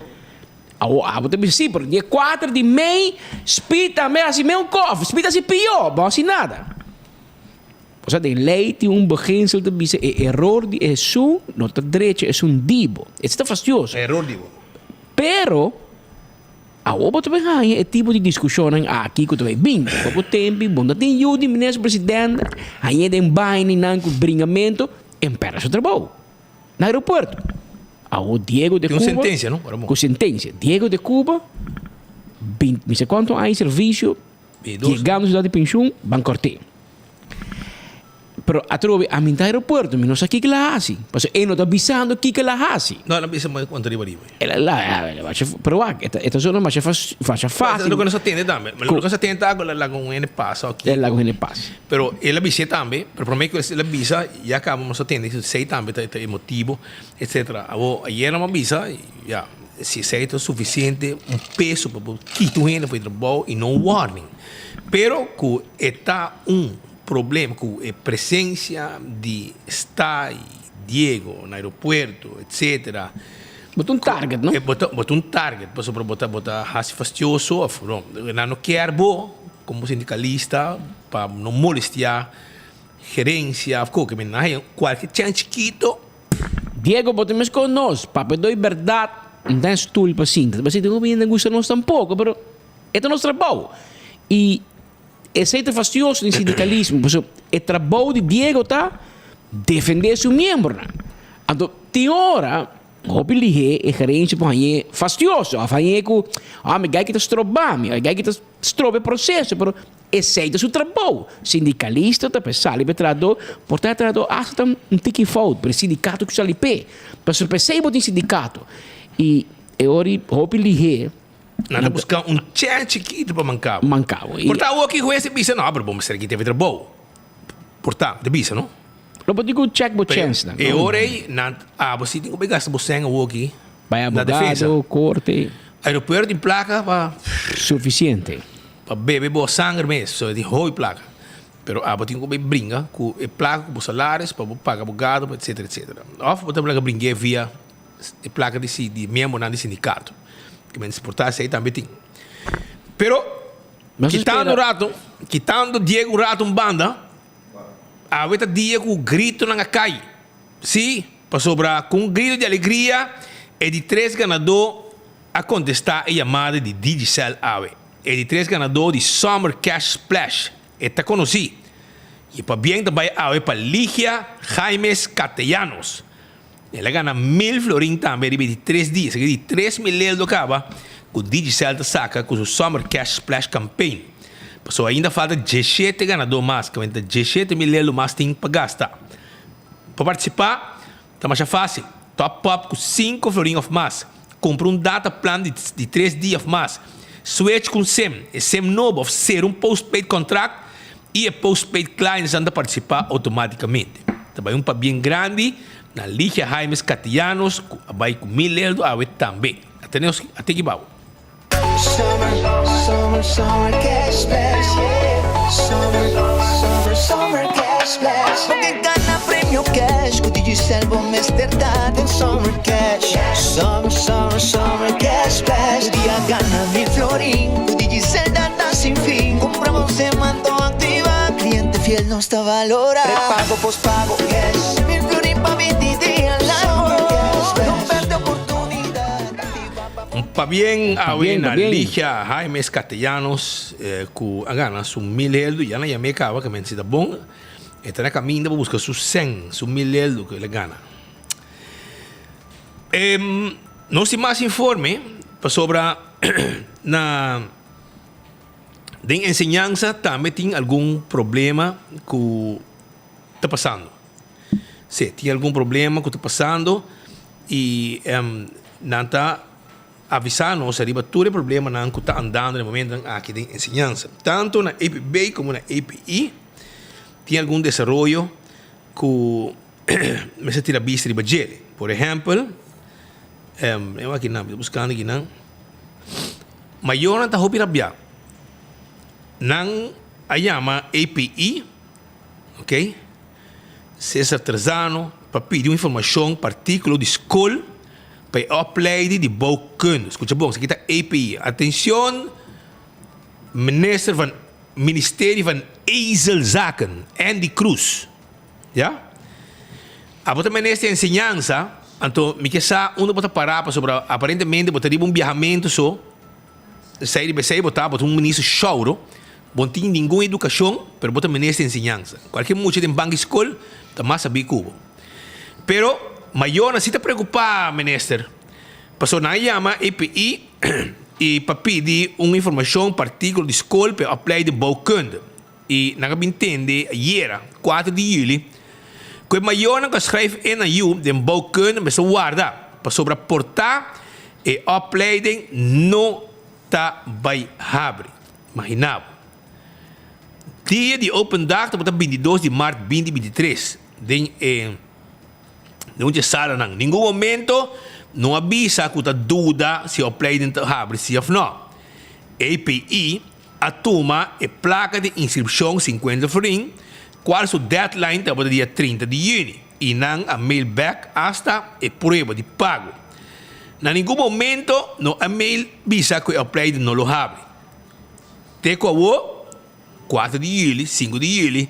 Awo abo ta bisa, sí, pero dia kuater di mei, Speed tambe a hasi meun kos. Speed a hasi pió, bo a hasi nada. Osea den lei tin un beginsel ta bisa e eror di esun no ta drecha esun di bo. Esei ta fastioso. E eror di bo. Pero awor bo ta bin haña e tipo di diskushonnan aki ku ta bai bin. Poko tempi bo no tin yu di minister president hañ'é den baininan ku bringamentu en pèrdè su trabou na aeropuerto. Awor Diego de Tin un Cuba sentensia no? Ora bo. Ku sentensia. Diego de Cuba bin mi sa kuantu aña di servisio Yegando ciudad di pensioen, ban corté. Pero atrobe a minta aeropuerto, mi no sa kiko el a haci. Pasobra e no ta bisando kiko el a haci. No, el a bisa mas cuanto riba riba. El a la, el a basha, pero wak, e ta, e ta zona masha fas, masha facil. Loke nos a tende tambe. Loke nos a tende ta cu el a laga un hende pasa o El a laga un hende pasa. Pero el a bis'é tambe, pero prome cu el a bisa, ya caba nos a tende, esey tambe ta e motibo, etcetera. Awor, ayer nan a bisa, ya. Si esei ta sufisiente un peso pa bo kita un hende for di trabou i no un warning. Pero ku e ta un problema ku e presensia di sta i Diego na aeropuerto etcetera. Bo ta un target no? Bo ta bo ta un target pasobra bo ta bo ta hasi fastioso of no nan no kier bo komo sindikalista pa no molestia gerensia of koke nan haya kualke chèns chikito. Diego bo ta mes con nos, papia doy berdad, no ta stoel pa sinta, ta pasobra hopi hende gusta nos tampoco, pero e ta nos trabou y esey ta fastioso den sindicalismo, pasobra e trabou di Diego ta defende su miembronan, anto tin ora. Hopi lihé e gerencia por hañ'é fastioso of hañ'é cu, ah, mi guy ki ta stroba mi, e guy ki ta stroba e proceso, pero esey ta su trabou. Sindicalista ta pe sali p'e trahadó, por ta e trahadó hasta ta un tiki fout, pero e sindicato cu sali p'e. Pasobra p'esey bo tin sindicato. Y e ora y hopi lihé. Nan ta busca un chèn chikito pa manca bo. Manca bo. Por ta awor ki hues a bisa, no, pero bo mester kita e trabou. Por ta, ta bisa, no? Lo bo tin ku check bo chens nan. E ora ei nan abo si tin ku bai gasta bo sèn awoki Bai na defensa. abogado, korte. Aeropuerto tin plaka pa. Sufisiente. Pa bebe bo sanger mes, so e tin hopi plaka. Pero abo tin ku bai bringa ku e plaka ku bo salaris pa bo paga abogado pa etcetera etcetera. Of bo ta laga bring'é via e plaka di si di miembronan di sindikato. Ke men por ta esei tambe tin. Pero kitando un rato, kitando Diego un rato un banda. Awe ta dia ku gritonan a kai. Sí, pasobra ku un grito di alegria e di tres ganadó a kontestá e yamada di Digicel awe. E di tres ganadó di Summer Cash Splash e ta konosí i pabien ta bai awe pa Ligia Jaimes Catellanos. El a gana mil florin tambe riba e di tres dia. Esaki di 3000 eldo kaba ku Digicel ta saka ku su Summer Cash Splash Campaign. Pasobra ainda falta 17 ganadó mas, ku ta 17,000 eldo mas tin pa gasta. Pa partisipá ta masha fásil, top up ku sinku florin òf mas, kumpra un data plan di di tres dia òf mas, switch ku un sim, e sim nobo òf sera un postpaid contract i e postpaid clientsnan ta partisipá outomátikamente. Ta bai un pabien grandi na Ligia Jaimes Catellanos ku a bai ku mil eldo awe tambe. Ate nos ate ki babo. Summer, summer, summer cash splash, yeah. Summer, summer, summer cash splash. Bo ke gana premio cash ku Digicel bo mester ta den Summer Cash. Summer, summer, summer cash splash. Tur dia gana mil florin ku Digicel data sin fin. Kumpra bo semanto aktiva, kliente fiel nos ta valora. Prepago, pospago, cash. Mil florin pa binti dia largo. No perde oportunidad. Aktiva pa Un pabien awe Pabien, na pabien. Ligia Jaimes Castellanos ku a gana su mil eldo. Ya nan yam'é kaba ke men si ta bon. E ta na kaminda pa buska su sen, su mil eldo ku el a gana. Nos tin mas informe pasobra na den enseñansa tambe tin algun problema ku ta pasando. Si, tin algun problema ku ta pasando i nan ta avisa nos ariba tur e problemanan ku ta andando na e momentonan aki den enseñansa. Tantu na EPB komo na EPI tin algun desaroyo ku mester tira bista riba djele. Por ehèmpel, e wak kinan, mi ta buskando kinan, mayornan ta hopi rabiá. Nan a yama API, ok, Cesar Terzano, pa pidi un informashon partikulo di skol pa e opleiding di bouwkunde. Skucha bon, esaki ta API. Atenshon, minister van Ministerie van Ezelzaken, Endy Croes. Ya. Abo ta minister di enseñansa, anto mi ke sa unda bo ta para pasobra aparentemente bo ta riba un biahamentu so, esei riba esei bo ta, bo ta un minister shouro, bo no tin ningun edukashon, pero bo ta minister di enseñansa. Kualke mucha den banki skol ta mas sabí ku bo. Pero mayornan si ta preokupá minister, pasobra nan a yama EPI i pa pidi un informashon partíkulo di skol pa e opleiding bouwkunde. I nan a bin tende ayera, kuater di yuli, ku e mayornan ku a skrijf e nan yu den bouwkunde mester warda, pasobra porta e opleiding no ta bai habri. Imagina bo. Dia di open dag tabata 22 di mart 2023 den e den un di e salanan. Ningun momento no a bisa ku ta duda si e opleiding ta habri si of no. API a tuma e plaka di inskripshon 50 florin, kual su deadline tabata dia 30 di yüni, i nan a mail bek asta e prueba di pago. Na ningun momento no a mail bisa ku e opleiding no lo habri. Te ku awo, 4 di yüli, 5 di yüli,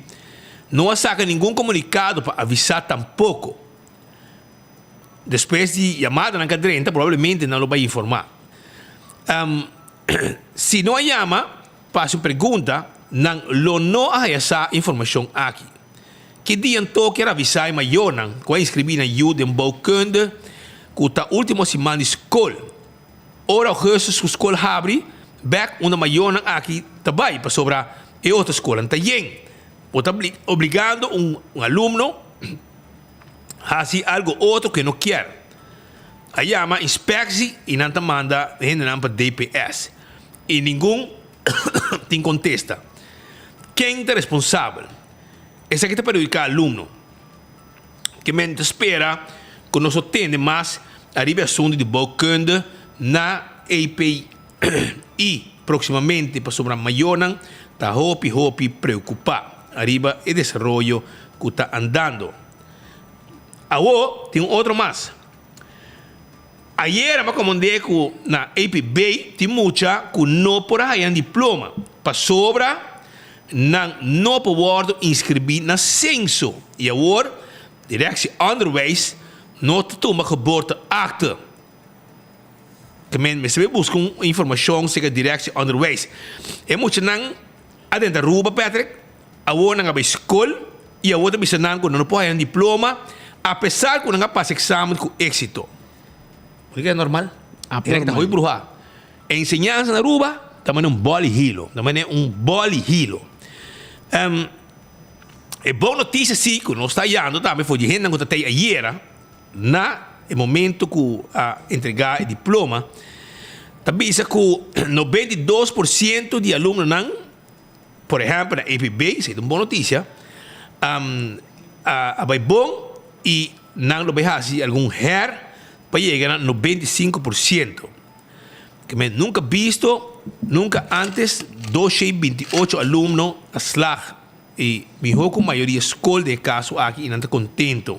no a saka ningun komunikado pa avisá tampoko. Despues di yamadanan ka drenta probablemente nan lo bai informá. Si no a yama pa hasi un pregunta, nan lo no a haya sa informashon aki. Ki dia anto kier avisá e mayornan ku a inskribí nan yu den bouwkunde ku ta último siman di skol. Ora augustus ku skol habri bek unda mayornan aki ta bai pasobra e otro skolnan ta yen. Bo ta obligando un alumno hasi algo otro ku e no kier. A yama inspectie y nan ta manda hendenan pa DPS y ningun tin contesta. Ken ta responsabel? Esaki ta perhudica alumno. Ke men ta spera ku nos lo tende mas ariba e asuntu di bouwkunde na EPI proximamente pasobra mayornan ta hopi hopi preocupa ariba e desaroyo ku ta andando. Awo tin un otro mas. Ayera mi a komand'é ku na EPB tin mucha ku no por a haña nan diploma pasobra nan no por wòrdu inskribí na senso i awor Directie Onderwijs no ta tuma geboorteakte. Ke men mester bai buska un informashon serka Directie Onderwijs. E muchanan a drenta Aruba, Patrick, awor nan a bai skol i awor ta bisa nan ku nan no por haña nan diploma apesar ku nan a pasa eksamen ku éksito. Bo ta kere normal? Esaki ta hopi bruhá. E enseñansa na Aruba ta manera un bòl di hilo, ta manera un bòl di hilo. E bon notisia si ku nos ta hayando tambe for di hendenan ku ta tei ayera na e momento ku a entregá e diploma, ta bisa ku 92% di alumnonan, por ehèmpel na EPB, esei ta un bon notisia, a bai bon i nan lo bai hasi algun her pa yega na 95%. Ke men nunka bisto, nunka antes 228 alumno a slag i mihó ku mayoria skol den e kaso aki i nan ta kontento.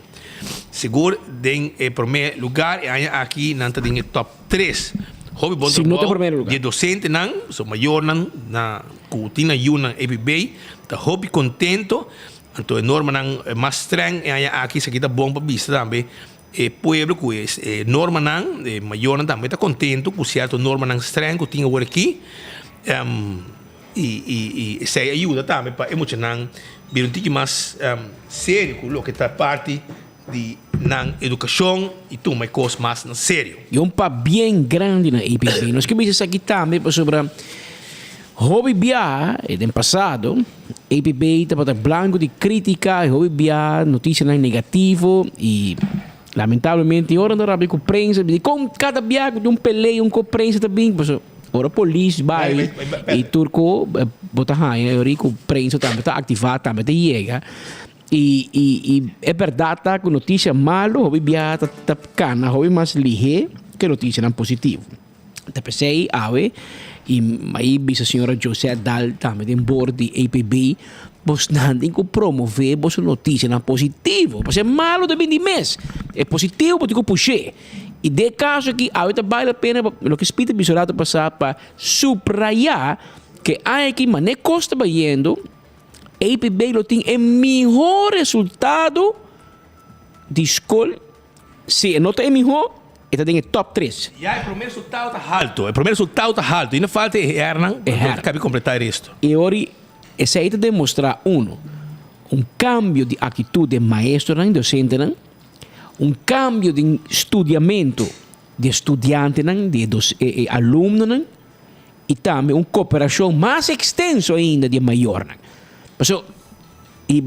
Sigur den e promé lugar e aña aki nan ta den e top tres. Hopi bon Si no ta trabou promé lugar. di e dosentenan, so mayornan na ku tin nan yunan EPB ta hopi kontento. Anto e normanan mas streng e aña aki esaki ta bon pa bisa tambe E pueblo ku e normanan, e mayornan tambe ta kontento ku sierto normanan streng ku tin awor aki. I i esei a yuda tambe pa e muchanan bira un tiki mas serio ku loke ta parti di nan edukashon i tuma e kos mas na serio. I un pabien grandi na EPB. Nos ke bisa esaki tambe pasobra hopi biaha den pasado APB tabata blanco di critica y hopi bia noticianan negativo y lamentablemente y ora nan ta rabia cu prensa di con cada bia cu tin un pelea un co prensa ta bin pasobra ora polis bay y tur co bo ta haya e ora cu prensa tambe ta activa tambe ta yega y y y e berdad ta cu noticia malo hopi bia ta ta cana hopi mas lihe ke noticianan positivo. Ta p'esei awe i mai bisa señora Josette Daal tambe den board di APB, bosnan tin ku promové boso notisianan positivo, pasobra e malu ta bin di mes, e positivo bo tin ku push'é. I den e kaso aki awe ta bale la pena pa loke Speed a bisa un rato pasá pa subrayá ke aña aki manera kos ta bayendo APB lo tin e mihó resultado di skol. Si e no ta e mihó, e ta den e top tres. Ya e promé resultado ta halto. E promé resultado ta halto. I no falta e hernan E her. pa kabi kompletá e resto. E ora esei ta demostrá, uno, un kambio di aktitut den maestronan i dosentenan, un kambio den studiamentu di e studiantenan, di e dos e e alumnonan, i tambe un koperashon mas ekstenso ainda di e mayornan. Pasobra i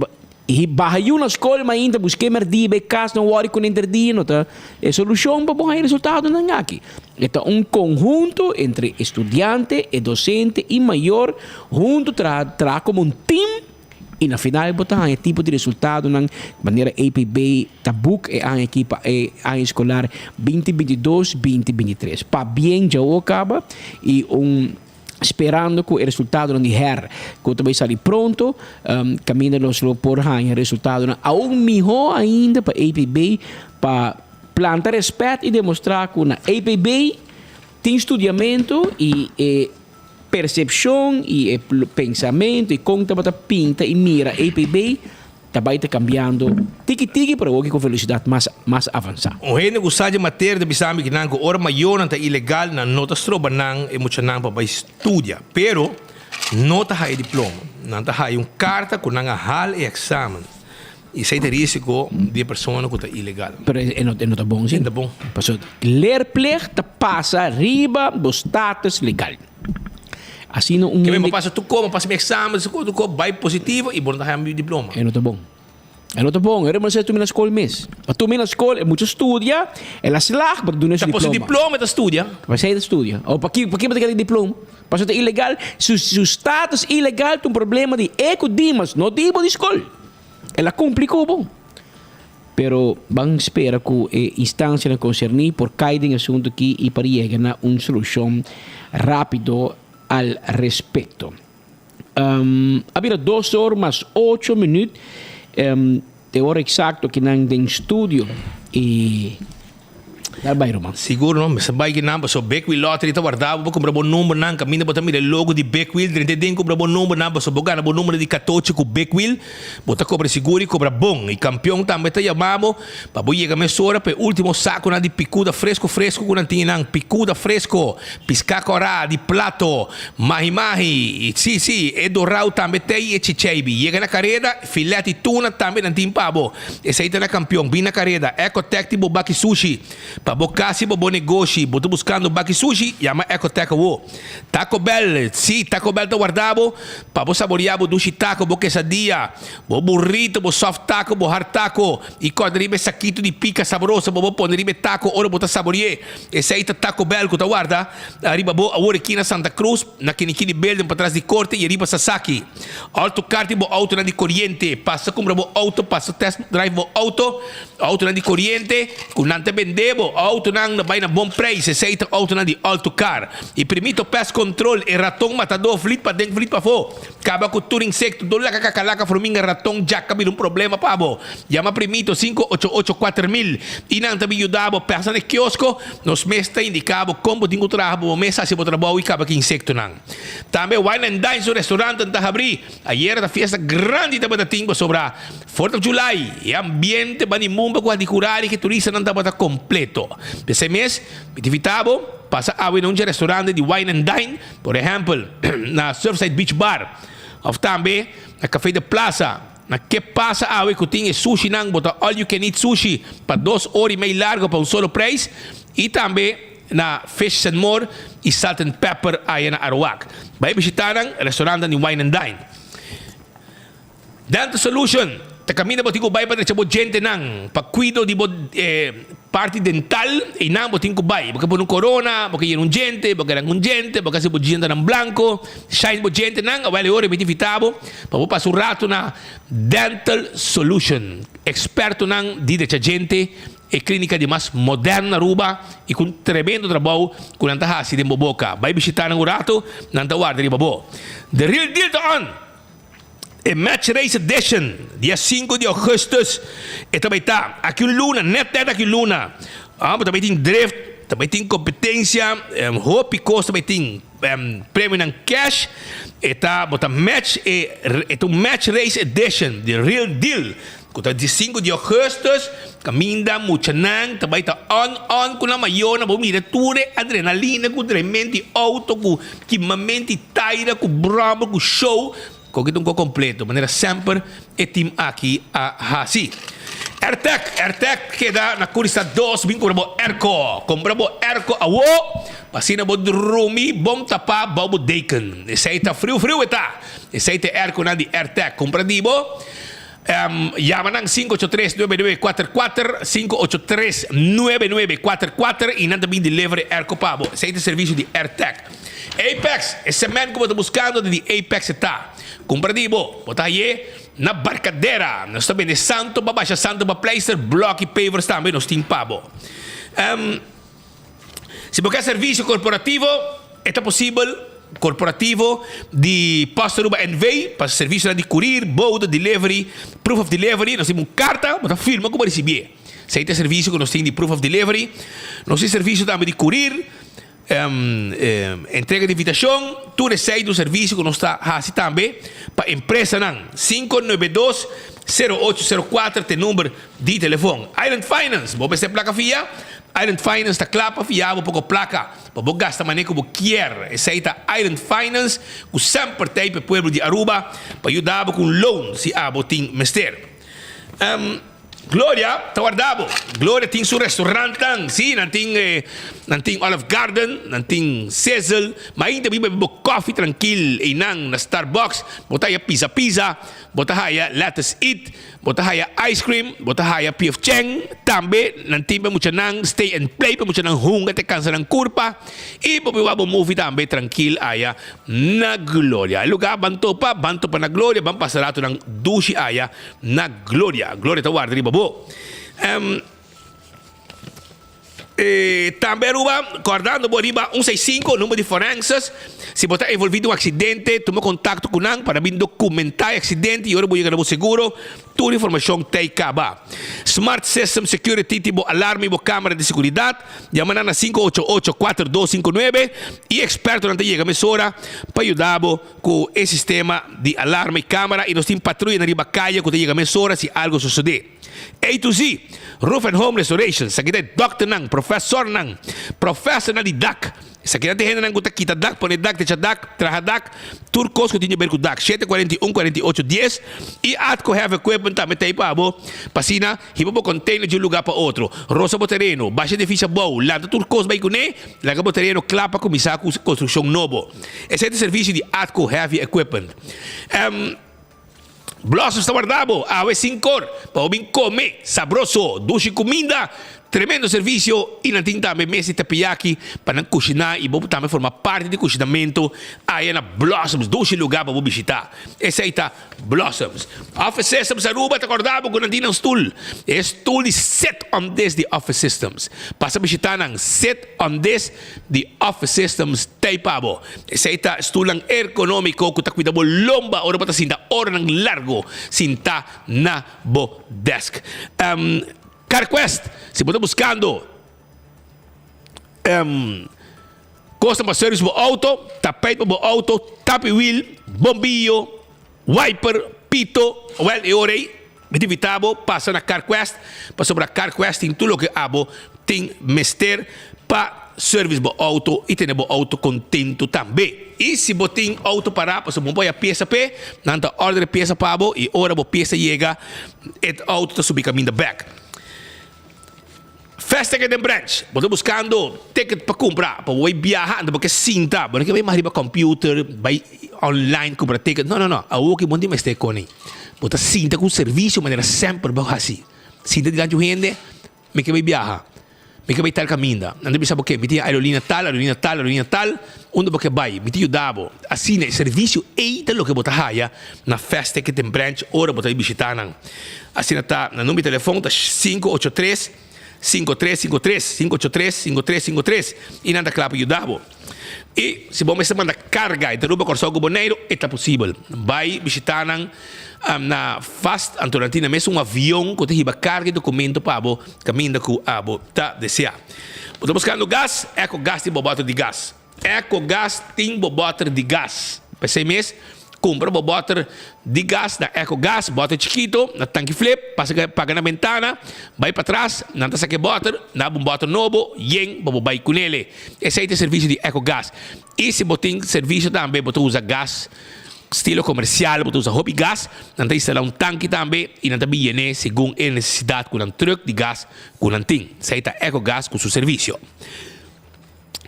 i baha yu na skol ma ainda busk'é merdí bai kas no wòri kuné enter dia no ta e solushon pa bo haña resultadonan aki. E ta un konhunto entre e studiante, e dosente i mayor huntu traha traha komo un tim i na final bo ta haña tipo di resultadonan manera APB ta boek e aña aki pa e aña eskolar binti 22 binti 23. Pabien djawo kaba i un Sperando cu e resultadonan di her cu ta bay sali pronto, caminda nos lo por haña resultadonan aun miho ainda pa APB pa planta respet y demostra cu na APB tin studiamento y e percepcion y e pensamento y con tabata pinta y mira APB Ta bai ta cambiando tiki tiki pero awor cu velocidad mas mas avansa. Un hende cu sa dje materia ta bisa mi kinan cu ora mayornan ta ilegal nan no ta stroba nan e muchanan pa bai studia pero no ta haya diploma nan ta haya un carta cu nan a hal e examen. I esei ta e risiko di e persona ku ta ilegal. Pero e no ta bon si. E no ta bon. Pasobra leerplicht ta pasa riba bo status legal. Asina un Ke men hende. bo pasa tur ko, bo pasa mi eksamen, tur ko, tur ko, bai positivo i bo no ta haña mi diploma. E no ta bon. E no ta bon. E mester tumina skol mes. Pa tumina skol e mucha studia, el a slag pa duna su Ta por su diploma. diploma e ta studia. Pa esei ta studia. O pa ki pa ki bo ta keda diploma? Pasobra ta ilegal. Su su status ilegal ta un problema di e ku Dimas, no di bo di skol. El a cumpli cu bo. Pero ban spera cu e instancianan concerni por cay den e asunto aki y pa yega na un solucion rapido al respecto. A bira dos or mas ocho minuut, e ora exacto akinan den studio y. Dal bai ruman. Sigur no, mester bai kinan pasobra Big Wheel Lottery ta warda bo pa kumpra bo numbernan, kaminda bo ta mira e logo di Big Wheel drenta e den kumpra bo numbernan pasobra bo gana bo number di katochi ku Big Wheel, bo ta kobra sigur i kobra bon. I kampion tambe ta yama bo pa bo yega mesora pa e ultimo sakonan di pikuda fresku fresku ku nan tin einan, pikuda fresko, piská kòrá, di plato, mahi mahi, si si, e dorau tambe t'ei i e chicheibi. Yega na kareda, filet i tuna tambe nan tin pa bo. Esei ta na kampion. Bin na kareda. Ecotec tin bo baki sushi. Pa bo kas i bo bo negoshi, bo ta buskando baki sushi? Yama Ecotec awo. Taco Bell, Si, Taco Bell ta warda bo pa bo saboria bo dushi taco, bo quesadilla, bo burrito, bo soft taco, bo hard taco i kòrda riba e sakito di pika sabroso bo bo pone riba e taco ora bo ta sabori'é. Esei ta Taco Bell ku ta warda riba bo awor aki na Santa Cruz, na Kinikini Building patras di Korte i ariba Sasaki. Auto car tin bo autonan di coriente. Pasa cumpra bo auto, pasa test drive bo auto. Autonan di coriente cu nan ta bende bo autonan na bay na bon prijs. Esey ta autonan di Auto Car. Y Primito Pest Control, e raton matador, vliet paden, vliet pafo. Caba cu tur insecto, do laca cacalaca, forminga, raton, djaka bira un problema pa bo. Yama Primito 588 4000 y nan ta bin yuda bo. Pasa na e kiosko, nos mes ta indica bo con bo tin cu traha pa bo mes haci bo trabou y caba cu insectonan. Tambe Wine and Dine su restaurantnan ta habrí. Ayera ta fiesta grandi tabata tin pasobra Fourth of July. E ambiente bani mumba ku Hadicurari ku e turistanan tabata kompleto. P'esei mes mi ta invitá bo pasa awe na un dje restaurante di Wine and Dine, por ehèmpel na Surfside Beach Bar òf tambe na Café de Plaza. Na ke pasa awe ku tin e sushinan bo ta all you can eat sushi pa dos ora i mei largo pa un solo preis i tambe na Fish and More y Salt and Pepper aya na Aruac. Bai bishita nan restaurantnan di Wine and Dine. Dental Solution ta caminda bo tin cu bai pa drecha bo djentenan, pa cuido di bo parti dental, eynan bo tin cu bai. Bo ke pone un corona, bo ke yena un djente, bo ke ranca un djente, bo ke haci bo djentenan blanco, shine bo djentenan, awel e ora mi ta invita bo pa bo pasa un rato na Dental Solution, expertonan di drecha djente. E klinika di mas modern na Aruba y cu un tremendo trabou cu nan ta haci den bo boca. Bay bishita nan un rato, nan ta warda riba bo. The Real Deal ta on! E Match Race Edition, dia sinku di augustus e ta bay ta. Aki un luna, net net aki un luna. Ah, bo ta bay tin drift, ta bay tin competencia, hopi cos ta bay tin. Premionan cash, e ta bo ta match e e ta un Match Race Edition, The Real Deal. Ku ta di sinku di augustus, kaminda muchanan ta bai ta on on ku nan mayornan bo mira tur e adrenalina ku drementi outo ku kimamenti taira ku bròmer ku show koke ta un kos kompleto manera semper e team aki a hasi. Airtec, Airtec keda na Kurista dos bin kumpra bo airco, kumpra bo airco awo pa asina bo drumi bon tapa bou bo deken esei ta friu friu e ta esei ta e airconan di Airtec kumpra di bo. Yama nan 583-9944, 583-9944 y nan ta bin deliver e airco pa bo. Esey ta e servicio di AirTag. Apex, e cement cu bo ta buscando ta di Apex e ta. Cumpra di bo, bo ta haye na Barcadera. Nos ta bende santo pa basha santo pa pleister, blok y pavers tambe nos tin pa bo. Si bo ke servisio korporativo, e ta posibel korporativo di Post Aruba NV. pa servisionan di kurir, bouda, delivery, proof of delivery. Nos tin un karta, bo ta firma ku bo risibié. Esei ta e servisio ku nos tin di proof of delivery. Nos tin servisio tambe di kurir, entrega di invitashon. Tur esei ta un servisio ku nos ta hasi tambe pa empresanan. 592 0804 ta e number di telefon. Island Finance, bo mester plaka fia? Island Finance ta kla pa fia bo poko plaka pa bo gasta mane ku bo kier. Esei ta Island Finance ku semper ta ei pa e pueblo di Aruba pa yuda bo ku un loan si abo tin mester. Gloria ta warda bo. Gloria tin su restaurantnan. Sí, nan tin eh, nan tin Olive Garden, nan tin Sizzle. Ma ainda biba bo koffie trankil einan na Starbucks. Bo ta haya pizza pizza, bo ta haya Lettuce Eat, bo ta haya ice cream, bo ta haya P.F. Chang. Tambe nan tin pa muchanan stay and play pa muchanan hunga te kansa nan kurpa. I bo por wak bo movie tambe trankil aya na Gloria. E lugar ban topa, ban topa na Gloria, ban pasa ratonan dushi aya Na gloria. Gloria ta warda riba bo. Um, eh, tambe Aruba, kordando bo riba 165, number di forenses. Si bo ta envolvi den un accidente, tuma contacto cu nan pa nan bin documenta e accidente y ora bo yega na bo seguro, tur informacion t'ey caba. Smart System Security tin bo alarma y bo camera di seguridad. Yama nan na 588 4259 y expertonan ta yega mesora pa yuda bo. Ku e sistema di alarma i kamera i nos tin patruyanan riba kaya ku ta yega mesora si algu sosodé. A to Z, Roof and Home Restoration, esaki ta e dòkternan, profesornan, profesornan di dak. Esakinan ta e hendenan ku ta kita dak, pone dak, techa dak, traha dak, tur kos ku tin di ber ku dak. 741 48 dies i Atco Heavy Equipment tambe ta ei pa bo pa asina hiba bo container di un lugá pa otro, rosa bo tereno, basha edifisio abou, lanta tur kos bai kuné, laga bo tereno kla pa kuminsá ku konstrukshon nobo. Esei ta servicio di Atco Heavy Equipment. Um, Blossoms ta warda bo awe sin cor pa bo bin come sabroso, dushi cuminda, tremendo servicio y nan tin tambe mes di teriyaki pa nan cushina y bo tambe forma parti di cushinamento aya na Blossoms, dushi lugar pa bo bishita. Esei ta Blossoms. Office Systems Aruba ta corda bo cu nan tin nan stoel. E stoel di Sit on This di Office Systems. Pasa bishita nan Sit on This di Office Systems t'ei pa bo. Esei ta stulnan ergonómiko ku ta kuida bo lomba ora bo ta sinta oranan largu sintá na bo desk. CarQuest, si bo ta buskando kosnan pa service bo outo, tapijt pa bo outo, tapi wiel, bombillo, wiper, pito, wèl e ora ei mi ta invitá bo pasa na CarQuest pasobra CarQuest tin tur loke abo tin mester pa service bo outo i tene bo outo kontentu tambe. I si bo tin outo pará pasobra bo por haya piesa p'e, nan ta order e piesa pa bo i ora bo piesa yega e outo ta subi kaminda bèk. Festa Garden Branch, bo ta buskando ticket pa kumpra pa bo bai biaha anto bo ke sinta, bo no ke bai mas riba computer, bai online kumpra ticket, no no no, awor ke bo no tin mester koni, bo ta sinta ku servisio manera semper bo hasi, sinta dilanti un hende, mi ke bai biaha, mi ke bai tal kaminda, nan ta bisa bo ke mi tin aerolinea tal, aerolinea tal, aerolinea tal, unda bo ke bai, mi ta yuda bo, asina e servisio ei ta loke bo ta haya na Fast Ticket Branch ora bo ta bai bishita nan. Asina ta, nan number di telefon ta 583 5353, 583 5353, i nan ta kla pa yuda bo. I si bo mester manda karga entre Aruba, Kòrsou ku Boneiru, e ta posibel. Bai bishita nan na Fast, anto nan tin nan mes un avion ku ta hiba karga i dokumento pa bo kaminda ku abo ta deseá. Bo ta buskando gas? Eco Gas tin bo bòter di gas. Eco Gas tin bo bòter di gas. P'esei mes, kumpra bo bòter di gas na Eco Gas, bòter chikito, na tanki flip, pasa paga na bentana, bai patras, nan ta saka e bòter, nan abo un bòter nobo, yen pa bo bai kunele. Esei ta e servisio di Eco Gas. I si bo tin servisio tambe, bo ta usa gas stilo komersial, bo ta usa hopi gas, nan ta instalá un tanki tambe i nan ta bin yen'é segun e nesesidat ku nan trùk di gas ku nan tin. Esei ta Eco Gas ku su servisio.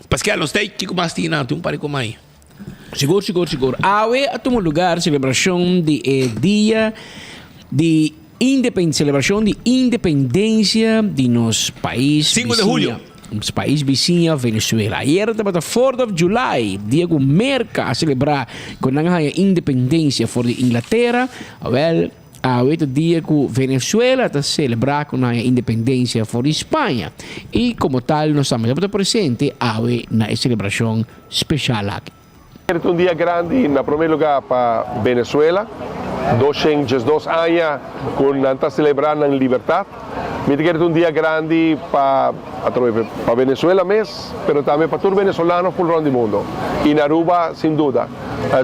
Paskel, nos ta ei, kiko mas tin nan? Tin un par di koma ei. Sigur, sigur, sigur. Awe a tuma lugar celebracion di e dia di indepen celebracion di independencia di nos pais 5 de julio. Nos pais bisiña Venezuela. Ayer tabata 4 of July, dia cu Merca a celebra cu nan a haya independencia for di Inglatera. Awel, Awe ta dia ku Venezuela ta selebrá ku nan independensia for di Spaña i komo tal nos tambe tabata presente awe na e selebrashon speshal aki. Ta un dia grandi na prome lugar pa Venezuela, 212 aña ku nan ta selebrá nan libertat. Mi ta kere ta un dia grandi pa atrobe pa Venezuela mes, pero tambe pa tur venezolano ful rond di mundo i na Aruba sin duda.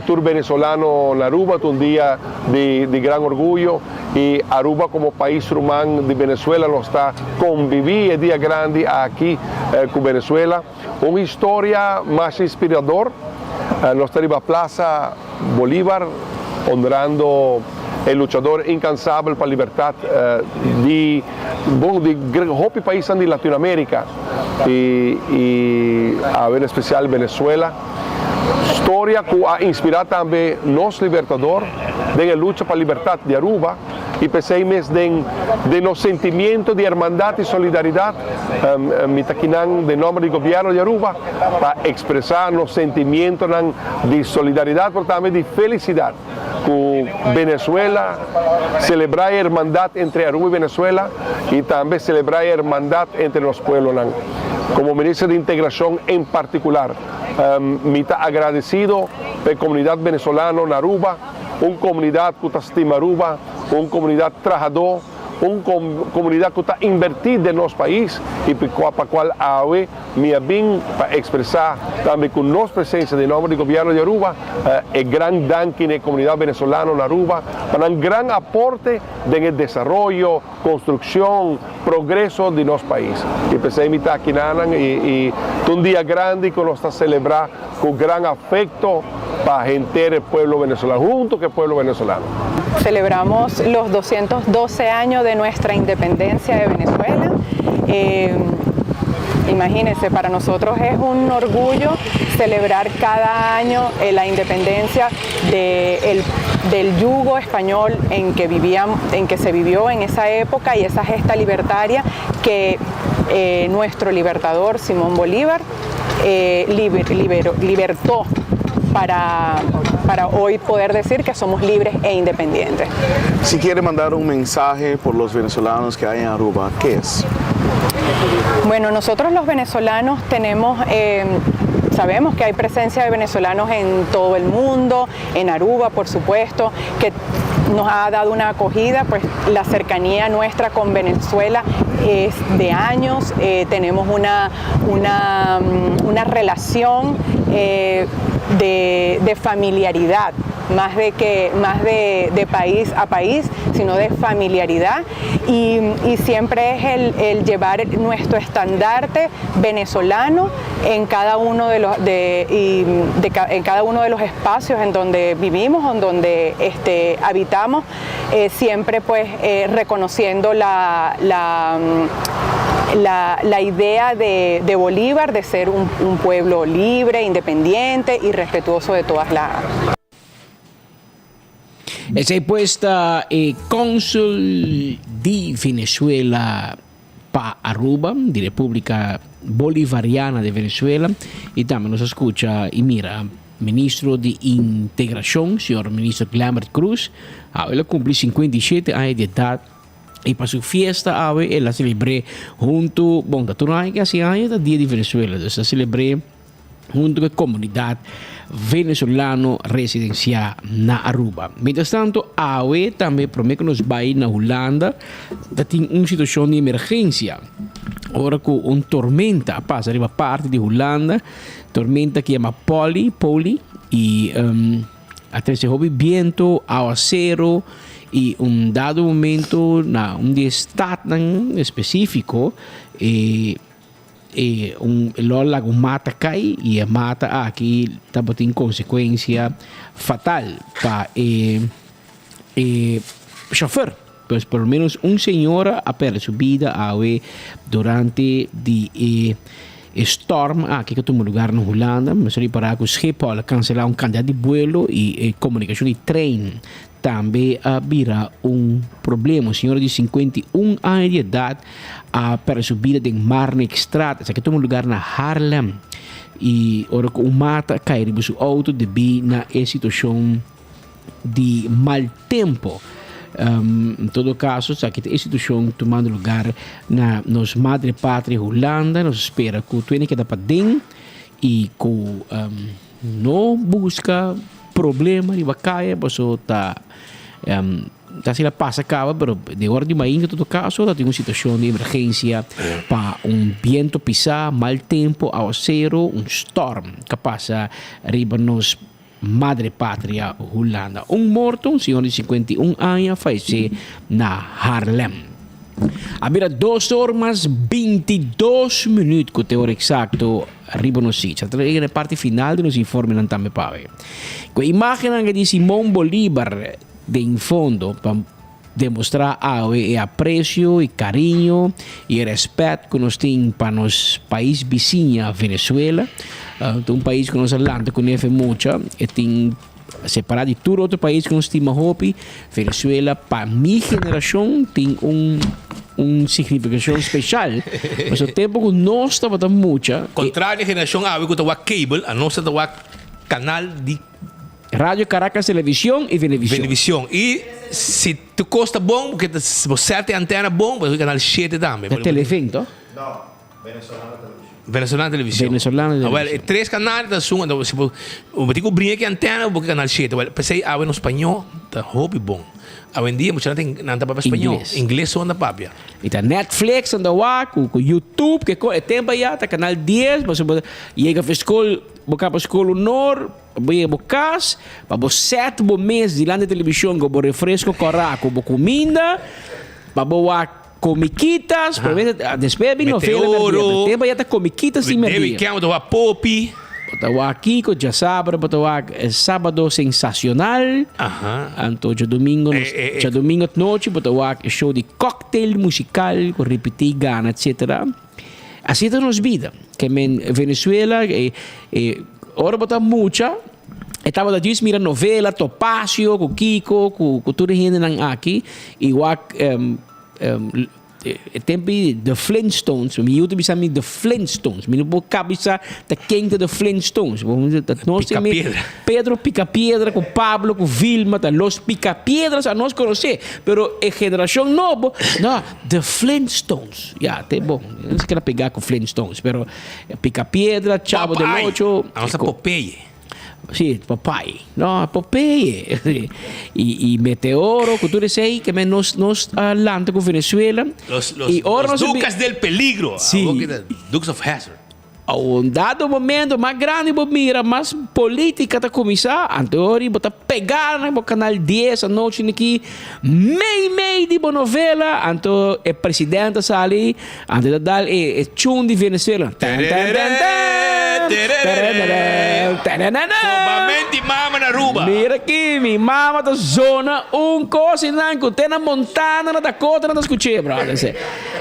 Tur venezolano na Aruba ta un dia di di gran orguyo y Aruba como pais ruman di Venezuela nos ta convivi e dia grandi aki cu Venezuela. Un historia masha inspirador. Nos ta riba Plaza Bolivar honrando. E luchador incansabel pa libertad di bon di hopi paisnan di Latinoamerica y y awe en especial Venezuela. Storia cu a inspira tambe nos Libertador den e lucha pa libertad di Aruba y p'esey mes den den nos sentimiento di hermandad y solidaridad mi ta kinan den nomber di Gobierno di Aruba pa expresa nos sentimientonan di solidaridad pero tambe di felicidad cu Venezuela, celebra e hermandad entre Aruba y Venezuela y tambe celebra e hermandad entre nos pueblonan. Como Minister di Integracion en particular, mi ta agradecido pa e comunidad venezolano na Aruba, un comunidad cu ta stima Aruba, un comunidad trahador, Un comunidad cu ta inverti den nos pais y pa cual awe mi a bin pa expresa tambe cu nos presencia den nomber di Gobierno di Aruba e gran danki na e comunidad venezolano na Aruba pa nan gran aporte den e desaroyo, construccion, progreso di nos pais. Y p'esey mi ta aki nanan y ta un dia grandi cu nos ta celebra cu gran afecto pa henter e pueblo venezolano, hunto cu e pueblo venezolano. Celebramos los 212 años de nuestra independencia de Venezuela. Eh, imagínense, para nosotros es un orgullo celebrar cada año eh, la independencia de del yugo español en que, vivían, en que se vivió en esa época y esa gesta libertaria que eh, nuestro libertador Simón Bolívar eh, libertó para, para hoy poder decir que somos libres e independientes. Si quiere mandar un mensaje por los venezolanos que hay en Aruba, ¿qué es? Bueno, nosotros los venezolanos tenemos... Eh, sabemos que hay presencia de venezolanos en todo el mundo, en Aruba, por supuesto, que nos ha dado una acogida, pues la cercanía nuestra con Venezuela es de años, eh, tenemos una, una, mm, una relación eh, de, de familiaridad más de que más de, de país a país, sino de familiaridad y, y siempre es el, el, llevar nuestro estandarte venezolano en cada uno de los de, y de, en cada uno de los espacios en donde vivimos, en donde este, habitamos, eh, siempre pues eh, reconociendo la, la la, la idea de, de, Bolívar de ser un, un pueblo libre, independiente y respetuoso de todas las... Esey pues ta e consul di Venezuela pa Aruba, di Republica Bolivariana de Venezuela, y tambe nos a scucha y mira Ministro di Integracion, señor Ministro Glenbert Croes, awe el a cumpli 57 aña di edad y pa su fiesta awe el a celebre hunto, bon ta tur aña que haci aña ta dia di Venezuela, dus a celebre hunto cu e comunidad venezolano residencia na Aruba. Mientras tanto, awe tambe prome cu nos bay na Hulanda ta tin un situacion di emergencia ora cu un tormenta a pasa riba parti di Hulanda, tormenta cu yama Polly, Polly, y um, a trece hopi biento, awacero y un dado momento na un di e stadnan especifico e E un lo laga un mata kai y e mata aki tabatin consecuencia fatal pa e e chauffeur. Pues por lo menos un señora a perde su bida awe durante di e e storm aki cu tuma lugar na Hulanda. Mester ripara cu Schiphol a cancela un cantidad di vuelo y e comunicacion di trein Tambe a bira un problema. Un señora di 51 aña di edad a perde su bida den Marnixstraat. Esaki tuma lugar na Haarlem. Y ora cu un mata a cay riba su auto debi na e situacion di mal tempo. En todo caso, esaki ta e situacion tumando lugar na nos madre patria Hulanda. Nos spera cu tuene keda paden y cu no busca Problema riba kaya paso ta ta asina pasa kaba pero den ora di mainta todo kaso ta tin un situacion di emergencia pa un biento pisa, mal tempo, awacero, un storm ka pasa riba nos madre patria Hulanda. Un morto, un señor di 51 aña fayece na Haarlem. A bira dos or mas 22 minuut cu te ora exacto riba nos sitio. Ta yega na e parti final di nos informenan tambe pa awe. Cu e imagennan di Simon Bolivar. Den fondo pa demostra awe e aprecio y cariño y e respet cu nos tin pa nos pais bisiña Venezuela. Ta un pais cu nos a lanta cu nefe mucha, e tin separa di tur otro pais cu nos stima hopi. Venezuela pa mi generacion tin un un significacion special, pasobra tempo cu nos tabata mucha. Contrario di e generacion awe cu ta wak cable, anos ta wak canal di. Radio Caracas Television y Venevisión. Venevisión. Y si tu cos ta bon, bo ta bo set e antena bon, bo ta canal shete tambe. Ta Televen, to? No, Venezolana Televisión. Venezolana Televisión. Venezolana Televisión. Awel, e tres canal ta sun, anto si bo bo tin cu bringa ki antena, bo ke canal shete. Wel, p'esey awe nos spañó ta hopi bon. Awendia muchanan ta nan ta papia spañó. Ingles. Ingles so nan ta papia. Y ta Netflix nan ta wak, cu cu YouTube, ke co, e tempo aya ta canal dies, pasobra bo yega for school, bo caba school unor, Bo yega bo kas, pa bo sèt bo mes dilanti di televishon ku bo refresko kòrá ku bo kuminda, pa bo wak komikitas, promé despues a bin novela mèrdia, pero tempu ya ta komikitas tin mèrdia. Den wikènt bo ta wak popi. Bo ta wak kiko, djasabra bo ta wak Sábado Sensacional, anto djadumingo nos djadumingo atnochi bo ta wak e show di Cocktail Musical ku Ripití Gana etcetera. Así ta nos bida. Ke men Venezuela, e, e, ora bo ta mucha, e tabata djis mira novela, Topacio, ku Kiko, ku, ku tur e hendenan aki, i wak em, em, e tempo ei The Flintstones, mi yu ta bisa mi The Flintstones, mi no por kabisa ta ken ta The Flintstones. Bo ta nos Pica mi piedra. Pedro Picapiedra ku Pablo ku Vilma ta los Picapiedras anos konosé, pero e generashon nobo, no, The Flintstones. Ya, te bon. No se keda pegá ku Flintstones, pero Picapiedra, Chavo del Popeye. Ocho. Anos ta Popeye. Sí, Popeye. No, Popeye. I, i Meteoro, ku tur esei, ke men nos, nos a lanta ku Venezuela. Los, los, I ora los nos a bi- Ducas del Peligro. Sí. Awor ke ta Dukes of Hazzard. A un dado momento mas grandi bo mira, mas politica ta cuminsa, anto ori bo ta pega na bo canal dies anochi niki, mei mei di bo novela, anto e president ta sali, anto e ta dal e e tune di Venezuela, tan tan tan tan, tararara, tararara. Cobament di mama na Aruba. Mira aki, mi mama ta zona un cos y nan cu te na Montana, na Dakota nan ta scuche, brother.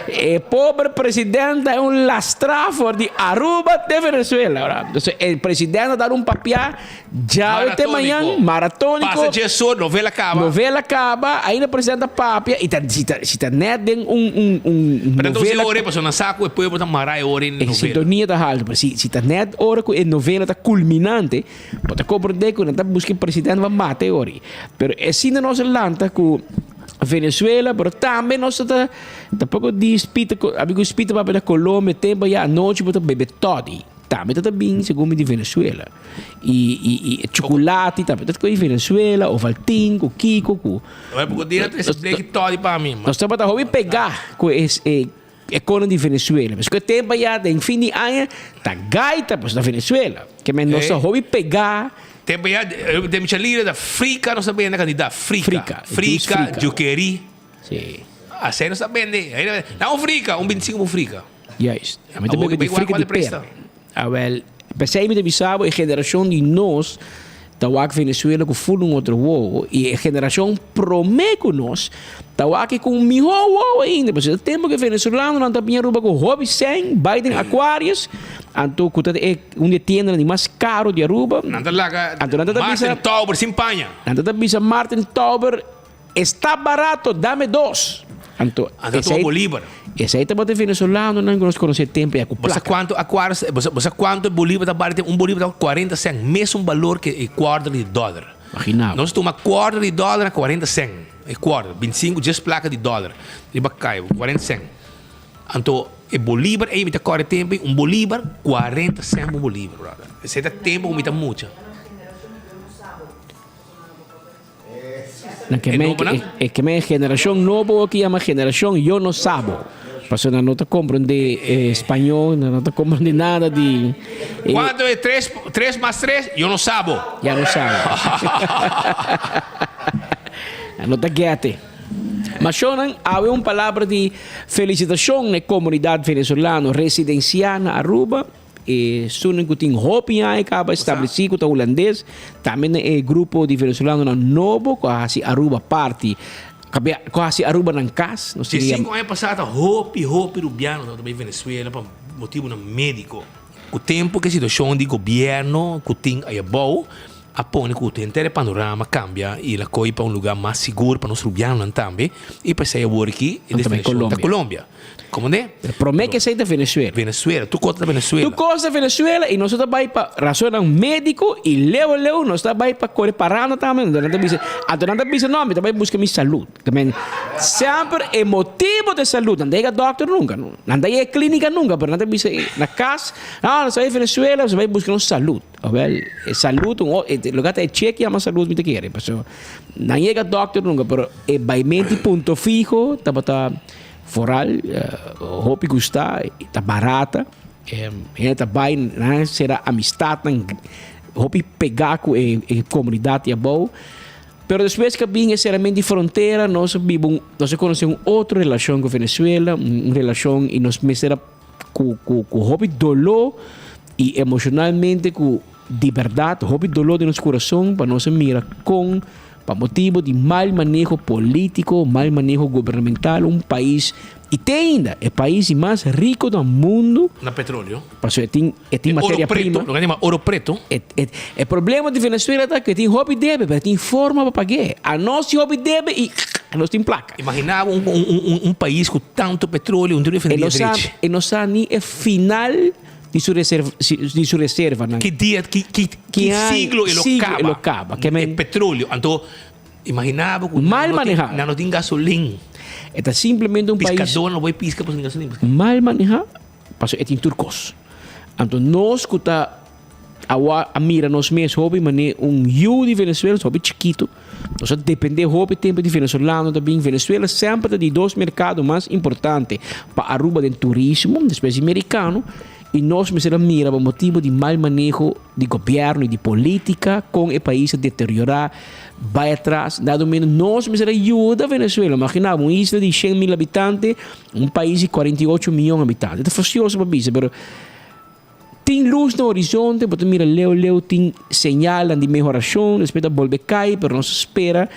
E pober president ta un lastrá for di Aruba te Venezuela, ora. Entonces e president a dar un papiá djawe te mañan, maratónico. Pasa dje sor, novela caba. Novela caba, ainda president ta papia y ta si ta si ta net den un un un Pero novela. entonces ora pasobra nan sa cu e pueblo ta mará e ora en E novela. sintonia ta halto, pero si si ta net ora cu e novela ta culminante, bo ta comprende cu nan ta busca e president pa mata e ora. Pero esina nos a lanta cu Venezuela, pero tambe nos ta tampoco di spita, abi cu spita papia na Colombia, tempo ya anochi bo ta bebe toddy, tambe ta ta bin segun mi di Venezuela. Y, y, y chocolate tambe ta di Venezuela, Ovaltine cu Kiko cu. Oye, poco dia ta trece bleki toddy pa mi. Nos tabata hopi pega cu e, e, e cono di Venezuela. Pasobra cu e tempo ya den fin di aña ta gaita pues na Venezuela. Ke men nos ta hopi pega. Tempo ya den Michelin da frika nos ta bende cantidad. Frika. Frika. Frika, jukerí. Sí. Así nos ta bende. Na un frika, un 25 un frika. Juist. Mi ta bebe di frika di pera. Awel, p'esei mi ta bisa bo e generacion di nos ta wak Venezuela ku ful un otro wowo i e generacion prome ku nos ta wak e ku un miho wowo ainda. Pasobra e tempo ku e venezolanonan ta bini Aruba ku hopi sèn bai den Aquarius, anto ku ta e un di e tiendanan di mas karo di Aruba. Nan ta laga Anto nan ta bisa Martin Tauber sin paña. Nan ta bisa Martin Tauber Está barato, dame dos. Anto, Anto tuma esei, bolívar. esei tabata e venezolanonan ku nos konosé tempu ya ku Bo sa plaka. kuantu Aquarius, bo sa, bo sa kuantu bolívar ta bali te? Un bolívar ta 40 cent, mesun balor ke e kuarter di dòler. Imagina bo. Nos tuma kuarter di dòler na 40 cent, e kuarter, 25, djes plaka di dòler riba kai, 40 cent. Anto e bolívar ei mi ta kòrda e tempu ei, un bolívar, 40 cent un bolívar, brother. Esei ta tempu ku mi ta mucha. Na ke men, e ke men generashon nobo aki yama generashon yo no sabo. Pasobra nan no ta komprendé spañó, nan no ta komprendé nada di. Kuantu e tres, tres mas tres? Yo no sabo. Ya no sabo. Nan no ta gète. Mashonnan, awe un palabra di felisitashon na e komunidat venezolano residensiá na Aruba. esunnan ku tin hopi aña kaba establesí ku ta hulandes, tambe na e grupo di venezolanonan nobo ku a hasi Aruba parti, ku a hasi Aruba nan kas. Nos Si tin sinku aña pasá ta hopi hopi rubiano tabata bai Venezuela pa motibunan médiko. Ku tempu ku e situashon di gobièrnu ku tin ayabou a pone ku henter e panorama kambia i el a koi pa un lugá mas sigur pa nos rubianonan tambe i p'esei awor aki e destinashon ta Colombia. Komprendé? Pero promé ke esei ta Venezuela. Venezuela, tur kos ta Venezuela. Tur kos ta Venezuela i nos ta bai pa rasonnan médiko i leu leu nos ta bai pa kore paranda tambe. Anto nan ta bisa, anto nan ta bisa no, mi ta bai buska mi salud. Ta men semper e motibo ta e salud. Nan ta yega dòkter nunka, nan ta yega klínika nunka, pero nan ta bisa na kas, no, nos ta bai Venezuela, nos ta bai buska nos salud. Awel, e salud un o, e loke ta e chek yama salud mi ta kere, pasobra nan yega dòkter nunka, pero e baimenti Punto Fijo tabata foral hopi gusta, ta barata, hende ta bai, nan sera amistadnan hopi pega ku e komunidat di abou. Pero despues ku a bin e serament di frontera nos a biba un, nos a konosé un otro relashon ku Venezuela, un relashon i nos mester a ku ku ku hopi doló i emoshonalmente ku di bèrdat hopi doló den nos kurason pa nos a mira kon pa motibu di mal maneho polítiko, mal maneho gubernamental un pais i te ainda e pais di mas riko na mundu Na petroleo. Pasobra e tin e tin E oro materia preto, prima. loke nan yama oro preto. E e e problema di Venezuela ta ku e tin hopi debe, pero e tin forma pa pag'é. Anos tin hopi debe i anos tin plaka. Imagina bo un un un un pais ku tantu petroleo, un E refineria no sa drechi. e no sa ni e final di su reserva di su reservanan. Ki dia, ki ki ki Ki aña, siglo e lo siglo kaba. e lo kaba. Ke E men petroleo. Anto imagina bo ku Mal nan no tin manehá. nan no tin gasolin. E ta simplemente un pais Piskadónan no por piska pasobra tin gasolin. mal manehá. Pasobra e tin tur kos. Anto nos ku ta awa a mira nos mes hopi manera un yu di Venezuela, hopi chikitu, nos a depende hopi tempu di venezolano ta bin. Venezuela semper ta di dos merkado mas importante pa Aruba den turismo, despues di merikano, i nos mester a mira pa motibu di mal maneho di gobièrnu i di politika kon e pais a deteriorá. Bai atras, dado momento nos mester a yuda Venezuela. Imagina bo, un isla di 100.000 habitante, un pais di 48 miyon habitante. Ta fastioso pa bisa, pero tin luz na horizonte, bo ta mira leu leu tin señalnan di mehoracion, despues ta bolbe cay, pero nos ta spera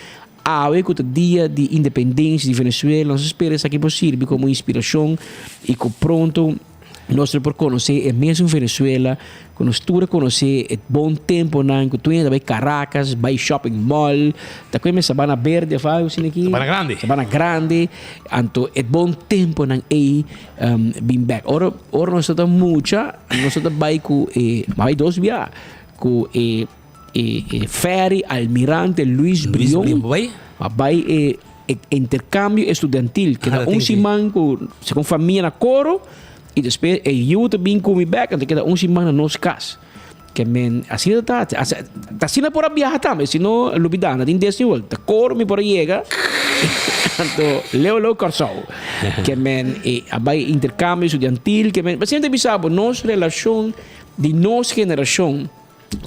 awe cu ta dia di independencia di Venezuela, nos ta spera esaki por sirbi como inspiracion y cu pronto Nos lo por conoce e mesun Venezuela cu nos tur a conoce e bon temponan cu tur hende ta bay Caracas, bay shopping mall, ta cu e mes Sabana Berde of algo asina aki? Sabana Grande. Sabana Grande. Anto e bon temponan ey bin bek. Ora ora nos ta mucha nos ta bay cu e, bay dos bia, cu e e ferry Almirante Luis Brion. Luis Brion bay? A bay e E intercambio estudiantil keda un siman ku segun famia na koro i despues e yu ta bin ku mi bek anto keda un siman na nos kas. Ke men asina ta ta asina por a biaha tambe si no lubida na tin Disney World ta koro mi por a yega anto leu leu Kòrsou. Ke men e a bai intercambio estudiantil ke men pasobra ta bisa bo nos relashon di nos generashon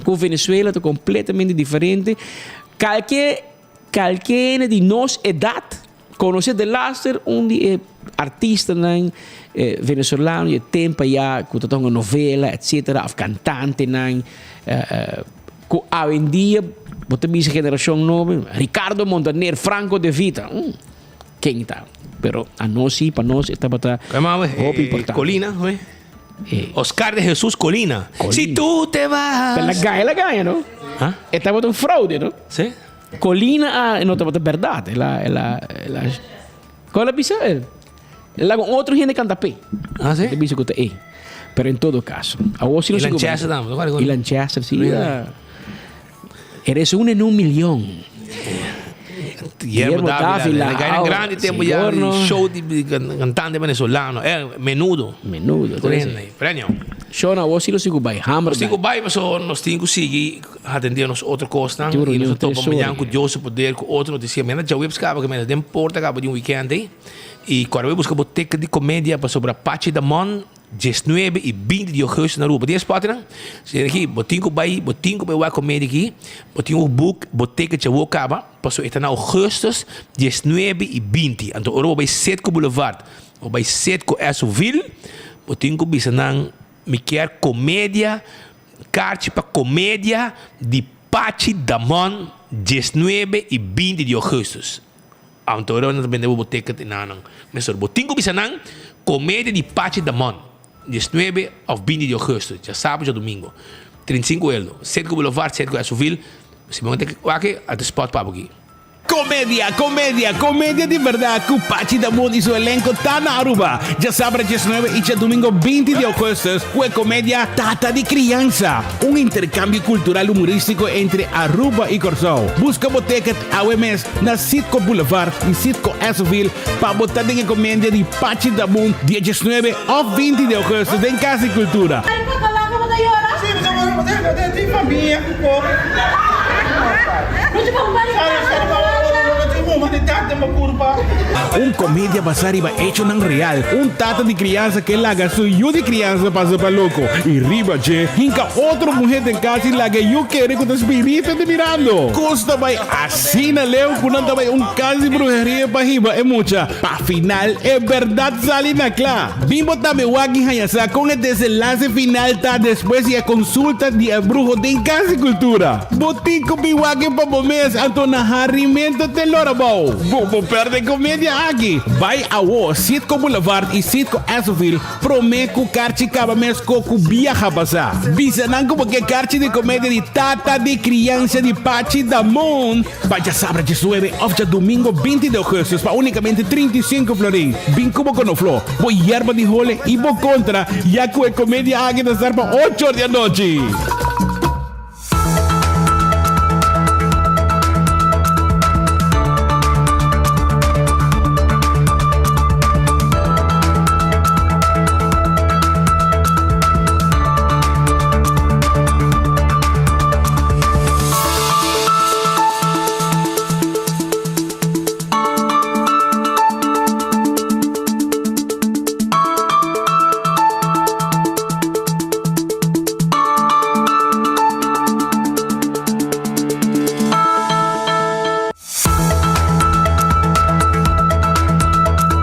ku Venezuela ta kompletamente diferente kalke Kalke hende di nos edat konosé delaster un di e artistanan venezolano di e tempu ayá ku ta tonga novela etsetera òf kantantenan ku awendia bo ta bisa generashon nobo Ricardo Montaner, Franco De Vita ken ta? Pero anos si pa nos e tabata hopi importante. Colina, Oscar de Jesus Colina. Si tu te vas. Pero la gaña, la gaña, no? E tabata un fraude, no? Sí. Colina a, no tabata berdad. El a, el a, el a, ¿Cuál a bisa? El, el a con otro gente canta pe. Ah, sí? El bisa cu ta e. Pero en todo caso, awor si no Y Lanchester tambe, ¿no? Y Lanchester, sí. Eres uno en un millón. Guillermo Dávila. Gaina grande tempo ya show di cantante venezolano. Eh, menudo. Menudo. Premio. Shona, vos sí lo sigo bai. Hammer. Sigo bai, paso nos tin ku sigui atender nos otro cosnan. Y nos topa mañana ku Dios su poder, ku otro noticia. Mañana djaweps kaba, ke mañana den porta kaba di un weekend ei. Y kòrda bo buska bo ticket di comedia pasobra Pachi Damon Diesnuebe i binti di ougùstus na Aruba. Bo tin e spòtnan? Sera aki, bo tin ku bai, bo tin ku bai wak komedi aki, bo tin ku book bo ticket djawo kaba, pasobra e ta na ougùstus diesnuebe i binti. Anto ora bo bai Citgo Boulevard, bo bai Citgo Esso Ville, bo tin ku bisa nan. Mi kier comedia, kaarchi pa comedia di Pachi Damon diesnuebe y binti di augustus. Anto ora nan ta bende bo bo ticket y nan nan mesora bo tin cu bisa nan comedia di Pachi Damon diesnuebe of binti di augustus, djasabra djadomingo. 35 eldo. Citgo Boulevard, Citgo Esoville. Si bo no ta wak a ta spot pa bo aki. Comedia, comedia, comedia di berdad cu Pachi Damon y su elenco ta na Aruba djasabra diesnuebe y djadomingo binti di augustus cu e comedia Tata di Crianza, un intercambio cultural humoristico entre Aruba y Corsou. Busca bo ticket awe mes na Citgo Boulevard y Citgo Esoville pa bo ta den e comedia di Pachi Damon dia diesnuebe of binti di augustus den Cas di Cultura. Un komedia basá riba echonan real. Un tata di kriansa ke laga su yu di kriansa pasa pa loko i riba dje hinka otro muhé den kas i laga e yu kere ku ta spiritu ta mirando. Kos ta bai asina leu ku nan ta bai un kas di bruheria pa hiba e mucha. Pa final e bèrdat sali na kla. Bin bo tambe wak i haña sa kon e desenlase final ta despues di e konsulta di e bruho den Kas di Kultura. Bo tin ku bin wak e pa bo mes, anto na harimento te lora bou. Bo por pèrdè komedia aki. Bai awo Citgo Boulevard i Citgo Esoville promé ku karchi kaba mes ko ku biaha pasá. Bisa nan ku bo ke karchi di komedia di Tata di Kriansa di Pachi Damon. Pa djasabra diesnuebe of djadumingo binti di augustus pa unicamente 35 florin. Bin cu bo conoflo, bo yerba di hole y bo contra, ya cu e comedia aki ta star pa ocho or di anochi.